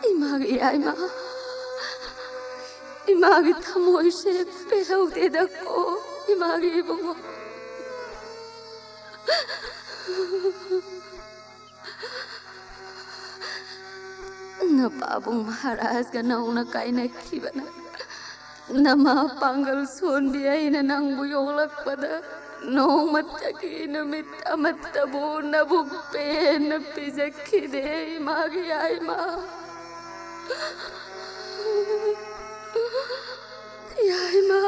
ꯏꯃꯥꯒꯤ ꯌꯥꯏꯃ, ꯏꯃꯥꯒꯤ ꯊꯃꯣꯏꯁꯦ ꯄꯦꯜꯍꯧꯗꯦꯗꯀꯣ, ꯏꯃꯥꯒꯤ ꯏꯕꯨꯡꯉꯣ꯫ ꯅꯄꯥꯕꯨꯡ ꯃꯍꯥꯔꯥꯖꯒ ꯅꯧꯅ ꯀꯥꯏꯅꯈꯤꯕꯅ ꯅꯃꯥ ꯄꯥꯡꯒꯜ ꯁꯣꯟꯕꯤ ꯑꯩꯅ ꯅꯪꯕꯨ ꯌꯣꯛꯂꯛꯄꯗ ꯅꯣꯡꯃꯇꯒꯤ ꯅꯨꯃꯤꯠ ꯑꯃꯠꯇꯕꯨ ꯅꯕꯨꯛ ꯄꯦꯟꯅ ꯄꯤꯖꯈꯤꯗꯦ, ꯏꯃꯥꯒꯤ ꯌꯥꯏꯃ꯫ ꯌꯥꯏꯃ,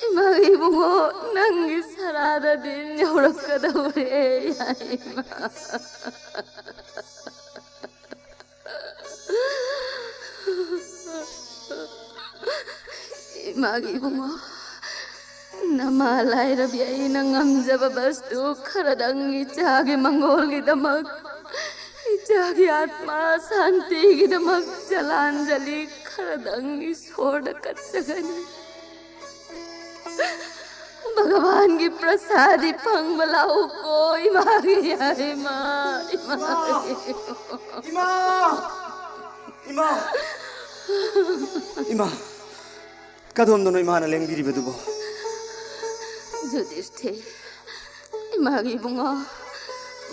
ꯏꯃꯥꯒꯤ ꯏꯕꯨꯡꯉꯣ, ꯅꯪꯒꯤ ꯁꯔꯥꯗꯗꯤ ꯌꯧꯔꯛꯀꯗꯧꯔꯦ, ꯌꯥꯏꯃ꯫ ꯏꯃꯥꯒꯤ ꯏꯕꯨꯡꯉꯣ, ꯅꯃꯥ ꯂꯥꯏꯔꯕꯤ ꯑꯩꯅ ꯉꯝꯖꯕ ꯕꯁꯇꯨ ꯈꯔꯗꯪ ꯏꯆꯥꯒꯤ ꯃꯪꯒꯣꯜꯒꯤꯗꯃꯛ, ꯏꯆꯥꯒꯤ ꯑꯥꯠꯃꯥ ꯁꯥꯟꯇꯤꯒꯤꯗꯃꯛ ꯖꯂꯥꯟꯖꯂꯤ ꯈꯔꯗꯪ ꯏꯁꯣꯔꯗ ꯀꯠꯆꯒꯅꯤ꯫ ꯚꯒꯋꯥꯟꯒꯤ ꯄ꯭ꯔꯁꯥꯗꯤ ꯐꯪꯕ ꯂꯥꯛꯎꯀꯣ, ꯏꯃꯥꯒꯤ ꯌꯥꯏꯃ, ꯏꯃꯥꯒꯤ ꯏꯃꯥ! ꯏꯃꯥ! ꯏꯃꯥ! ꯀꯗꯣꯝꯗꯅꯣ ꯏꯃꯥꯅ ꯂꯦꯡꯕꯤꯔꯤꯕꯗꯨꯕꯣ? ꯌꯨꯙꯤꯁꯊꯤꯔ, ꯏꯃꯥꯒꯤ ꯏꯕꯨꯡꯉꯣ,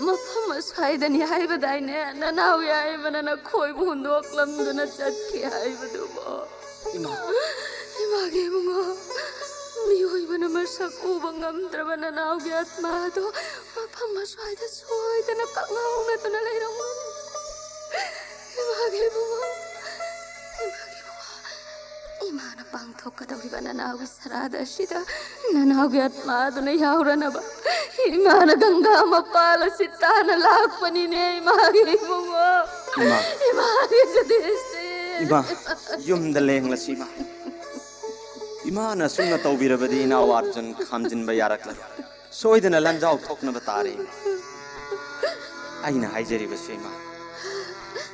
ꯃꯐꯝ ꯑꯁ꯭ꯋꯥꯏꯗꯅꯤ ꯍꯥꯏꯕꯗꯥꯏꯅꯦ? ꯅꯅꯥꯎ ꯌꯥꯏꯃꯅ ꯅꯈꯣꯏꯕꯨ ꯍꯨꯟꯗꯣꯛꯂꯝꯗꯨꯅ ꯆꯠꯈꯤ ꯍꯥꯏꯕꯗꯨꯕꯣ? ꯏꯃꯥ! ꯏꯃꯥꯒꯤ ꯏꯕꯨꯡꯉꯣ, ꯃꯤꯑꯣꯏꯕꯅ ꯃꯁꯛ ꯎꯕ ꯉꯝꯗ꯭ꯔꯕ ꯅꯅꯥꯎꯒꯤ ꯑꯥꯠꯃꯥꯗꯣ ꯃꯐꯝ ꯑꯁ꯭ꯋꯥꯏꯗ ꯁꯣꯏꯗꯅ ꯀꯛꯉꯥꯎꯅꯗꯨꯅ ꯂꯩꯔꯝꯒꯅꯤ꯫ ꯏꯃꯥꯒꯤ ꯏꯕꯨꯡꯉꯣ, ꯏꯃꯥꯒꯤ ꯏꯕꯨꯡꯉꯣ, ꯏꯃꯥꯅ ꯄꯥꯡꯊꯣꯛꯀꯗꯧꯔꯤꯕ ꯅꯅꯥꯎꯒꯤ ꯁꯔꯥꯗ ꯑꯁꯤꯗ ꯅꯅꯥꯎꯒꯤ ꯑꯥꯠꯃꯥꯗꯨꯅ ꯌꯥꯎꯔꯅꯕ ꯏꯃꯥꯅ ꯒꯪꯒꯥ ꯃꯄꯥꯜ ꯑꯁꯤ ꯇꯥꯅ ꯂꯥꯛꯄꯅꯤꯅꯦ, ꯏꯃꯥꯒꯤ ꯏꯕꯨꯡꯉꯣ꯫ ꯏꯃꯥ꯫ ꯏꯃꯥꯒꯤ ꯁꯨꯗꯤꯁꯇꯤ꯫ ꯏꯃꯥ, ꯌꯨꯝꯗ ꯂꯦꯡꯂꯁꯤ, ꯏꯃꯥ꯫ ꯏꯃꯥꯅ ꯑꯁꯨꯝꯅ ꯇꯧꯕꯤꯔꯕꯗꯤ ꯏꯅꯥꯎ ꯑꯥꯔꯖꯨꯟ ꯈꯥꯝꯖꯤꯟꯕ ꯌꯥꯔꯛꯂꯔꯣꯏ꯫ ꯁꯣꯏꯗꯅ ꯂꯟꯖꯥꯎ ꯊꯣꯛꯅꯕ ꯇꯥꯔꯦ, ꯏꯃꯥ꯫ ꯑꯩꯅ ꯍꯥꯏꯖꯔꯤꯕꯁꯦ, ꯏꯃꯥ,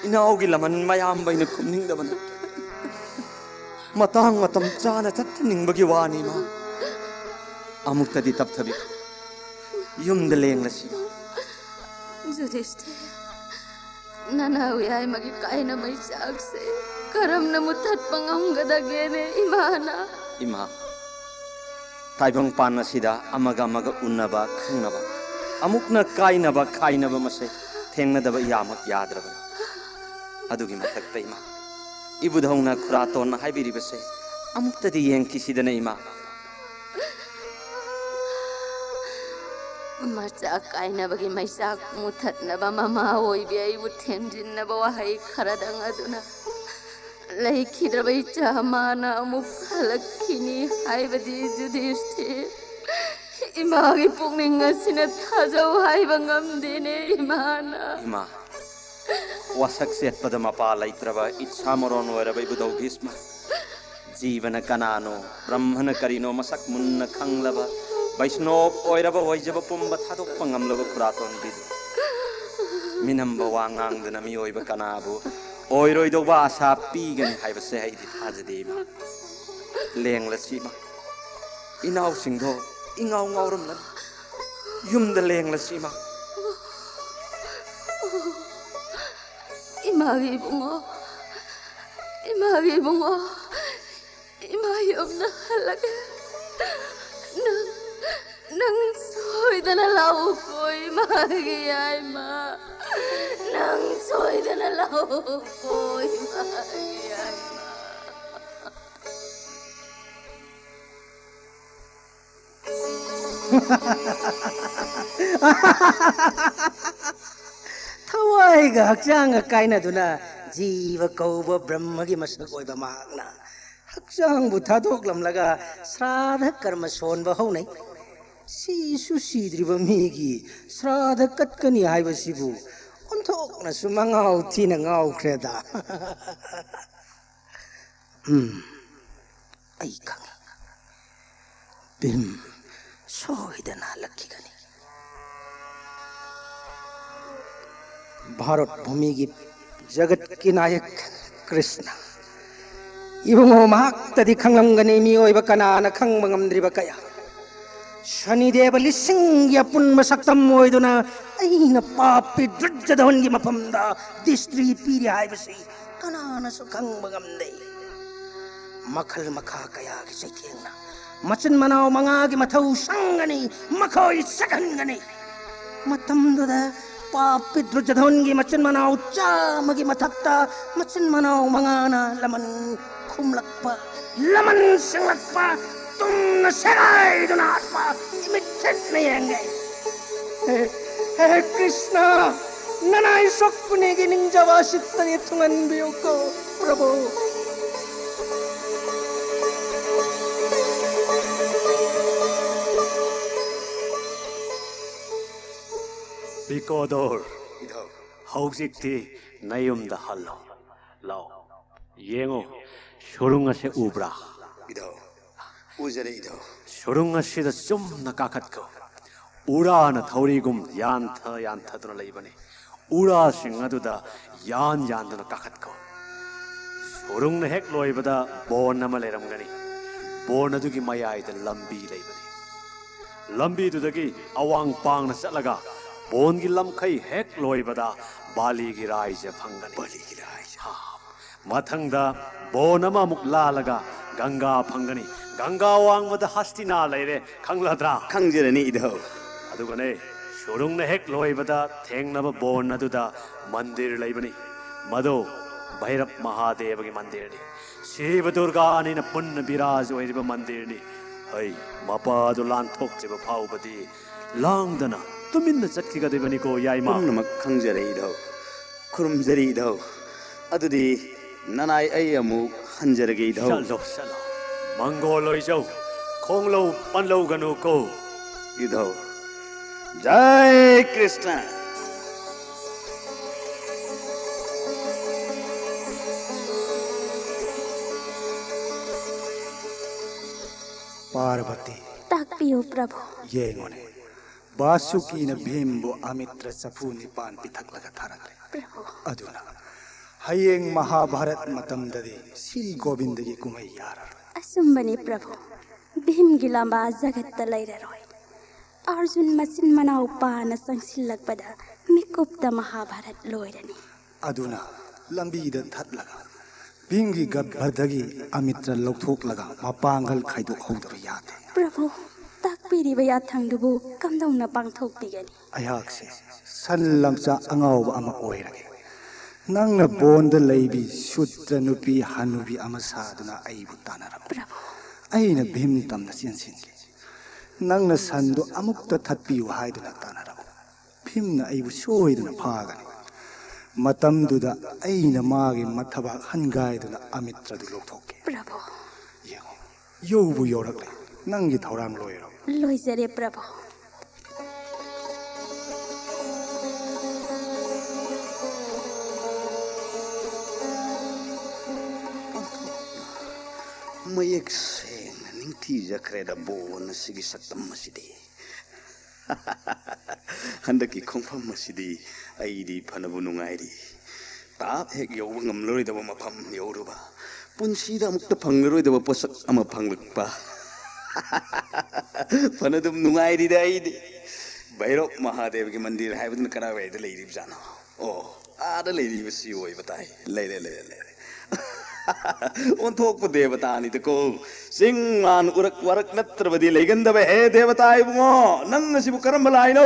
ꯏꯅꯥꯎꯒꯤ ꯂꯃꯟ ꯃꯌꯥꯝꯕ ꯑꯩꯅ ꯈꯨꯝꯅꯤꯡꯗꯕ ꯅꯠꯇꯦ꯫ ꯃꯇꯥꯡ ꯃꯇꯝ ꯆꯥꯅ ꯆꯠꯍꯟꯅꯤꯡꯕꯒꯤ ꯋꯥꯅꯤ, ꯏꯃꯥ꯫ ꯑꯃꯨꯛꯇꯗꯤ ꯇꯞꯊꯕꯤꯈꯣ꯫ ꯌꯨꯝꯗ ꯂꯦꯡꯂꯁꯤ, ꯏꯃꯥ꯫ ꯌꯨꯙꯤꯁꯇꯤꯔ, ꯅꯅꯥꯎ ꯌꯥꯏꯃꯒꯤ ꯀꯥꯏꯅ ꯃꯩꯆꯥꯛꯁꯦ ꯀꯔꯝꯅ ꯃꯨꯊꯠꯄ ꯉꯝꯒꯗꯒꯦꯅꯦ, ꯏꯃꯥꯅ? ꯏꯃꯥ, ꯇꯥꯏꯕꯪꯄꯥꯟ ꯑꯁꯤꯗ ꯑꯃꯒ ꯑꯃꯒ ꯎꯅꯕ, ꯈꯪꯅꯕ, ꯑꯃꯨꯛꯅ ꯀꯥꯏꯅꯕ, ꯈꯥꯏꯅꯕ ꯃꯁꯦ ꯊꯦꯡꯅꯗꯕ ꯏꯌꯥꯃꯛ ꯌꯥꯗ꯭ꯔꯕꯅꯤ꯫ ꯑꯗꯨꯒꯤ ꯃꯊꯛꯇ, ꯏꯃꯥ, ꯏꯕꯨꯙꯧꯅ ꯈꯨꯔꯥꯇꯣꯟꯅ ꯍꯥꯏꯕꯤꯔꯤꯕꯁꯦ ꯑꯃꯨꯛꯇꯗꯤ ꯌꯦꯡꯈꯤꯁꯤꯗꯅ, ꯏꯃꯥ꯫ ꯃꯆꯥ ꯀꯥꯏꯅꯕꯒꯤ ꯃꯩꯆꯥꯛ ꯃꯨꯊꯠꯅꯕ ꯃꯃꯥ ꯑꯣꯏꯕꯤ ꯑꯩꯕꯨ ꯊꯦꯝꯖꯤꯟꯅꯕ ꯋꯥꯍꯩ ꯈꯔꯗꯪ ꯑꯗꯨꯅ ꯂꯩꯈꯤꯗ꯭ꯔꯕ ꯏꯆꯥ ꯃꯥꯅ ꯑꯃꯨꯛ ꯍꯜꯂꯛꯈꯤꯅꯤ ꯍꯥꯏꯕꯗꯤ ꯌꯨꯙꯤꯁꯇꯤꯔ, ꯏꯃꯥꯒꯤ ꯄꯨꯛꯅꯤꯡ ꯑꯁꯤꯅ ꯊꯥꯖꯧ ꯍꯥꯏꯕ ꯉꯝꯗꯦꯅꯦ, ꯏꯃꯥꯅ꯫ ꯏꯃꯥ, ꯋꯥꯁꯛ ꯆꯦꯠꯄꯗ ꯃꯄꯥ ꯂꯩꯇ꯭ꯔꯕ ꯏꯠꯁꯥ ꯃꯔꯣꯟ ꯑꯣꯏꯔꯕ ꯏꯕꯨꯙꯧ ꯚꯤꯁꯃ, ꯖꯤꯕꯅ ꯀꯅꯥꯅꯣ, ꯕ꯭ꯔꯍ꯭ꯃꯅ ꯀꯔꯤꯅꯣ ꯃꯁꯛ ꯃꯨꯟꯅ ꯈꯪꯂꯕ, ꯕꯩꯁꯅꯣꯞ ꯑꯣꯏꯔꯕ ꯑꯣꯏꯖꯕ ꯄꯨꯝꯕ ꯊꯥꯗꯣꯛꯄ ꯉꯝꯂꯕ ꯈꯨꯔꯥꯇꯣꯟꯕꯤꯗꯨ ꯃꯤꯅꯝꯕ ꯋꯥ ꯉꯥꯡꯗꯨꯅ ꯃꯤꯑꯣꯏꯕ ꯀꯅꯥꯕꯨ ꯑꯣꯏꯔꯣꯏꯗꯧꯕ ꯑꯥꯁꯥ ꯄꯤꯒꯅꯤ ꯍꯥꯏꯕꯁꯦ ꯑꯩꯗꯤ ꯊꯥꯖꯗꯦ, ꯏꯃꯥ꯫ ꯂꯦꯡꯂꯁꯤ, ꯏꯃꯥ꯫ ꯏꯅꯥꯎꯁꯤꯡꯗꯣ ꯏꯉꯥꯎ ꯉꯥꯎꯔꯝꯂꯅꯤ꯫ ꯌꯨꯝꯗ ꯂꯦꯡꯂꯁꯤ, ꯏꯃꯥ꯫ ꯏꯃꯥꯒꯤ ꯏꯕꯨꯡꯉꯣ, ꯏꯃꯥꯒꯤ ꯏꯕꯨꯡꯉꯣ, ꯏꯃꯥ ꯌꯨꯝꯗ ꯍꯜꯂꯒꯦ꯫ ꯅꯪ, ꯅꯪ ꯁꯣꯏꯗꯅ ꯂꯥꯛꯎꯀꯣ, ꯏꯃꯥꯒꯤ ꯌꯥꯏꯃ꯫ ꯅꯪ ꯁꯣꯏꯗꯅ ꯂꯥꯛꯎꯀꯣ, ꯏꯃꯥꯒꯤ ꯌꯥꯏꯃ꯫ ꯊꯋꯥꯏꯒ ꯍꯛꯆꯥꯡꯒ ꯀꯥꯏꯅꯗꯨꯅ ꯖꯤꯕ ꯀꯧꯕ ꯕ꯭ꯔꯍ꯭ꯃꯒꯤ ꯃꯁꯛ ꯑꯣꯏꯕ ꯃꯍꯥꯛꯅ ꯍꯛꯆꯥꯡꯕꯨ ꯊꯥꯗꯣꯛꯂꯝꯂꯒ ꯁ꯭ꯔꯥꯗ ꯀꯔꯃ ꯁꯣꯟꯕ ꯍꯧꯅꯩ꯫ ꯁꯤꯁꯨ ꯁꯤꯗ꯭ꯔꯤꯕ ꯃꯤꯒꯤ ꯁ꯭ꯔꯥꯗ ꯀꯠꯀꯅꯤ ꯍꯥꯏꯕꯁꯤꯕꯨ ꯑꯣꯟꯊꯣꯛꯅꯁꯨ ꯃꯉꯥꯎ ꯊꯤꯅ ꯉꯥꯎꯈ꯭ꯔꯦꯗ꯫ ꯎꯝ, ꯑꯩ ꯈꯪꯉꯤ꯫ ꯚꯤꯝ ꯁꯣꯏꯗꯅ ꯍꯜꯂꯛꯈꯤꯒꯅꯤ꯫ ꯚꯥꯔꯠ ꯚꯨꯃꯤꯒꯤ ꯖꯒꯠꯀꯤ ꯅꯥꯌꯛ ꯀ꯭ꯔꯤꯁꯅ, ꯏꯕꯨꯡꯉꯣ, ꯃꯍꯥꯛꯇꯗꯤ ꯈꯪꯂꯝꯒꯅꯤ ꯃꯤꯑꯣꯏꯕ ꯀꯅꯥꯅ ꯈꯪꯕ ꯉꯝꯗ꯭ꯔꯤꯕ ꯀꯌꯥ꯫ ꯁꯅꯤꯗꯦꯕ ꯂꯤꯁꯤꯡꯒꯤ ꯑꯄꯨꯟꯕ ꯁꯛꯇꯝ ꯑꯣꯏꯗꯨꯅ ꯑꯩꯅ ꯄꯥꯞꯄꯤ ꯗꯨꯔꯖꯣꯙꯟꯒꯤ ꯃꯐꯝꯗ ꯗꯤꯁꯇ꯭ꯔꯤ ꯄꯤꯔꯤ ꯍꯥꯏꯕꯁꯤ ꯀꯅꯥꯅꯁꯨ ꯈꯪꯕ ꯉꯝꯗꯦ꯫ ꯃꯈꯜ ꯃꯈꯥ ꯀꯌꯥꯒꯤ ꯆꯩꯊꯦꯡꯅ ꯃꯆꯤꯟ ꯃꯅꯥꯎ ꯃꯉꯥꯒꯤ ꯃꯊꯧ ꯁꯪꯒꯅꯤ, ꯃꯈꯣꯏ ꯆꯠꯍꯟꯒꯅꯤ꯫ ꯃꯇꯝꯗꯨꯗ ꯄꯥꯞꯄꯤ ꯗꯨꯔꯖꯣꯙꯟꯒꯤ ꯃꯆꯤꯟ ꯃꯅꯥꯎ ꯆꯥꯝꯃꯒꯤ ꯃꯊꯛꯇ ꯃꯆꯤꯟ ꯃꯅꯥꯎ ꯃꯉꯥꯅ ꯂꯃꯟ ꯈꯨꯝꯂꯛꯄ, ꯂꯃꯟ ꯁꯤꯡꯂꯛꯄ, ꯇꯨꯝꯅ ꯁꯦꯒꯥꯏꯗꯨꯅ ꯍꯥꯠꯄ ꯏꯃꯤꯠꯁꯤꯠꯅ ꯌꯦꯡꯒꯦ꯫ ꯍꯦ, ꯍꯦ ꯀ꯭ꯔꯤꯁꯅ, ꯅꯅꯥꯏ ꯁꯣꯛꯄꯨꯅꯤꯒꯤ ꯅꯤꯡꯖꯕ ꯑꯁꯤꯇꯅꯤ ꯊꯨꯡꯍꯟꯕꯤꯌꯨꯀꯣ, ꯄ꯭ꯔꯚꯨ꯫ ꯕꯤꯀꯣꯗꯣꯔ, ꯏꯙꯧ꯫ ꯍꯧꯖꯤꯛꯇꯤ ꯅꯌꯨꯝꯗ ꯍꯜꯂꯣ꯫ ꯂꯥꯎ, ꯌꯦꯡꯉꯨ, ꯁꯨꯔꯨꯡ ꯑꯁꯤ ꯎꯕ꯭ꯔꯥ? ꯏꯙꯧ, ꯎꯖꯔꯦ, ꯏꯙꯧ꯫ ꯁꯨꯔꯨꯡ ꯑꯁꯤꯗ ꯆꯨꯝꯅ ꯀꯥꯈꯠꯈꯣ꯫ ꯎꯔꯥꯅ ꯊꯧꯔꯤꯒꯨꯝ ꯌꯥꯟꯊ ꯌꯥꯟꯊꯗꯨꯅ ꯂꯩꯕꯅꯤ꯫ ꯎꯔꯥꯁꯤꯡ ꯑꯗꯨꯗ ꯌꯥꯟ ꯌꯥꯟꯗꯨꯅ ꯀꯥꯈꯠꯈꯣ꯫ ꯁꯨꯔꯨꯡꯅ ꯍꯦꯛ ꯂꯣꯏꯕꯗ ꯕꯣꯟ ꯑꯃ ꯂꯩꯔꯝꯒꯅꯤ꯫ ꯕꯣꯟ ꯑꯗꯨꯒꯤ ꯃꯌꯥꯏꯗ ꯂꯝꯕꯤ ꯂꯩꯕꯅꯤ꯫ ꯂꯝꯕꯤꯗꯨꯗꯒꯤ ꯑꯋꯥꯡ ꯄꯥꯡꯅ ꯆꯠꯂꯒ ꯕꯣꯟꯒꯤ ꯂꯝꯈꯩ ꯍꯦꯛ ꯂꯣꯏꯕꯗ ꯕꯥꯂꯤꯒꯤ ꯔꯥꯏꯖ ꯐꯪꯒꯅꯤ꯫ ꯕꯥꯂꯤꯒꯤ ꯔꯥꯏꯖ꯫ ꯍꯥ, ꯃꯊꯪꯗ ꯕꯣꯟ ꯑꯃꯃꯨꯛ ꯂꯥꯜꯂꯒ ꯒꯪꯒꯥ ꯐꯪꯒꯅꯤ꯫ ꯒꯪꯒꯥ ꯋꯥꯡꯃꯗ ꯍꯁꯇꯤꯅꯥ ꯂꯩꯔꯦ, ꯈꯪꯂꯗ꯭ꯔꯥ? ꯈꯪꯖꯔꯅꯤ, ꯏꯙꯧ꯫ ꯑꯗꯨꯒꯅꯦ, ꯁꯨꯔꯨꯡꯅ ꯍꯦꯛ ꯂꯣꯏꯕꯗ ꯊꯦꯡꯅꯕ ꯕꯣꯟ ꯑꯗꯨꯗ ꯃꯟꯗꯤꯔ ꯂꯩꯕꯅꯤ꯫ ꯃꯗꯨ ꯚꯩꯔꯞ ꯃꯍꯥꯗꯦꯕꯒꯤ ꯃꯟꯗꯤꯔꯅꯤ꯫ ꯁꯤꯕ ꯗꯨꯔꯒꯥ ꯑꯅꯤꯅ ꯄꯨꯟꯅ ꯕꯤꯔꯥꯖ ꯑꯣꯏꯔꯤꯕ ꯃꯟꯗꯤꯔꯅꯤ꯫ ꯑꯩ ꯃꯄꯥꯗꯨ ꯂꯥꯟꯊꯣꯛꯇ꯭ꯔꯤꯕ ꯐꯥꯎꯕꯗꯤ ꯂꯥꯡꯗꯅ ꯇꯨꯃꯤꯟꯅ ꯆꯠꯈꯤꯒꯗꯕꯅꯤꯀꯣ, ꯌꯥꯏꯃ꯫ ꯄꯨꯝꯅꯃꯛ ꯈꯪꯖꯔꯦ ꯏꯙꯧ, ꯈꯨꯔꯨꯝꯖꯔꯤ ꯏꯙꯧ꯫ ꯑꯗꯨꯗꯤ ꯅꯅꯥꯏ ꯑꯩ ꯑꯃꯨꯛ ꯍꯟꯖꯔꯒꯦ ꯏꯙꯧ꯫ ꯆꯠꯂꯣ, ꯆꯠꯂꯣ꯫ ꯃꯪꯒꯣꯜ ꯑꯣꯏꯖꯧ꯫ ꯈꯣꯡꯂꯧ ꯄꯟꯂꯧꯒꯅꯨꯀꯣ꯫ ꯏꯙꯧ꯫ ꯖꯥꯏ ꯀ꯭ꯔꯤꯁꯅ꯫ ꯄꯥꯔꯕꯇꯤ꯫ ꯇꯥꯛꯄꯤꯌꯨ ꯄ꯭ꯔꯚꯨ꯫ ꯌꯦꯡꯉꯨꯅꯦ, ꯕꯥꯁꯨꯀꯤꯅ ꯚꯤꯝꯕꯨ ꯑꯃꯤꯇ꯭ꯔ ꯆꯐꯨ ꯅꯤꯄꯥꯟ ꯄꯤꯊꯛꯂꯒ ꯊꯥꯔꯛꯂꯦ꯫ ꯄ꯭ꯔꯚꯨ꯫ ꯑꯗꯨꯅ ꯍꯌꯦꯡ ꯃꯍꯥꯚꯥꯔꯠ ꯃꯇꯝꯗꯗꯤ ꯁ꯭ꯔꯤ ꯒꯣꯕꯤꯟꯗꯒꯤ ꯀꯨꯝꯍꯩ ꯌꯥꯔꯔꯣꯏ꯫ ꯑꯆꯨꯝꯕꯅꯤ ꯄ꯭ꯔꯚꯨ, ꯚꯤꯝꯒꯤ ꯂꯝꯕꯥ ꯖꯒꯠꯇ ꯂꯩꯔꯔꯣꯏ꯫ ꯑꯔꯖꯨꯟ ꯃꯆꯤꯟ ꯃꯅꯥꯎ ꯄꯥꯅ ꯆꯪꯁꯤꯜꯂꯛꯄꯗ ꯃꯤꯀꯨꯞꯇ ꯃꯍꯥꯚꯥꯔꯠ ꯂꯣꯏꯔꯅꯤ꯫ ꯑꯗꯨꯅ ꯂꯝꯕꯤꯗ ꯊꯠꯂꯒ ꯚꯤꯝꯒꯤ ꯒꯔꯚꯗꯒꯤ ꯑꯃꯤꯇ꯭ꯔ ꯂꯧꯊꯣꯛꯂꯒ ꯃꯄꯥꯡꯒꯜ ꯈꯥꯏꯗꯣꯛꯍꯧꯗꯕ ꯌꯥꯗꯦ꯫ ꯄ꯭ꯔꯚꯨ, ꯇꯥꯛꯄꯤꯔꯤꯕ ꯌꯥꯊꯪꯗꯨꯕꯨ ꯀꯝꯗꯧꯅ ꯄꯥꯡꯊꯣꯛꯄꯤꯒꯅꯤ? ꯑꯩꯍꯥꯛꯁꯦ ꯁꯟ ꯂꯝꯆꯥ ꯑꯉꯥꯎꯕ ꯑꯃ ꯑꯣꯏꯔꯒꯦ꯫ ꯅꯪꯅ ꯕꯣꯟꯗ ꯂꯩꯕꯤ ꯁꯨꯗ꯭ꯔ ꯅꯨꯄꯤ ꯍꯅꯨꯕꯤ ꯑꯃ ꯁꯥꯗꯨꯅ ꯑꯩꯕꯨ ꯇꯥꯟꯅꯔꯛꯎ꯫ ꯄ꯭ꯔꯚꯨ꯫ ꯑꯩꯅ ꯚꯤꯝ ꯇꯝꯅ ꯆꯦꯟꯁꯤꯟꯒꯦ꯫ ꯅꯪꯅ ꯁꯟꯗꯨ ꯑꯃꯨꯛꯇ ꯊꯠꯄꯤꯌꯨ ꯍꯥꯏꯗꯨꯅ ꯇꯥꯟꯅꯔꯛꯎ꯫ ꯚꯤꯝꯅ ꯑꯩꯕꯨ ꯁꯣꯏꯗꯅ ꯐꯥꯒꯅꯤ꯫ ꯃꯇꯝꯗꯨꯗ ꯑꯩꯅ ꯃꯥꯒꯤ ꯃꯊꯕꯥꯛ ꯍꯟꯒꯥꯏꯗꯨꯅ ꯑꯃꯤꯇ꯭ꯔꯗꯨ ꯂꯧꯊꯣꯛꯀꯦ꯫ ꯄ꯭ꯔꯚꯨ꯫ ꯌꯦꯡꯉꯨ, ꯌꯧꯕꯨ ꯌꯧꯔꯛꯂꯦ꯫ ꯅꯪꯒꯤ ꯊꯧꯔꯥꯡ ꯂꯣꯏꯔꯕ? ꯂꯣꯏꯖꯔꯦ ꯄ꯭ꯔꯚꯨ꯫ ꯃꯌꯦꯛ ꯁꯦꯡꯅ ꯅꯤꯡꯊꯤꯖꯈ꯭ꯔꯦꯗ ꯕꯣꯟ ꯑꯁꯤꯒꯤ ꯁꯛꯇꯝ ꯑꯁꯤꯗꯤ꯫ ꯍꯟꯗꯛꯀꯤ ꯈꯣꯡꯐꯝ ꯑꯁꯤꯗꯤ ꯑꯩꯗꯤ ꯐꯅꯕꯨ ꯅꯨꯡꯉꯥꯏꯔꯤ꯫ ꯇꯥꯞ ꯍꯦꯛ ꯌꯧꯕ ꯉꯝꯂꯔꯣꯏꯗꯕ ꯃꯐꯝ ꯌꯧꯔꯨꯕ, ꯄꯨꯟꯁꯤꯗ ꯑꯃꯨꯛꯇ ꯐꯪꯂꯔꯣꯏꯗꯕ ꯄꯣꯠꯁꯛ ꯑꯃ ꯐꯪꯂꯛꯄ꯫ ꯐꯅꯗꯨꯝ ꯅꯨꯡꯉꯥꯏꯔꯤꯗ ꯑꯩꯗꯤ꯫ ꯚꯩꯔꯣꯞ ꯃꯍꯥꯗꯦꯕꯒꯤ ꯃꯟꯗꯤꯔ ꯍꯥꯏꯕꯗꯨꯅ ꯀꯗꯥꯏꯋꯥꯏꯗ ꯂꯩꯔꯤꯕꯖꯥꯠꯅꯣ? ꯑꯣ, ꯑꯥꯗ ꯂꯩꯔꯤꯕꯁꯤ ꯑꯣꯏꯕ ꯇꯥꯏ꯫ ꯂꯩꯔꯦ, ꯂꯩꯔꯦ, ꯂꯩꯔꯦ꯫ ꯑꯣꯟꯊꯣꯛꯄ ꯗꯦꯕꯇꯥꯅꯤꯗꯀꯣ꯫ ꯆꯤꯡ ꯃꯥꯟ ꯎꯔꯛ ꯋꯥꯔꯛ ꯅꯠꯇ꯭ꯔꯕꯗꯤ ꯂꯩꯒꯟꯗꯕ꯫ ꯍꯦ ꯗꯦꯕꯇꯥ ꯏꯕꯨꯡꯉꯣ, ꯅꯪ ꯑꯁꯤꯕꯨ ꯀꯔꯝꯕ ꯂꯥꯏꯅꯣ?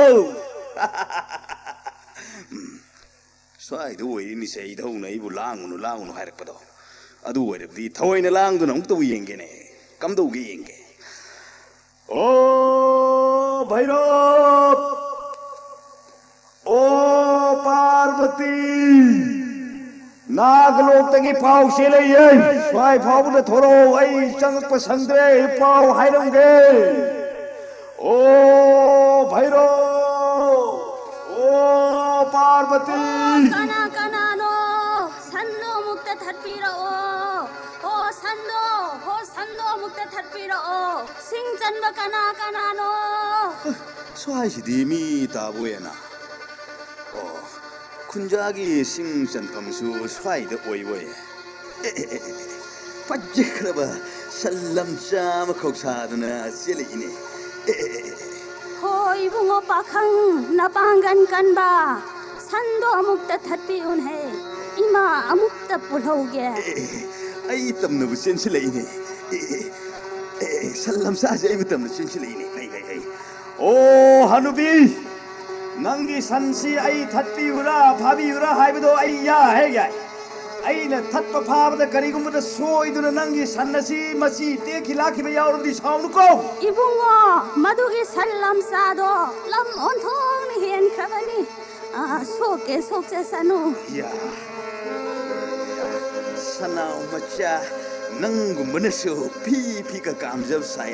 ꯎꯝ, ꯁ꯭ꯋꯥꯏꯗ ꯑꯣꯏꯔꯤꯅꯤꯁꯦ, ꯏꯙꯧꯅ ꯑꯩꯕꯨ ꯂꯥꯡꯒꯅꯨ, ꯂꯥꯡꯒꯅꯨ ꯍꯥꯏꯔꯛꯄꯗꯣ꯫ ꯑꯗꯨ ꯑꯣꯏꯔꯕꯗꯤ ꯊꯑꯣꯏꯅ ꯂꯥꯡꯗꯨꯅ ꯑꯃꯨꯛꯇꯕꯨ ꯌꯦꯡꯒꯦꯅꯦ꯫ ꯀꯝꯗꯧꯒꯦ ꯌꯦꯡꯒꯦ꯫ ꯑꯣ ꯚꯩꯔꯣꯞ! ꯑꯣ ꯄꯥꯔꯕꯇꯤ! ꯅꯥꯒꯂꯣꯛꯇꯒꯤ ꯄꯥꯎ ꯆꯦꯜꯂꯛꯏ꯫ ꯁ꯭ꯋꯥꯏ ꯐꯥꯎꯕꯗ ꯊꯣꯔꯛꯑꯣ, ꯑꯩ ꯆꯪꯉꯛꯄ ꯁꯪꯗ꯭ꯔꯦ, ꯑꯩ ꯄꯥꯎ ꯍꯥꯏꯔꯝꯒꯦ꯫ ꯑꯣ ꯚꯩꯔꯣꯞ! ꯑꯣ ꯄꯥꯔꯕꯇꯤ! ꯑꯣ, ꯀꯅꯥ ꯀꯅꯥꯅꯣ? ꯁꯟꯗꯣ ꯑꯃꯨꯛꯇ ꯊꯠꯄꯤꯔꯛꯑꯣ꯫ ꯑꯣ ꯁꯟꯗꯣ, ꯑꯣ ꯁꯟꯗꯣ ꯑꯃꯨꯛꯇ ꯊꯠꯄꯤꯔꯛꯑꯣ꯫ ꯁꯤꯡ ꯆꯟꯕ ꯀꯅꯥ ꯀꯅꯥꯅꯣ? ꯁ꯭ꯋꯥꯏꯁꯤꯗꯤ ꯃꯤ ꯇꯥꯕ ꯑꯣꯏꯌꯦꯅ꯫ ꯑꯣ, ꯈꯨꯟꯖꯥꯒꯤ ꯁꯤꯡ ꯆꯟꯐꯝꯁꯨ ꯁ꯭ꯋꯥꯏꯗ ꯑꯣꯏꯕ ꯑꯣꯏꯌꯦ꯫ ꯑꯦ, ꯑꯦ, ꯑꯦ, ꯑꯦ, ꯐꯖꯈ꯭ꯔꯕ ꯁꯟ ꯂꯝꯆꯥ ꯑꯃꯈꯛ ꯁꯥꯗꯨꯅ ꯆꯦꯜꯂꯛꯏꯅꯦ꯫ ꯑꯦ, ꯑꯦ, ꯑꯦ, ꯑꯦ꯫ ꯍꯣ, ꯏꯕꯨꯡꯉꯣ ꯄꯥꯈꯪ, ꯅꯄꯥꯡꯒꯟ ꯀꯟꯕ, ꯁꯟꯗꯣ ꯑꯃꯨꯛꯇ ꯊꯠꯄꯤꯌꯨꯅꯦ꯫ ꯏꯃꯥ ꯑꯃꯨꯛꯇ ꯄꯨꯜꯍꯧꯒꯦ꯫ ꯑꯦ, ꯑꯦ, ꯑꯦ, ꯑꯩ ꯇꯝꯅꯕ ꯆꯦꯟꯁꯤꯜꯂꯛꯏꯅꯦ꯫ ꯑꯦ, ꯑꯦ, ꯑꯦ, ꯑꯦ, ꯁꯟ ꯂꯝꯆꯥꯁꯦ ꯑꯩꯕꯨ ꯇꯝꯅ ꯆꯦꯟꯁꯤꯜꯂꯛꯏꯅꯦ꯫ ꯍꯩ, ꯍꯩ, ꯍꯩ꯫ ꯑꯣ ꯍꯅꯨꯕꯤ, ꯅꯪꯒꯤ ꯁꯟꯁꯤ ꯑꯩ ꯊꯠꯄꯤꯌꯨꯔꯥ, ꯐꯥꯕꯤꯌꯨꯔꯥ ꯍꯥꯏꯕꯗꯣ ꯑꯩ ꯌꯥ ꯍꯦꯛ ꯌꯥꯏ꯫ ꯑꯩꯅ ꯊꯠꯄ ꯐꯥꯕꯗ ꯀꯔꯤꯒꯨꯝꯕꯗ ꯁꯣꯏꯗꯨꯅ ꯅꯪꯒꯤ ꯁꯟ ꯑꯁꯤ ꯃꯆꯤ ꯇꯦꯛꯈꯤ ꯂꯥꯛꯈꯤꯕ ꯌꯥꯎꯔꯕꯗꯤ ꯁꯥꯎꯅꯨꯀꯣ꯫ ꯏꯕꯨꯡꯉꯣ, ꯃꯗꯨꯒꯤ ꯁꯟ ꯂꯝꯆꯥꯗꯣ ꯂꯝ ꯑꯣꯟꯊꯣꯛꯅ ꯍꯦꯟꯈ꯭ꯔꯕꯅꯤ꯫ ꯑꯥ, ꯁꯣꯛꯀꯦ ꯁꯣꯛꯆꯁꯅꯨ꯫ ꯌꯥ, ꯁꯅꯥꯎ ꯃꯆꯥ, ꯅꯪꯒꯨꯝꯕꯅꯁꯨ ꯐꯤ ꯐꯤꯒ ꯀꯥꯝꯖꯕ ꯁꯥꯏ꯫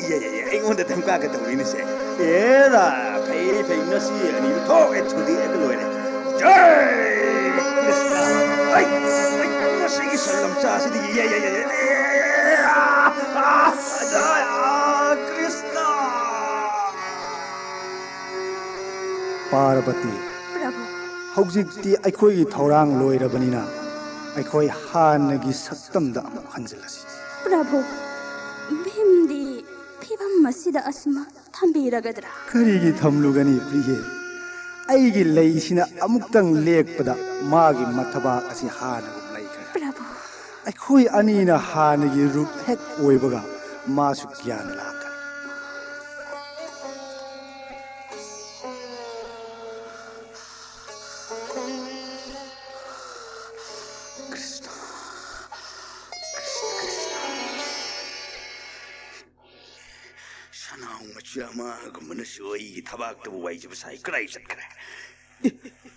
ꯏꯌꯥ, ꯏꯌꯥ, ꯏꯌꯥ, ꯑꯩꯉꯣꯟꯗ ꯙꯝꯀꯥꯒ ꯇꯧꯔꯤꯅꯦꯁꯦ꯫ ꯑꯦꯔꯥ, ꯐꯩ, ꯐꯩ, ꯉꯁꯤ ꯑꯅꯤꯗꯨ ꯊꯣꯛꯑꯦ, ꯊꯨꯗꯦꯛꯑꯒ ꯂꯣꯏꯔꯦ꯫ ꯖꯩ ꯀ꯭ꯔꯤꯁꯅ! ꯑꯩ, ꯑꯩ, ꯃꯁꯤꯒꯤ ꯁꯟ ꯂꯝꯆꯥꯁꯤꯗꯤ, ꯏꯌꯥ, ꯏꯌꯥ, ꯏꯌꯥ, ꯏꯌꯥ, ꯏꯌꯥ, ꯑꯥ, ꯑꯥ, ꯑꯥ, ꯀ꯭ꯔꯤꯁꯅ! ꯄꯥꯔꯕꯇꯤ, ꯄ꯭ꯔꯚꯨ꯫ ꯍꯧꯖꯤꯛꯇꯤ ꯑꯩꯈꯣꯏꯒꯤ ꯊꯧꯔꯥꯡ ꯂꯣꯏꯔꯕꯅꯤꯅ, ꯑꯩꯈꯣꯏ ꯍꯥꯟꯅꯒꯤ ꯁꯛꯇꯝꯗ ꯑꯃꯨꯛ ꯍꯟꯖꯤꯜꯂꯁꯤ꯫ ꯄ꯭ꯔꯚꯨ, ꯚꯤꯝꯗꯤ ꯐꯤꯚꯝ ꯑꯁꯤꯗ ꯑꯁꯨꯃꯥꯏ ꯊꯝꯕꯤꯔꯒꯗ꯭ꯔꯥ? ꯀꯔꯤꯒꯤ ꯊꯝꯂꯨꯒꯅꯤ, ꯄ꯭ꯔꯤꯌꯦ? ꯑꯩꯒꯤ ꯂꯩꯁꯤꯅ ꯑꯃꯨꯛꯇꯪ ꯂꯦꯛꯄꯗ ꯃꯥꯒꯤ ꯃꯊꯕꯥꯛ ꯑꯁꯤ ꯍꯥꯟꯅꯒꯨꯝ ꯂꯩꯈ꯭ꯔꯦ꯫ ꯄ꯭ꯔꯚꯨ꯫ ꯑꯩꯈꯣꯏ ꯑꯅꯤꯅ ꯍꯥꯟꯅꯒꯤ ꯔꯨꯞ ꯍꯦꯛ ꯑꯣꯏꯕꯒ ꯃꯥꯁꯨ ꯒ꯭ꯌꯥꯟ ꯂꯥꯛꯀꯅꯤ꯫ ꯀ꯭ꯔꯤꯁꯅ, ꯀ꯭ꯔꯤꯁꯅ, ꯀ꯭ꯔꯤꯁꯅ꯫ ꯁ꯭ꯌꯥꯃꯥꯒꯨꯝꯕꯅꯁꯨ ꯑꯩꯒꯤ ꯊꯕꯥꯛꯇꯕꯨ ꯋꯥꯏꯖꯕ ꯁꯥꯏ꯫ ꯀꯗꯥꯏ ꯆꯠꯈ꯭ꯔꯦ? ꯏ,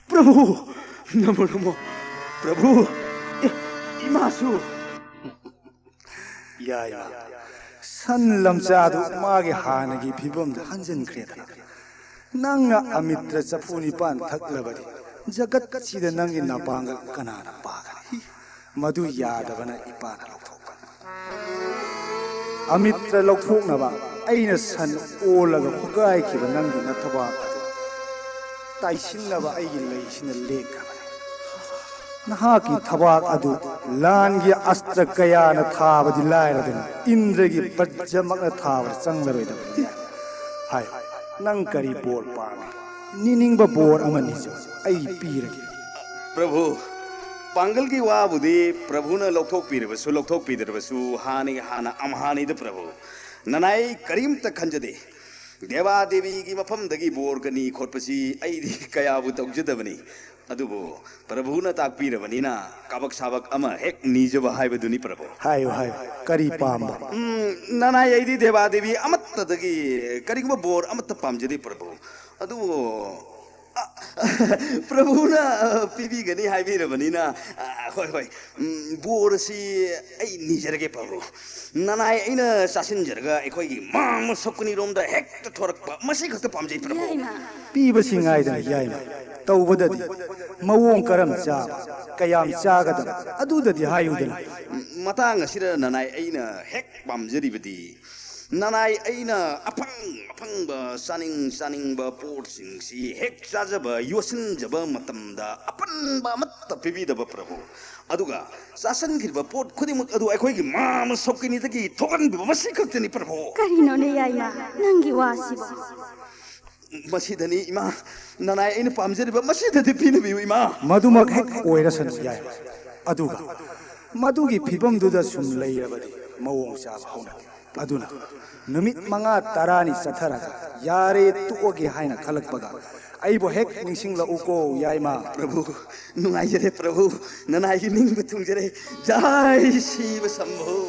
ꯄ꯭ꯔꯚꯨ! ꯅꯃꯣ ꯅꯃꯣ! ꯄ꯭ꯔꯚꯨ! ꯏ, ꯏꯃꯥꯁꯨ! ꯌꯥꯏꯃ, ꯁꯟ ꯂꯝꯆꯥꯗꯨ ꯃꯥꯒꯤ ꯍꯥꯟꯅꯒꯤ ꯐꯤꯕꯝꯗ ꯍꯟꯖꯤꯟꯈ꯭ꯔꯦꯗꯅ꯫ ꯅꯪꯅ ꯑꯃꯤꯇ꯭ꯔ ꯆꯐꯨ ꯅꯤꯄꯥꯟ ꯊꯛꯂꯕꯗꯤ ꯖꯒꯠꯁꯤꯗ ꯅꯪꯒꯤ ꯅꯄꯥꯡꯒꯜ ꯀꯅꯥꯅ ꯄꯥꯒꯅꯤ? ꯃꯗꯨ ꯌꯥꯗꯕꯅ ꯏꯄꯥꯅ ꯂꯧꯊꯣꯛꯄꯅꯤ꯫ ꯑꯃꯤꯇ꯭ꯔ ꯂꯧꯊꯣꯛꯅꯕ ꯑꯩꯅ ꯁꯟ ꯑꯣꯜꯂꯒ ꯈꯣꯒꯥꯏꯈꯤꯕ ꯅꯪꯒꯤ ꯅꯊꯕꯥꯛ ꯑꯗꯨ ꯇꯥꯏꯁꯤꯟꯅꯕ ꯑꯩꯒꯤ ꯂꯩꯁꯤꯅ ꯂꯦꯛꯈ꯭ꯔꯕꯅꯤ꯫ ꯅꯍꯥꯛꯀꯤ ꯊꯕꯥꯛ ꯑꯗꯨ ꯂꯥꯟꯒꯤ ꯑꯁꯇ꯭ꯔ ꯀꯌꯥꯅ ꯊꯥꯕꯗꯤ ꯂꯥꯏꯔꯗꯅ, ꯏꯟꯗ꯭ꯔꯒꯤ ꯕꯖ꯭ꯔꯃꯛꯅ ꯊꯥꯕꯗ ꯆꯪꯂꯔꯣꯏꯗꯕꯅꯤ꯫ ꯍꯥꯏ, ꯅꯪ ꯀꯔꯤ ꯕꯣꯔ ꯄꯥꯝꯃꯤ? ꯅꯤꯅꯤꯡꯕ ꯕꯣꯔ ꯑꯃ ꯅꯤꯖꯧ, ꯑꯩ ꯄꯤꯔꯒꯦ꯫ ꯄ꯭ꯔꯚꯨ, ꯄꯥꯡꯒꯜꯒꯤ ꯋꯥꯕꯨꯗꯤ ꯄ꯭ꯔꯚꯨꯅ ꯂꯧꯊꯣꯛꯄꯤꯔꯕꯁꯨ ꯂꯧꯊꯣꯛꯄꯤꯗ꯭ꯔꯕꯁꯨ ꯍꯥꯟꯅꯒꯤ ꯍꯥꯟꯅ ꯑꯝꯍꯥꯅꯤꯗ ꯄ꯭ꯔꯚꯨ꯫ ꯅꯅꯥꯏ ꯀꯔꯤꯝꯇ ꯈꯟꯖꯗꯦ꯫ ꯗꯦꯕꯥ ꯗꯦꯕꯤꯒꯤ ꯃꯐꯝꯗꯒꯤ ꯕꯣꯔ ꯀꯅꯤ ꯈꯣꯠꯄꯁꯤ ꯑꯩꯗꯤ ꯀꯌꯥꯕꯨ ꯇꯧꯖꯗꯕꯅꯤ꯫ ꯑꯗꯨꯕꯨ ꯄ꯭ꯔꯚꯨꯅ ꯇꯥꯛꯄꯤꯔꯕꯅꯤꯅ ꯀꯥꯕꯛ ꯁꯥꯕꯛ ꯑꯃ ꯍꯦꯛ ꯅꯤꯖꯕ ꯍꯥꯏꯕꯗꯨꯅꯤ ꯄ꯭ꯔꯚꯨ꯫ ꯍꯥꯏꯌꯨ, ꯍꯥꯏꯌꯨ, ꯀꯔꯤ ꯄꯥꯝꯕ? ꯎꯝ, ꯅꯅꯥꯏ ꯑꯩꯗꯤ ꯗꯦꯕꯥ ꯗꯦꯕꯤ ꯑꯃꯠꯇꯗꯒꯤ ꯀꯔꯤꯒꯨꯝꯕ ꯕꯣꯔ ꯑꯃꯠꯇ ꯄꯥꯝꯖꯗꯦ ꯄ꯭ꯔꯚꯨ꯫ ꯑꯗꯨꯕꯨ ꯑ, ꯄ꯭ꯔꯚꯨꯅ, ꯑ, ꯄꯤꯕꯤꯒꯅꯤ ꯍꯥꯏꯕꯤꯔꯕꯅꯤꯅ, ꯑ, ꯍꯣꯏ, ꯍꯣꯏ, ꯎꯝ, ꯕꯣꯔ ꯑꯁꯤ ꯑꯩ ꯅꯤꯖꯔꯒꯦ ꯄ꯭ꯔꯚꯨ꯫ ꯅꯅꯥꯏ ꯑꯩꯅ ꯆꯥꯁꯤꯟꯖꯔꯒ ꯑꯩꯈꯣꯏꯒꯤ ꯃꯥꯡꯕ ꯁꯛꯀꯨꯅꯤꯔꯣꯝꯗ ꯍꯦꯛꯇ ꯊꯣꯔꯛꯄ, ꯃꯁꯤ ꯈꯛꯇ ꯄꯥꯝꯖꯩ ꯄ꯭ꯔꯚꯨ꯫ ꯌꯥꯏꯃ꯫ ꯄꯤꯕꯁꯤ ꯉꯥꯏꯗꯅ ꯌꯥꯏꯃ꯫ ꯇꯧꯕꯗꯗꯤ ꯃꯑꯣꯡ ꯀꯔꯝ ꯆꯥꯕ, ꯀꯌꯥꯝ ꯆꯥꯒꯗꯕ, ꯑꯗꯨꯗꯗꯤ ꯍꯥꯏꯌꯨꯗꯅ꯫ ꯃꯇꯥꯡ ꯑꯁꯤꯗ ꯅꯅꯥꯏ ꯑꯩꯅ ꯍꯦꯛ ꯄꯥꯝꯖꯔꯤꯕꯗꯤ, ꯅꯅꯥꯏ ꯑꯩꯅ ꯑꯐꯪ ꯑꯐꯪꯕ ꯆꯥꯅꯤꯡ ꯆꯥꯅꯤꯡꯕ ꯄꯣꯠꯁꯤꯡꯁꯤ ꯍꯦꯛ ꯆꯥꯖꯕ, ꯌꯣꯠꯁꯤꯟꯖꯕ ꯃꯇꯝꯗ ꯑꯄꯟꯕ ꯑꯃꯠꯇ ꯄꯤꯕꯤꯗꯕ ꯄ꯭ꯔꯚꯨ꯫ ꯑꯗꯨꯒ ꯆꯥꯁꯤꯟꯈꯤꯕ ꯄꯣꯠ ꯈꯨꯗꯤꯡꯃꯛ ꯑꯗꯨ ꯑꯩꯈꯣꯏꯒꯤ ꯃꯥꯡꯕ ꯁꯛꯀꯨꯅꯤꯗꯒꯤ ꯊꯣꯛꯍꯟꯕꯤꯕ, ꯃꯁꯤ ꯈꯛꯇꯅꯤ ꯄ꯭ꯔꯚꯨ꯫ ꯀꯔꯤꯅꯣꯅꯦ ꯌꯥꯏꯃ, ꯅꯪꯒꯤ ꯋꯥꯁꯤꯕꯣ? ꯃꯁꯤꯗꯅꯤ ꯏꯃꯥ, ꯅꯅꯥꯏ ꯑꯩꯅ ꯄꯥꯝꯖꯔꯤꯕ ꯃꯁꯤꯗꯗꯤ ꯄꯤꯅꯕꯤꯌꯨ ꯏꯃꯥ꯫ ꯃꯗꯨꯃꯛ ꯍꯦꯛ ꯑꯣꯏꯔꯁꯅꯨ ꯌꯥꯏꯃ꯫ ꯑꯗꯨꯒ ꯃꯗꯨꯒꯤ ꯐꯤꯕꯝꯗꯨꯗ ꯁꯨꯝ ꯂꯩꯔꯕꯗꯤ ꯃꯑꯣꯡ ꯆꯥꯕ ꯍꯧꯅꯗꯦ꯫ ꯑꯗꯨꯅ ꯅꯨꯃꯤꯠ ꯃꯉꯥ ꯇꯔꯥꯅꯤ ꯆꯠꯊꯔꯒ ꯌꯥꯔꯦ, ꯇꯣꯛꯑꯒꯦ ꯍꯥꯏꯅ ꯈꯜꯂꯛꯄꯒ ꯑꯩꯕꯨ ꯍꯦꯛ ꯅꯤꯡꯁꯤꯡꯂꯛꯎꯀꯣ ꯌꯥꯏꯃ꯫ ꯄ꯭ꯔꯚꯨ, ꯅꯨꯡꯉꯥꯏꯖꯔꯦ ꯄ꯭ꯔꯚꯨ, ꯅꯅꯥꯏꯒꯤ ꯅꯤꯡꯕ ꯊꯨꯡꯖꯔꯦ꯫ ꯖꯥꯏ ꯁꯤꯕ ꯁꯝꯚꯨ꯫